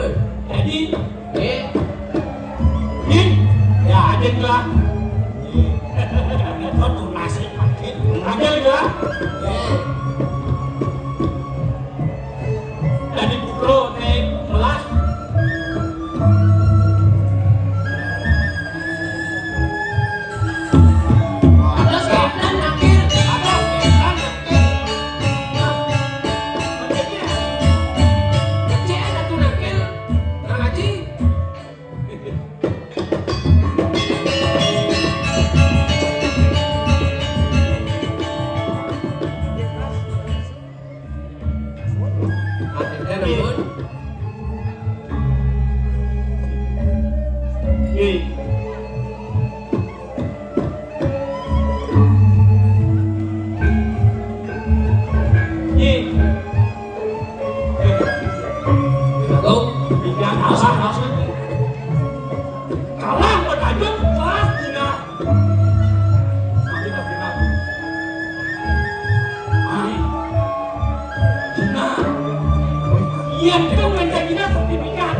Jadi, eh. Din. Ya, Adin lah. Kau tuh nasib makin. Adin lah. Eh. Dari Bukro naik kelas. Ada setan nakil, ada setan nakil. Kecil, kecil ada tuh nakil. Nang Haji. Aduh, kelas Dina. Mami tak Dina. Mami. Dina. Iya, kita udah janjinya sertifikat.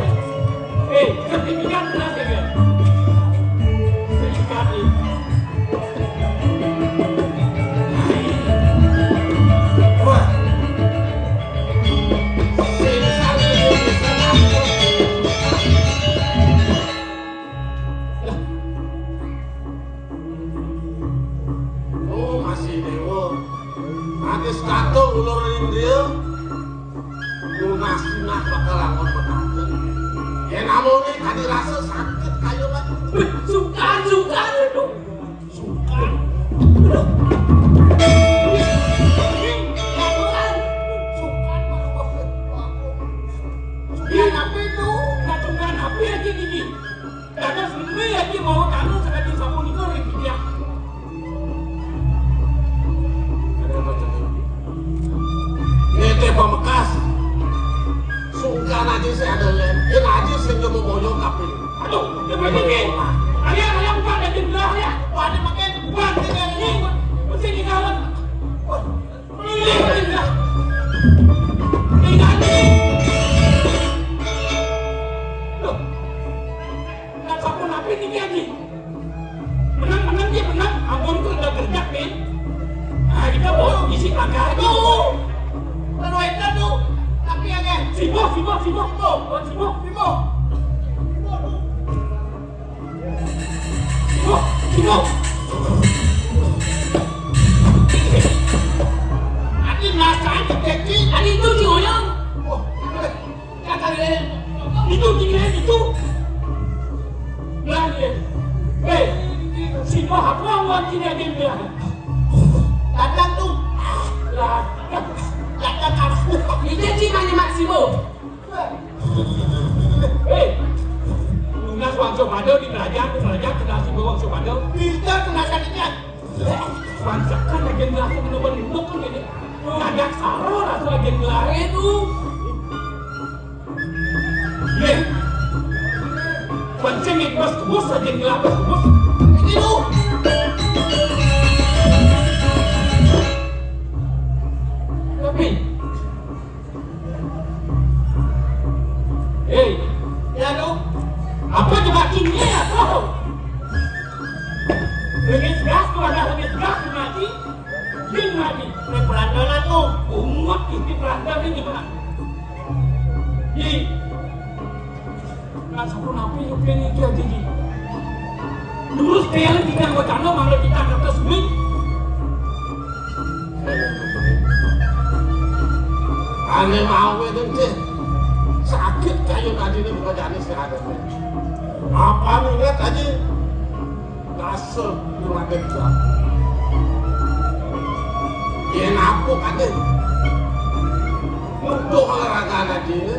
Eh, sertifikat kelas ya, kan? Sertifikat nih. Wah. Oh, masih dewa. Ane stato ulur indria. Lunas-lunas bakal angon mekaten. Yen amone kadi rasa sakit kaya mati. Sungkan, sungkan, aduh. Sungkan. Aduh. Sungkan, Pak. Sungkan apa itu? Nah, sungkan apa lagi ini? Dados lembé iki mau kanu sakadi sapunika ring titiang. Nete pamekas. Sungkan aja sing ada lem. Yen aja sing nyoba moyo kaping. Aduh, ya berarti ki. Kalian, kalian bukan ada jendela ya. Bukan ada makin. Bukan ada ini. Mesti di dalam. Wah. Loh, ndak sampun ape niki, Aji? Menang, menang, dia menang. Ampun, itu udah gerjak, men. Nah, kita bawa isi pagar aja. Tuh. Lalu itu tuh. Tapi ya, kan? Sibo, sibo, sibo. Sibo. Oh, sibo. Sibo. Wah, gila. Adi rasanya kecil. Adi itu si Oyong. Wah, kata dia, itu si dia itu. Lah, dia. Hei, si Wah, aku lawan sini aja dia. Datang tuh. Lah, datang kamu. Itu sih nanya Mak Simo. Hei, lunas wangsa pada di kerajaan, di kerajaan kena si wangsa pada. Kita kena sakitnya. Wangsakan lagi ngelas teman-teman itu kan ini. Ngajak saro rasa lagi ngelar itu. Hei, pancing ikhlas kebus lagi ngelar kebus. Ini tuh. Tapi Hei, ya dong. Apa coba ini ya, bro? Lebih tegas tuh, ada lebih tegas mati. Dia mati. Ini perandalan tuh. Umat ini perandalan ini, Pak. Di Nah, sampun api nyupin iki aja iki. Lurus kaya iki kan wacana mangga kita kertas duit. Ane mau itu deh. Sakit kayu tadi ini bukan jenis yang ada. Apa ingat aja? Rasa kurang kerja. Yen aku kate. Mudah olahraga anak dhewe.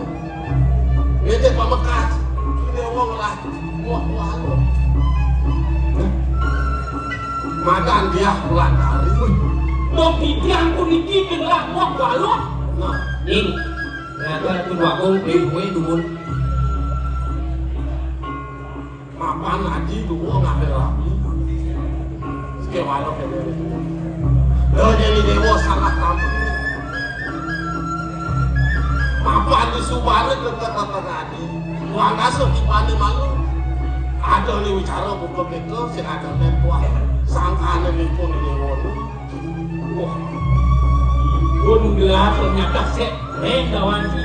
Ngene pamekas. Ini wong lah. Wah, wah. Madan dia pulang kali. Dok, iki aku niki dengar wah, wah. Nah, ning. Ternyata itu wakong, gue dumun. Mapan aji duwo ngambil rabi. Sing warok kene. Lho, nyeni dewa salah kamu. Mapan di subare tetep tetep aji. Wangkasa kipane malu. Ada ni wicara buka beko sing ada nek kuat. Sangkane nipun dewa. Wah. Ibun gelar ternyata sek reng kawan ki.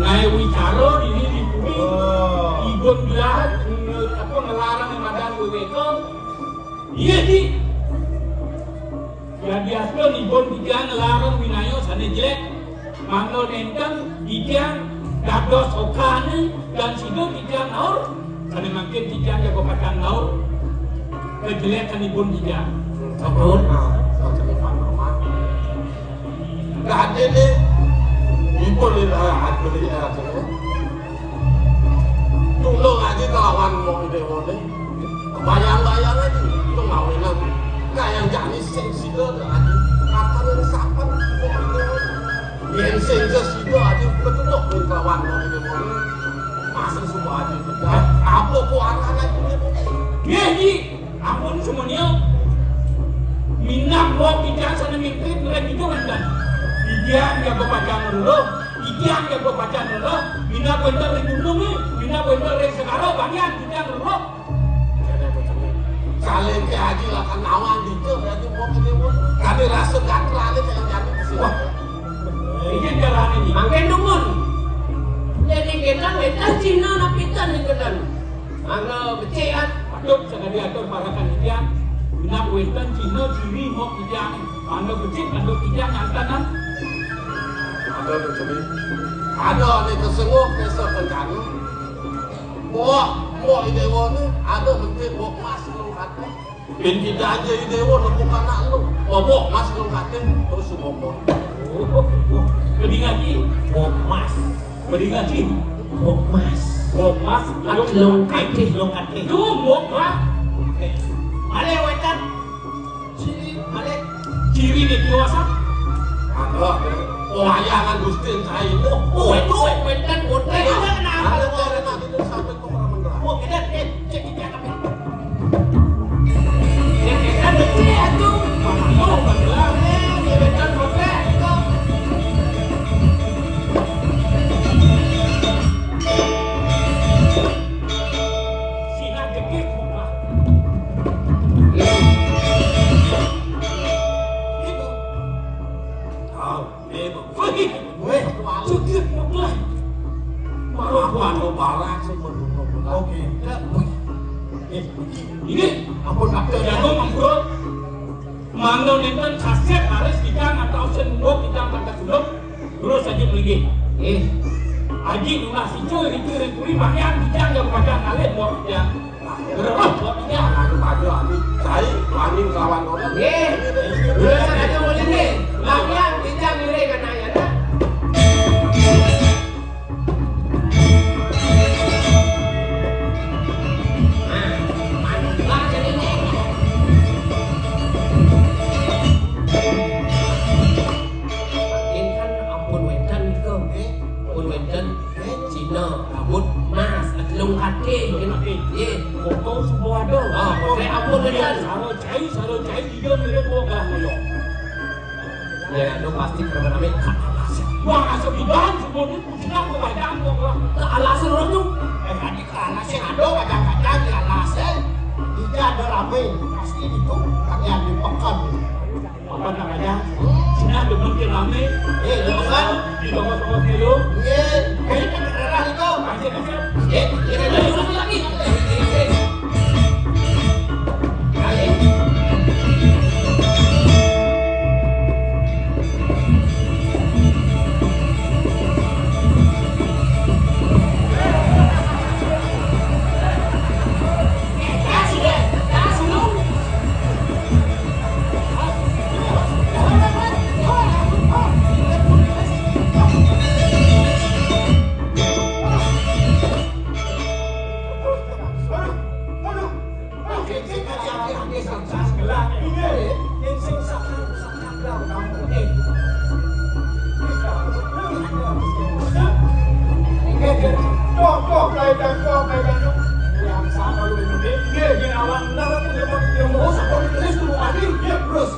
Ngae wicara dini di bumi. Oh. Ibun gelar nge-, apa, ngelarang madan weweka. Iya ki. Ya biasa ibun tiga ngelarang winaya sane jelek. Mangda nenten titiang dados okane lan sida titiang naur, sane mangkin titiang jaga pacang naur kejelekanipun titiang. Sampun. Dadene ipun ira adul ya. Tulung aja kelawan mau dewane. Bayang-bayang aja itu ngawenan. Kayak jani sing sida aja. Katanya sapan. Yen sing sesida aja ketutup ning kawan ngene-ngene. Masih semua aja. Apa ku arane kuwi? Nggih, Ji. Ampun semuanya. Minang bawa kijang sana mimpi, mulai kijang enten. Kijang jago pacang dulu. Kijang jago pacang dulu. Minang bentar di gunung nih. Minang bentar di segara, banyak kijang dulu. Salin ke haji lah kan nawang gitu, haji mau ke dewa. Kami rasa gatel aja kayak jadi ke sini. Wah. Ini jalan ini. Makin dumun. Jadi kita, kita Cina napitan di kedan. Mangga becik, kan? Aduh, sekali atur parakan kijang. Minang wenten Cina ciri mau kijang. Mangga becik, mangga kijang, nyantan, kan? Ada tuh, Cemi. Ada nih kesengok, besok rencana. Mbok, mbok i dewa ni ada menteri mbok emas lu kata. Bin kita aja i dewa nak bukan nak lu. Oh, mbok emas lu kata, terus lu ngomong. Beli ngaji. Mbok emas. Beli ngaji. Mbok emas. Mbok emas. Lak lung katih, lung katih. Itu mbok emas. Oke. Ada wetan. Ciri, balik. Ciri dia dewasa. Ada, ada. Oh, wayangan Gustin saya. Oh, oh, itu, wetan, wetan. Ada, ada, ada, itu sampai ke orang mengelah. Oh, kita, eh, cek, cek, cek, apa? Cek, cek, ada, cek, itu. Mana, oh, mengelah. Eh, wetan, wetan. Sina dikit, bukan. Itu. Tahu, memang. Wih, wih, cekit, bukan. Malah apa lo barang sih, menurut lo? Oke, dah, wih. Eh, ini, ampun, ampun. Jago, ampun. Mangga nenten kasih harus kita nggak tahu sen munggo kita angkat sulung. Terus aja beli. Eh, Aji nulah sicu ricu rikuri makan kita nggak pada ngalir mau kita. Berapa buat kita? Aduh, aduh, aduh. Saya paling lawan orang. Eh, terus aja beli nih. Makan kita ngiring anaknya, dah. Ampun wénten nika, nggih. Ampun wénten, nggih, Cina, rambut emas, ajelung katé, nggih. Nggih. Koko subuh ada. Ah, koté ampun wénten. Saro cai, saro cai, tiga mirip kok gak ngoyo. Ya, lu pasti pernah rame. Wah, asal iban, semuanya kucing aku banyak kok, Bang. Ke alasan orang tuh. Eh, tadi ke alasan ada, kadang-kadang di alasan. Tidak ada rame, pasti itu pakaian di pekan. Apa namanya? Cina demen ke rame. Eh, di pekan. Di toko-toko kilo. Iya. Kayak kan daerah itu. Masih, masih. Iya, iya, iya, iya, lagi. Terus.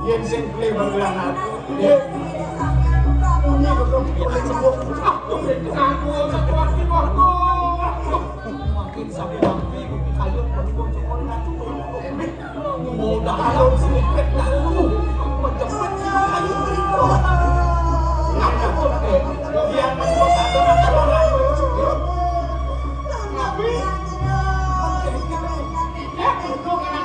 Yen sing klewer lan aku, nggih. Muni kok oleh cembok. Aku sing ngaku satu ati kok. Makin sampai nanti kayu perlu cuma satu. Mau dah kalau sempit dah lu. Menjepit sih kayu kerikil. Yang kedua satu nak kalau nak. Tapi, eh, itu kan.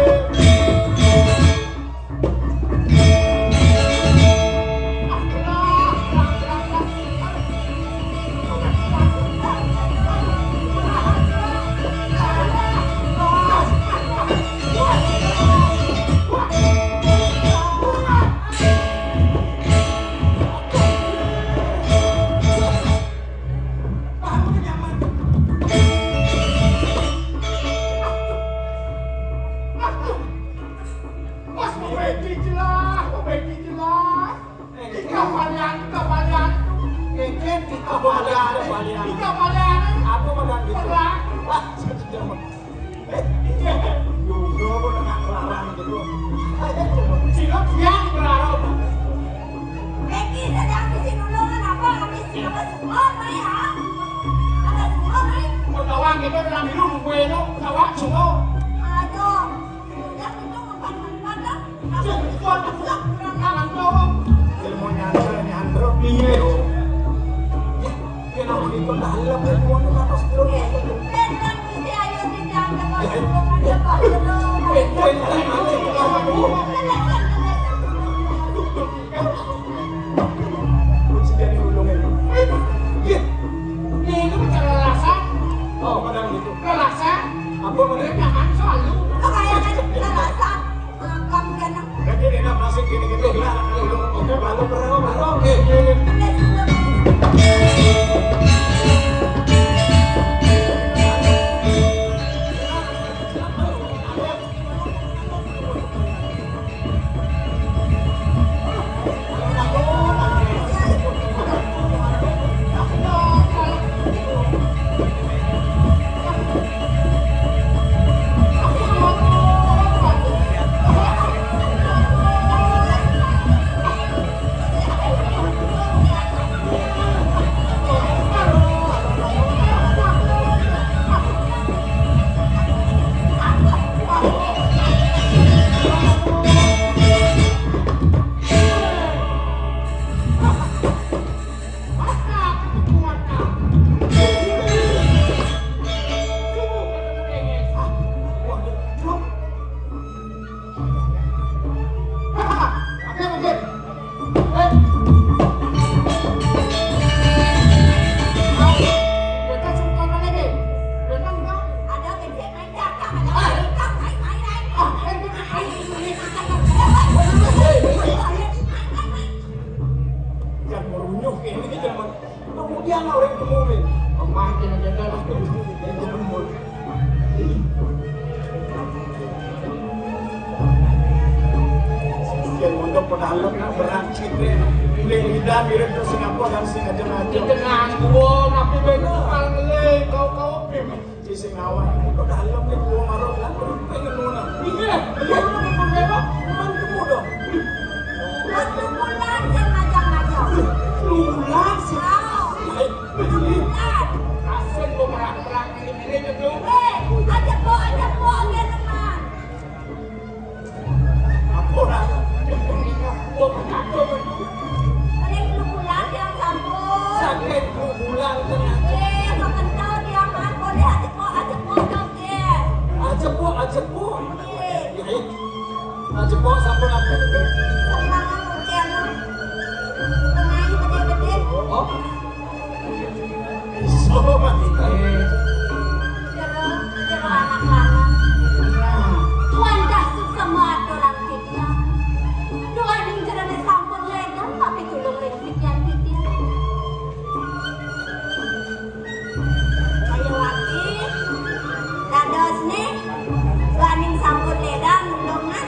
Mas, mau bedi jelas, mau bedi jelas. Tiga palian, tiga palian. Keken tiga palian, tiga palian. Apa makan gitu? Perang. Ah, jangan. Juga pun nggak kelarang gitu. Cilok yang kelarang. Beki sedang bisi nulungan apa? Habis apa semua, Mai, ya? Apa semua, Mai? Kau tahu gitu, dalam hidup gue itu, tahu semua. Aduh. Ini bicara rasa. Oh, padahal gitu. Rasa. Apa bener nyaman selalu. Lo kayak kan rasa. Makan kena. Jadi dia masih gini-gini. Oke, baru, baru, baru. Oke, oke. Yang merunyuh ini zaman. Kemudian orang kemudian memakai aja dah. Yang mondok pedalem nak berang cite. Boleh lidah mirip ke Singapura dan Singapura aja. Kita nganggur, tapi bener kau kau pim. Di sing awak itu dalam ni gua marah kan, pengen nuna. Iya, iya, lu mau berlewat, bukan kamu dong. Aku pulang dan ngajak-ngajak. Lu pulang sih. Tahu. Baik, begini. Pulang. Asal gua merak-merak ini, ini dulu. Eh, ajak gua, ajak gua, biar teman. Ampun, ah. Gua pengaku, gua. Sakit lu bulan, jangan campur. Sakit lu bulan, ternyata. Eh, makan tahu dia, Man. Boleh aja kok, aja kok, dong, dia. Aja kok, aja kok. Iya. Iya, iya. Aja kok, sampun apa? Semangat, oke, lu. Pemain gede-gede. Oh. Iso mati. Jero, jero anak lanang. Tuan dah sukses matur kita. Duaning jerone sampun ledang, tapi tulung ring titiang-titiang. Ayo, Wati. Dadosne, duaning sampun ledang, tulungan.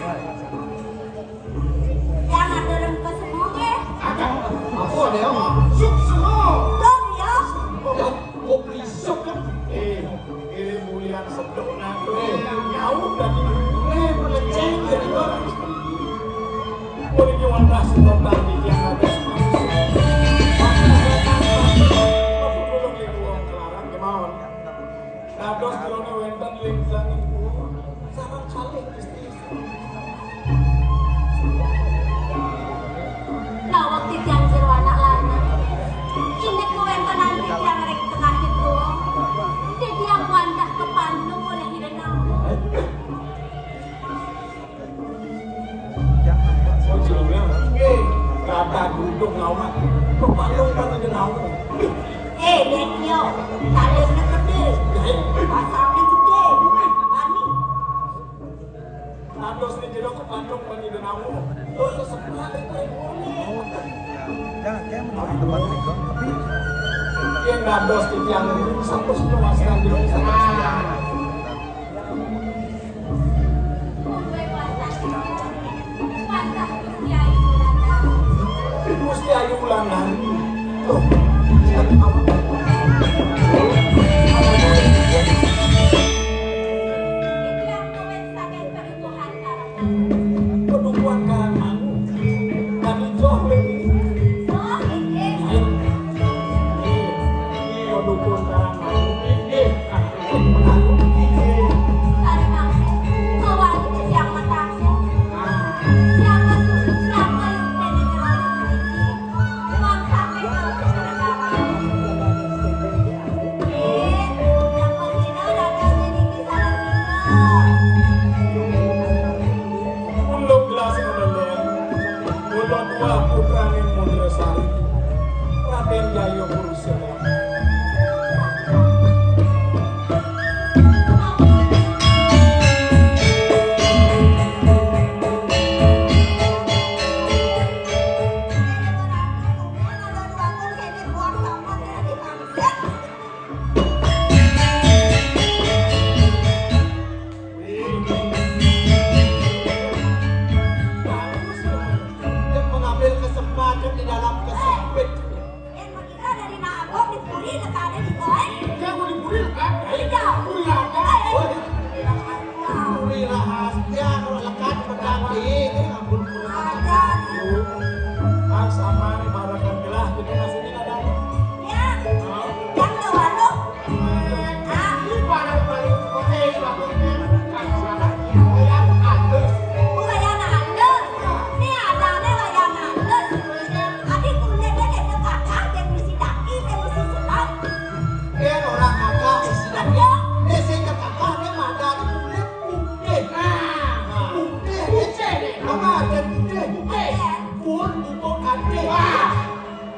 Yang aturun ke semua, nggih. Apa ada yang masuk semua? Dong, ya. Ya, kok berisik kan? Eh, ini mulian sedok nah. Eh, nyaup tadi. Eh, mengeceng jadi orang. Boleh nyuwun ras sedok tadi yang ada. Aku belum di ruang kelarang, kemauan. Kaduduk ngawak, kepala kan ada ngawak. Eh, Dek Tio, talingnya gede, pasangnya gede. Ani. Dados ni jero kepandung bani denawo. Terus sebelah itu. Ya, kayak mau tempat itu, tapi dia dados di tiang ini, satu semua masalah jero, satu semua. Gusti Ayu Wulandari. Loh, Pedukuhan Karangmangu. Kami joh lagi. Iya, dukun Karangmangu. Iya. Unduk gelas meneleh, unduk dua putrane Mundra Sari, Raden Jaya Purusela. Dia mengambil kesempatan di dalam kesempit. Yang mengira dari Nagong di Puri, letaknya di Boy. Dia mau di Puri, lekat? Iya. Puri apa? Eh. Puri rahasia, kalau lekat, pedang di, ini ampun. Aja. Ah, sama nih, barakan gelah, kita ngasihnya ada. Ya. Yang dua lo. Pun buka kante. Wah.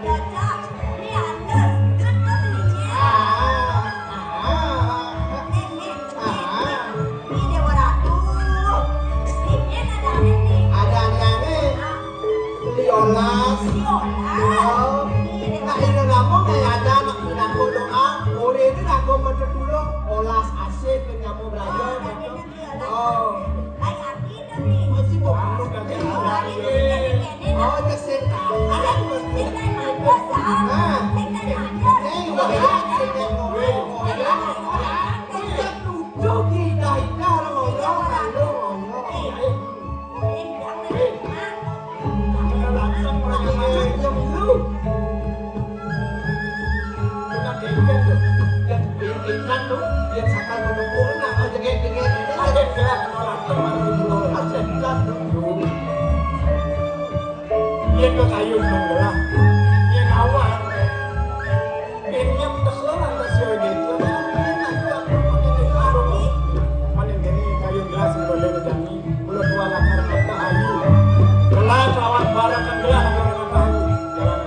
Cocok. Ini halus. Kan kau belinya. Ah, ah, ah. Nih, nih, nih, nih. Nih, Dewa Ratu. Nih, nih, ada aneh nih. Ada aneh-aneh. Ah. Liolas. Liolas. Oh. Nih, Dewa Ratu. Nah, ini kamu kayak ada anak pinangku doa. Uri ini aku mau dulu. Olas asik, kamu belajar. Oh, ada aneh-aneh. Oh. Iya, ke kayu manggelah. Iya, ngawal. Ini yang kesel, atas yo gitu. Paling gini kayu gelas, boleh janji. Belum dua lakar kata ayu. Gelas lawan barang kan gelas, lawan kata ayu. Jalan.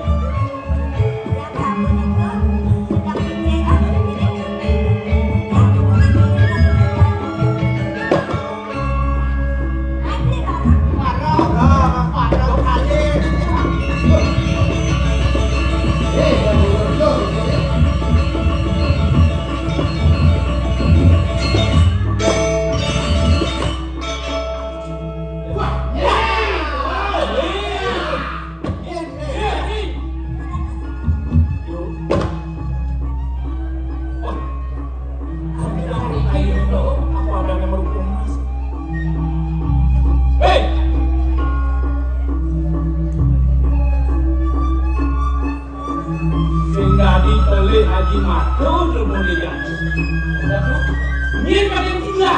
Hei! Sing dadi pelih Haji Mato, Jumuli Jati. Nyén pada gila.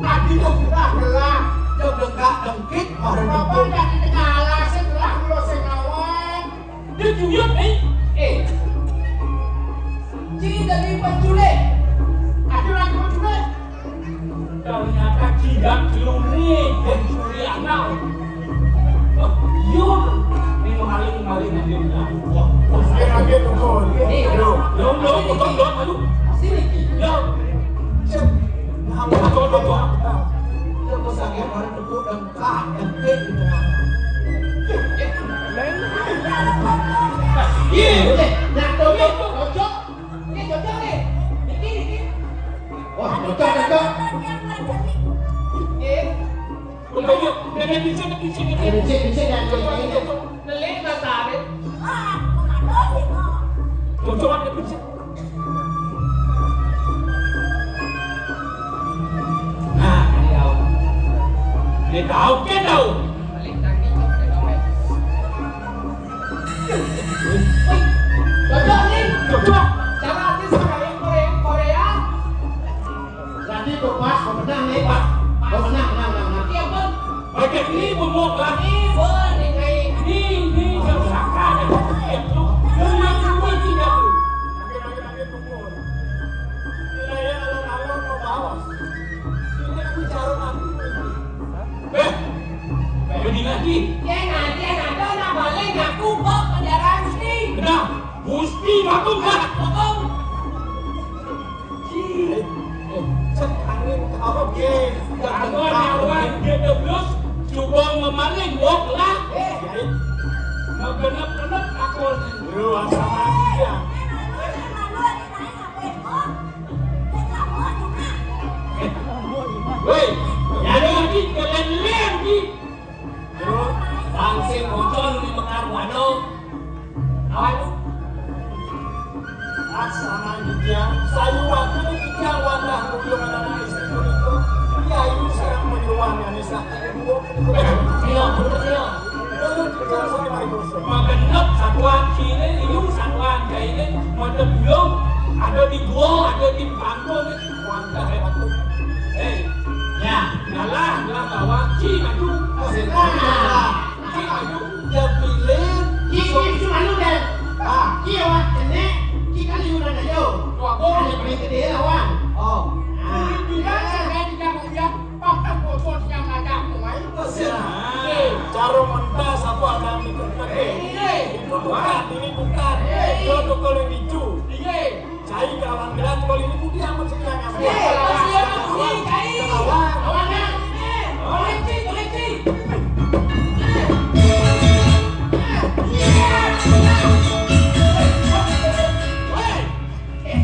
Tadi kok gelah-gelah, jog dengkak-dengkik, baru Bapak dengkik. Dari tengah alas, gelah lo sing ngawon. Dia tuyul, eh? Eh. Ci dari penculik. Ada orang penculik. Ternyata tidak luni pencuri anak. Yo, ini maling, maling, maling. Wah, wah, saya kaget tuh, kok. Ini, yo, yo, yo, potong, yo, aduh. Sini, Ki. Yo. Cek. Nah, potong, potong. Yo, kok saya orang tepuk dan kak, dan kek gitu. Iya. Nah, tuh, yo, cocok. Ini cocok nih. Niki, niki. Wah, cocok, cocok. Iya. Udah, yuk. Udah, udah, bisa, udah, bisa, udah. Bisa, bisa, ya, ya, ya. Nelik, Mas Arif. Cocok, udah, bisa. Nah, ini tahu. Ini tahu, kan tahu. Balik lagi, cocok, cocok. Cocok nih. Cocok. Cara artis kayak Korea, Korea. Berarti tuh pas, mau menang nih, Pak. Mau menang, menang, menang, menang. Iya, Bang. Bagian ini bengok lah. Ini, Bang, ini kayak ini, ini, susah kan. Itu, itu, itu, itu, itu. Makin, makin, makin bengok. Ini kayak alon-alon mau bawas. Ini aku jarum aku. Eh, bening lagi. Yang ada, yang ada, nak balik ngaku, Bang, kendaraan Gusti. Benar. Gusti, ngaku, Bang. Bang. Cek angin apa, Bang? Angin, angin, dia terus, coba memaling, wok lah. Eh, magenep-genep aku. Lu asal aja. Woi, ya ada lagi, kalian lihat nih. Yo, bangse bocor di Mekar Wano. Awan. Asama dia, sayu waktu dia wadah kuyung anak istri itu. Dia itu sekarang menyuruh Anissa. Iya, betul, iya. Magenep satuan sini, liu satuan kayak ini, mata bulung, ada di gua, ada di panggung. Eh, ya, ngalah, ngalah bawa, ci maju. Nah, ci maju. Ya pilih. Ci, ci, ci maju deh. Ah, ci awak kene, ci kan liu nanda yo. Wah, ada paling gede lawan. Oh. Nah. Bilang saya tidak mau ya, pakai bocor yang ada mulai. Cara mentas aku akan dikertek. Eh, itu bukan, ini bukan. Eh, itu kalau itu. Iya. Cai kawan gerak kali ini putih amat sekian. Iya, pasti amat putih, cai. Kawan. Kawan, ya. Polisi, polisi. Woi. Eh,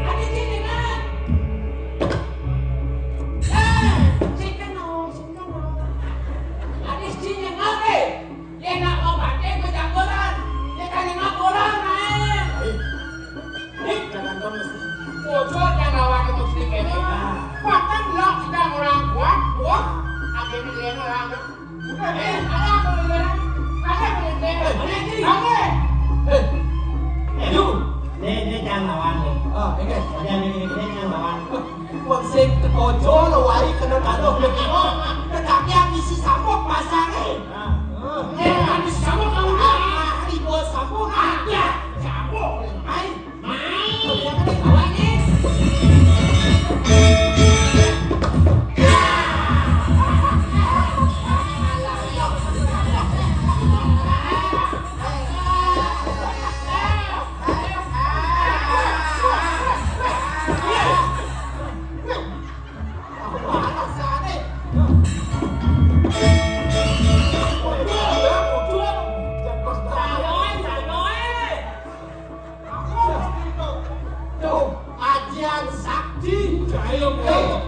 ada sini, kan? Eh, sini, no, sini, no. Ada sini, ngapain? Ye nak mau pakai pejagoran, ye kan nak orang main. Nih, jangan kamu. Bocor yang lawan itu sedikit ini. Bahkan lo tidak orang kuat, kuat. Akhirnya dia orang. Eh, ada apa, ada apa, ada. Eh, eh, lu. Nih, nih jangan lawan nih. Ah, oke. Jangan ini, ini jangan lawan. Wong sing teko Jolo wae kena karo. Tetapi yang isi sabuk pasange. Nah. Eh, kan isi sabuk kamu dah. Ah, di bawah sabuk ada. Sabuk. Mai. Mai. Kamu yang kena kawannya. Tuh, ajian sakti. Ayo, eh,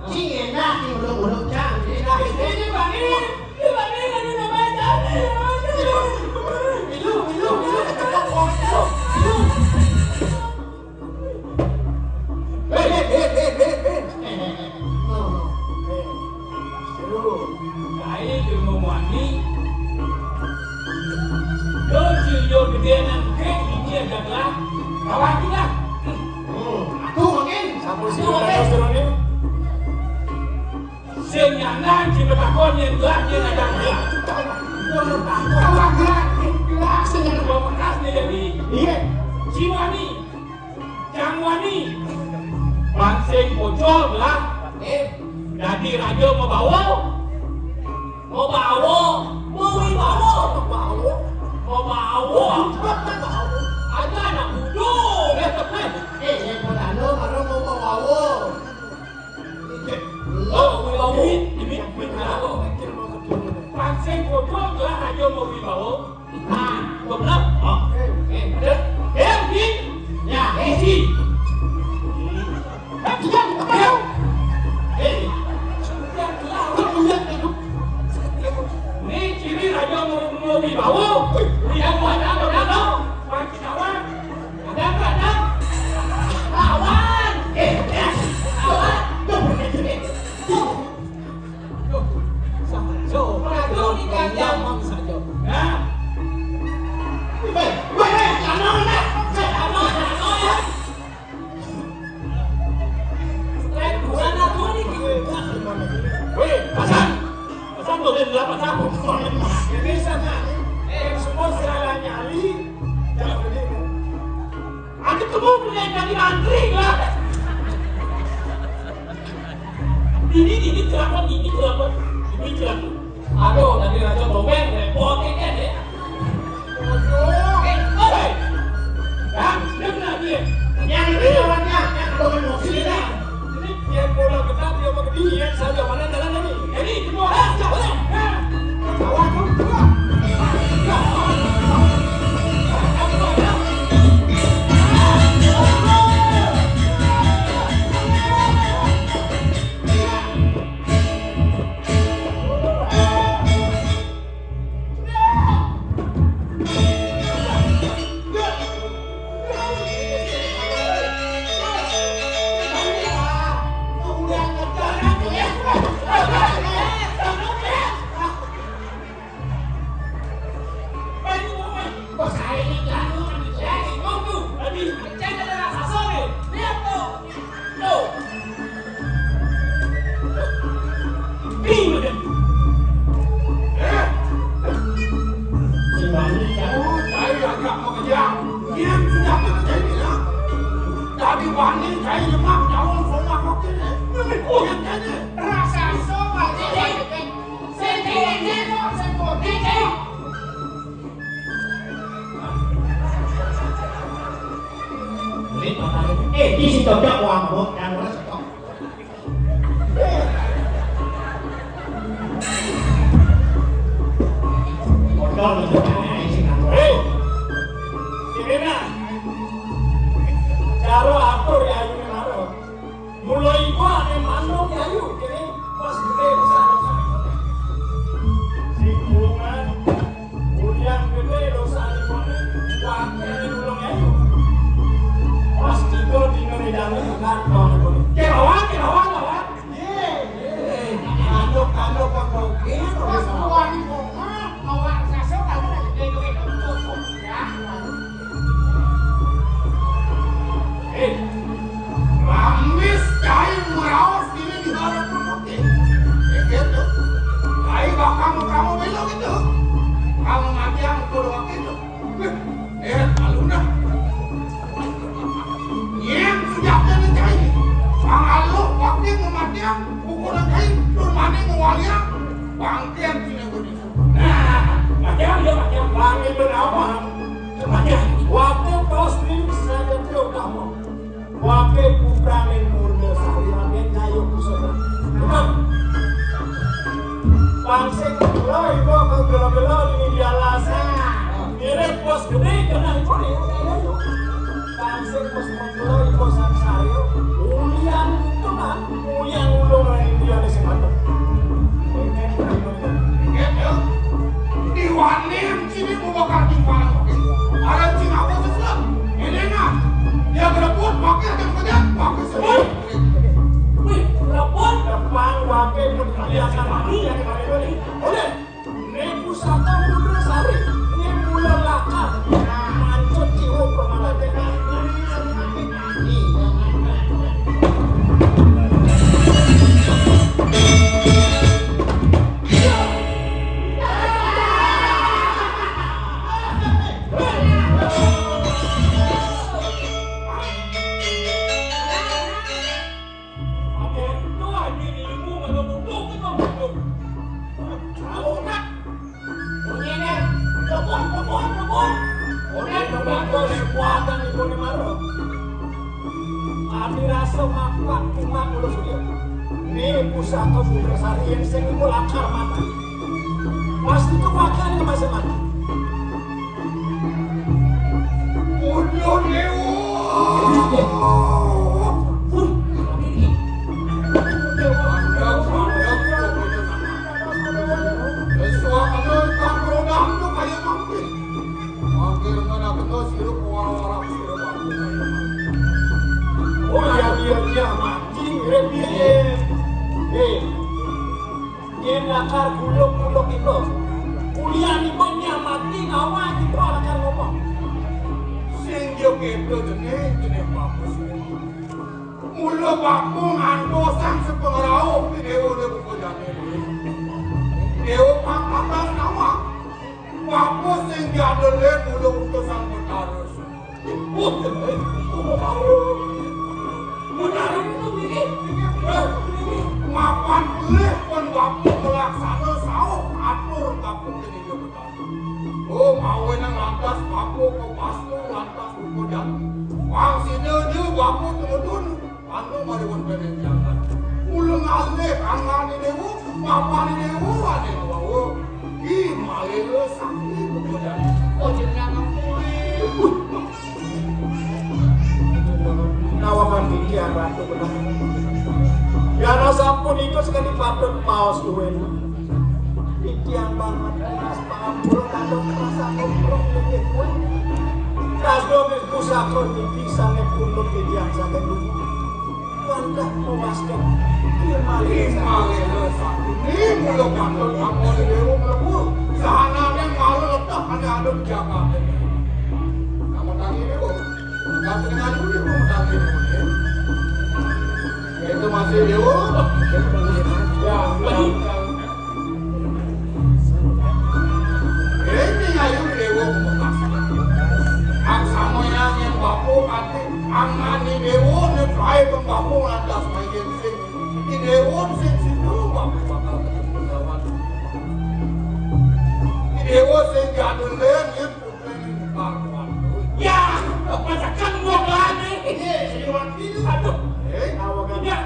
cing enak nih, uluk-uluk, Cang. Enak. Ini, Bang, ini, ini, Bang, ini, ini, ini, ini, ini. Milu, milu, milu, milu, milu. Hei, hei, hei, hei, hei, hei. Aduh, saya cuma wani. Yo, si yo gede nang ke, ini adalah kawan kita. Hmm, tuh, makin. Sapa sih, sing nyanang, sing betakon, yang gelap, yang ada gelap. Kawan gelap, gelap, sing ada bawa bekas nih, jadi. Iya. Si wani. Cang wani. Mansing pocol lah. Eh, dadi raja mabawa. Mabawa, mawibawa, mabawa, mabawa. Ada anak bujur. Eh, eh, eh, padahal baru mau mabawa. Oh, mawibawa. Ini, ini, ini, ini. Pancing kocok lah aja mawibawa. Nah, goblok. Oh, eh, ada. Eh, ini. Ya, eh, si. Eh, diam, apa kau? Eh, sudah kelar. Kau lihat itu. Ini ciri raja mau, mau dibawa. Dia buat apa, apa? Pakai kawan. Ada apa, ada? Lawan. Eh, eh, lawan. Tuh, tuh. Saja. Saja. Hah? Weh, weh, weh, jangan, weh. Jangan, jangan, ya. Weh, Hasan. Hasan, tuh, dia dapat satu. Ini sama. Eh, semua segala nyali. Jangan begitu. Aku tuh mau punya jadi antri lah. Ini, ini celaka, ini celaka, ini celaka. Aduh, tadi raja tobeng, repot ini ya. Aduh, eh, hei. Yang, dia kena dia. Yang ini lawannya, yang belum emosi ini. Ini dia bola ketat, dia mau kedinginan saja. Mana jalan ini? Ini semua. Eh, jangan. Eh, kawan, kawan. Tadi wani cai lemak jauh somak kok ini. Rasa somak ini. Eh, di si cocok wambo, yang mana cocok? Kotor nih, sih, kan. Hei, ini nah. Cara atur ya, ini atur. Mula iku ane manuk ayu, kene pas gedhe besar. Sing bulungan, ulian gedhe dosa ane, wakene ulung ayu. Pas tiba dina redane tekan kau ngene. Kelawan, kelawan, lawan. Ye, ye. Manuk, manuk, kok bau gitu, pas gitu. Keluar di rumah, bawa sasok, kamu lagi gedhe-gedhe, tutup. Ya, Eh, ramis cai meraos diri di hadapan oke. Eh, gitu. Cai bakal kamu bela gitu. Kamu mati yang kudu waktu itu. Eh, aluna. Yang sudah jadi cai. Pangalu waktu kematian, ukuran cai, turmane mewalian, bangkian tidak begitu. Nah, makanya dia pakai wangi berapa? Makanya waktu pas di saya jauh kamu. Wakil putrane Murda Sari, rakyat Jayo Pusaka. Betul. Pangsik kula iku kok gelo-gelo ning India Lasa. Mirip bos gede kena iku ning Jayo. Pangsik bos kula iku sang sayo. Ulian teman, ulian ulung ning India sing mantep. Ingat, ya. Diwanim Cini mau bakal timpang. Ada Cina apa sesuatu? Ini nah, dia berebut, pakai yang banyak, pakai semua. Wih, wih, berebut, depan, wakil, biasa mati, yang kemarin ini. Oleh, ini pusaka Mudra Sari, ini mula lakar. Mancut, ciho, permata, tekad, ini, ini, ini. Mapak kumat ulo sudir. Ni pusaka Putra Sari yang sing iku lakar mati. Pasti kewakilan ke masa mati. Udah dewa. Pun. Dewa. Dewa. Sesuatu yang tak berodang tuh kayak mampir. Mampir mana betul sirup orang-orang sirup aku. Oh ya, dia dia mati, dia dia. Eh, dia lakar gulung-gulung itu. Kuliah ni pun dia mati, ngawa gitu lakar ngomong. Sing dia gitu jenis jenis bagus. Mula bapa ngantosan sepengerauh di dewa dia buka jamin. Dewa pang atas nama. Bapa sing diadelit mula utusan Betara. Betara itu ini. Mapan pelih pun bapa melaksana sauh atur bapa kini dia Betara. Oh, mawe nang lantas bapa ke pastu lantas buka jamin. Wang sida je bapa temudun. Anu mari won pene jangan. Mula ngalih angane dewa, papane dewa, ane wawa. Ih, malih sakti kemudian. Oh, jenengan kuwi. Nawakan diri, Ratu, benar. Ya, sampun itu sekali patut paos duwe. Titiang banget, Mas, pangampura kandung rasa ngomprong nggih kowe. Kasdo wis pusaka niki sanget pundut titiang sanget lugu. Wantah mewaskan. Ini malih sakti. Ini mula kandung amon dewa mlebu. Sahanane malu letah ane adem jagat. Kamu tangi dewa. Enggak terdengar dulu kamu tangi dewa. Itu masih dewa. Ya, ya. Ini ayu dewa memekas. Ang sama yang yang bapu ati, ang ani dewa ne pai pembapu lantas main sing. Di dewa sing situ bapu bakal ketemu lawan. Di dewa sing jadul len, ya, putri ini karuan. Ya, pasakan gua kelane. Iya, jadi wakil. Aduh. Eh, awak ya.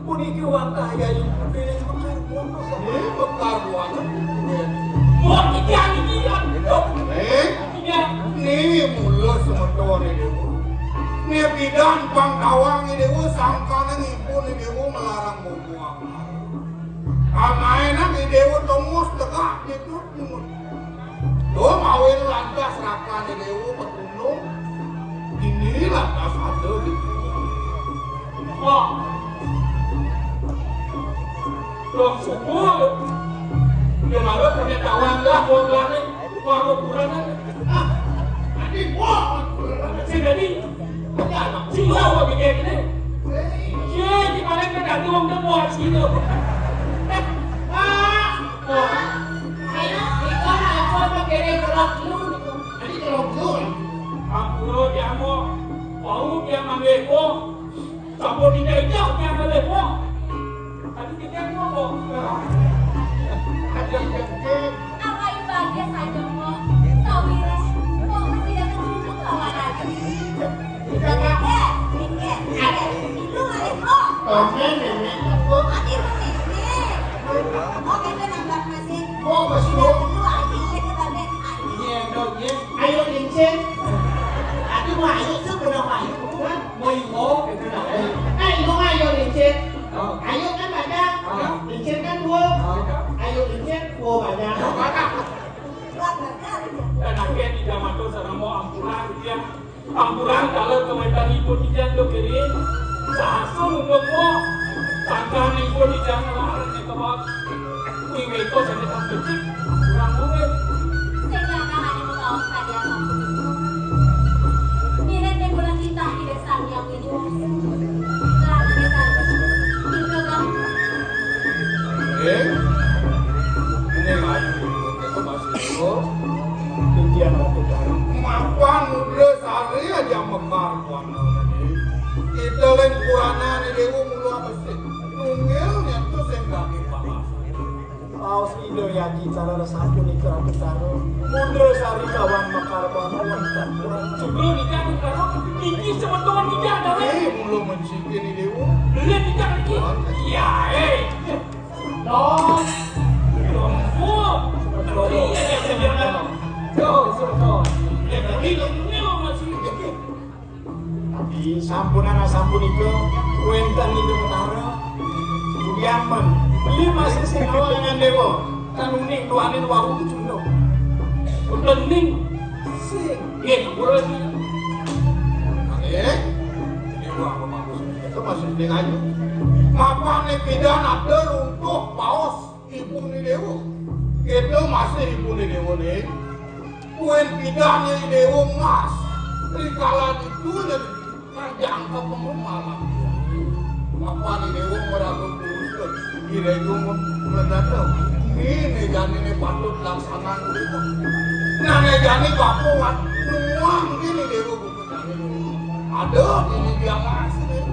Puniki wantah Yayu Putri ning Mekar Buana. Eh, Mekar Buana. Mun iki anu iki, aduh. Eh, iya. Ni mula semetone dewa. Ni bidan pangkawang dewa sangkane ngipun dewa melarang bubuang. Amaenan dewa tongos tegak gitu. Tuh, mawin lantas rakane dewa petunung. Ini lantas ada di Wah. Dong syukur. Dia malah punya kawan lah, wong lari, wong kuburan kan. Ah, nanti wong kuburan. Si Dani, ya, si Wong lagi kayak gini. Iya, di mana kita ganti wong depan gitu. Ah, wah. Ayo, kita mau coba kere gerak dulu. Tadi kalau dulu. Ampura, dia mau, mau dia manggil, oh. Sampun indah-indah nyampe lepo. Tadi kita ngomong. Ada jengking. Apa ibadah saja, Mbok? Sawire, Mbok mesti datang tunjuk lawan aku. Tidak apa-apa. Eh, mikir. Ada itu kali, Mbok. Oke, nenek, aku. Mati, Mbok, nenek. Oke, itu nambah masih. Oh, masih. Tidak perlu, Adi. Itu tadi, Adi. Iya, dong, iya. Ayo, Lincin. Aduh, mau ayo, tuh, kenapa ayo? Bukan. Mau iwo, gitu lah. Eh, iwo mah ayo lincir. Oh. Ayo kan banyak. Oh. Lincir kan dua. Oh, iya. Ayo lincir, dua banyak. Dan akhirnya tidak masuk sama mau ampuran, gitu ya. Ampuran kalau kewetan ibu tidak tuh kiri. Sasung nunggu. Sangkan ibu tidak ngelarang, gitu, Bos. Kuwi wéko sing tak becik, kurang luwih. Sing lanang ane mabaos kadya sampun iku. Ngirit ning bulan titah ide Sang Hyang Widhi Wasa. Lanane tadi, Indra Gam. Eh? Ini ayu, itu masih itu. Pujian Batu Karang. Mapan mudra sari aja mekar warnane. Kita lain kuranane dewa mula mesik. Nungil nyentuh sing dadi panas. Raos Ida Aji Cara sapunika Ratu Tara. Mundra sari kawan makar bangun. Jero nikah karo niki semeton nikah dawet. Eh, mula mencikin ni dewa. Beli nikah niki. Ya, eh. Dong. Dong. Dong. Dong. Dong. Dong. Disampunan asapunika wénten Ida Betara. Budiamen, beli masih sing dengan dewa. Kan uning duaning wau kucunduk. Uning sing. Nggih, ampura. Nggih. Dewa apa maksud? Itu maksudnya aja. Mapan pidan ada runtuh paos. Ibuné déwa. Kéto masih ibuné déwa né. Kuwi pidané déwa mas. Rikala ditu ya kajang ke pengemalan. Apané déwa meragu kuwi. Kira itu mendadak. Ini jani ini patut laksanaan kita. Nah, ini jani bapak nuang ini déwa bukan jani. Ada ini dia masih.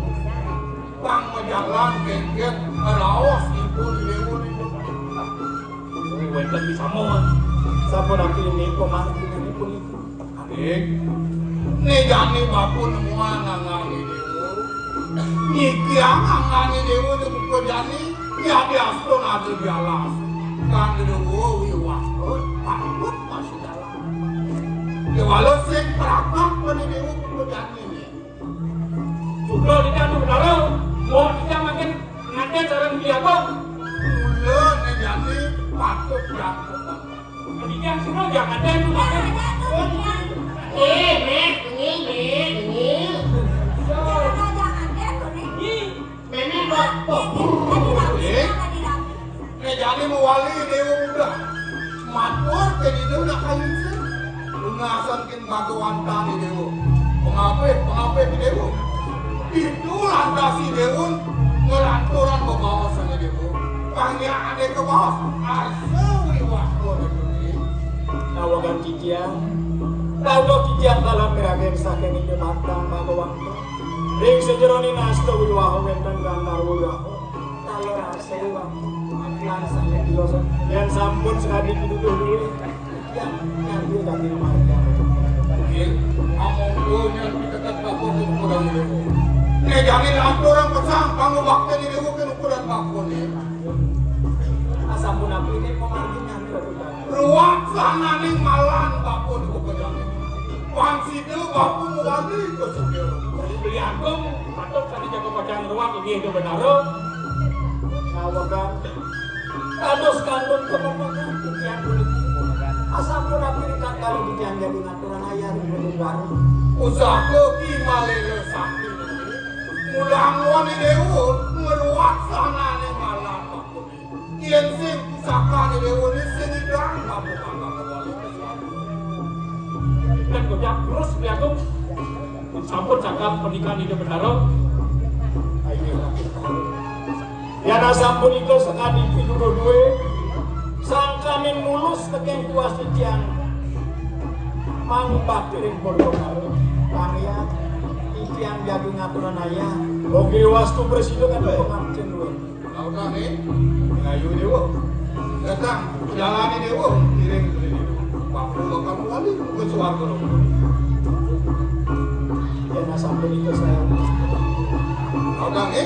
Kang majalan kéngkén raos ipun déwa ning. Wénten di sampun. Sapunapi nika mangkinanipun iku? Aning. Né jani bapu nemuang anggané déwa. Niki anggané déwa ning muka jani. Yadi astun adi bialas. Kang déwa wiwah. Patut masih dalam. Déwa sing prakat pené déwa muka jani. Juga di kantor baru, mau kita makin ngaten sareng beli apa? Mula né jani patut diangkut. Ketika semua jangan ada itu makin. Eh, Nek, ini, Nek, ini. Ih, Nenek kok. Eh? Né jani mawali déwa muda. Matur ké dina nak kalincir. Lunasan kin bagawantané déwa. Pengapih, pengapih déwa. Itu lantas si déwa ngelanturan bebaosané déwa. Pangyaané kebaos. Asa wiwah déwa. Nawegang titiang. Dados titiang dalam miragén saking Ida Batang Bagawanta. Ring sajeroning asta wiwaha wénten gandarwa wiwaha. Kala rasa wiwaha. Lan sané tios. Yén sampun sakadi pituduh duwé. Yén ngambil daging marga. Nggih, amangka nyén pitetet bakul ing kudang déwa. Né jani lanturang pesan kanggo bakti di déwa kén ukuran bakul nggih. Asampun apiné pamargi nyambi. Ruwat sananing malan bakul ing kudang. Pang sida bapu mawali ka sedya. Beli agung, patut tadi jaga pacang ruwat inggih kebenaran. Nawegang. Kados kantun kepepengan titiang puniki. Asampun api rikala titiang jadi ngaturan ayah ring Gunung Baru. Usaha ki malela sakti. Mulang wani déwa ngruwat sanané malam bakune. Yén sing pusakané déwa né sing idang bakune. Dan kocap terus beli agung. Sampun cakap pernikahan Ida Betara. Ayo. Yén asapunika sakadi pituduh duwé, sangkaning mulus tekén tuas titiang. Mangubah piring purwa karo pangiyat titiang jagi ngaturan ayah. Oké, wastu presida kan pangabdian duwé. Lautane, ngayu déwa. Datang, jalani déwa, kiring beli déwa. Waktu bakal mewali ke swarga loh. Yén asapunika saya. Lautane.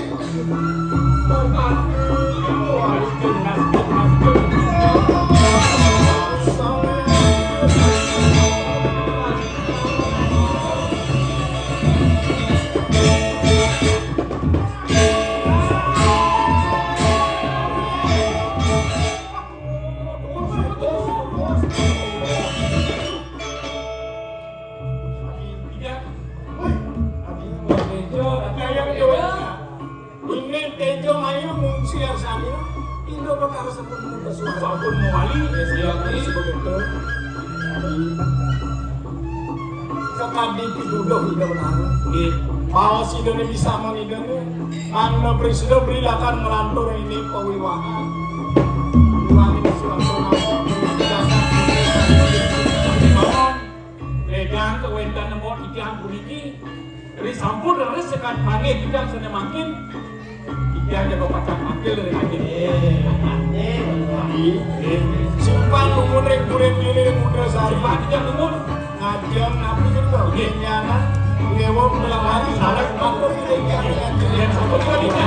Ini Tejo Mayu mungsi arsani, Indo Betara sampun mundhut suara. Sampun mewali, ya, siap, ini sebegitu. Sakadi pituduh Ida Betara. Nggih. Baos Ida né bisa mangidene. Mangda presida berilakan ngelantur ini pawiwahan. Wiwahan ini suatu. Legang kewenten nembok titiang puniki. Ri sampun leres sekad panggih titiang sané mangkin. Yang jago pacar mampir dari Aceh. Iya. Sumpah umur yang kulit ini muda sehari. Panjang umur. Ngajeng apa gitu tuh? Nyanan. Dewa melawan salah makhluk itu. Yang satu kali.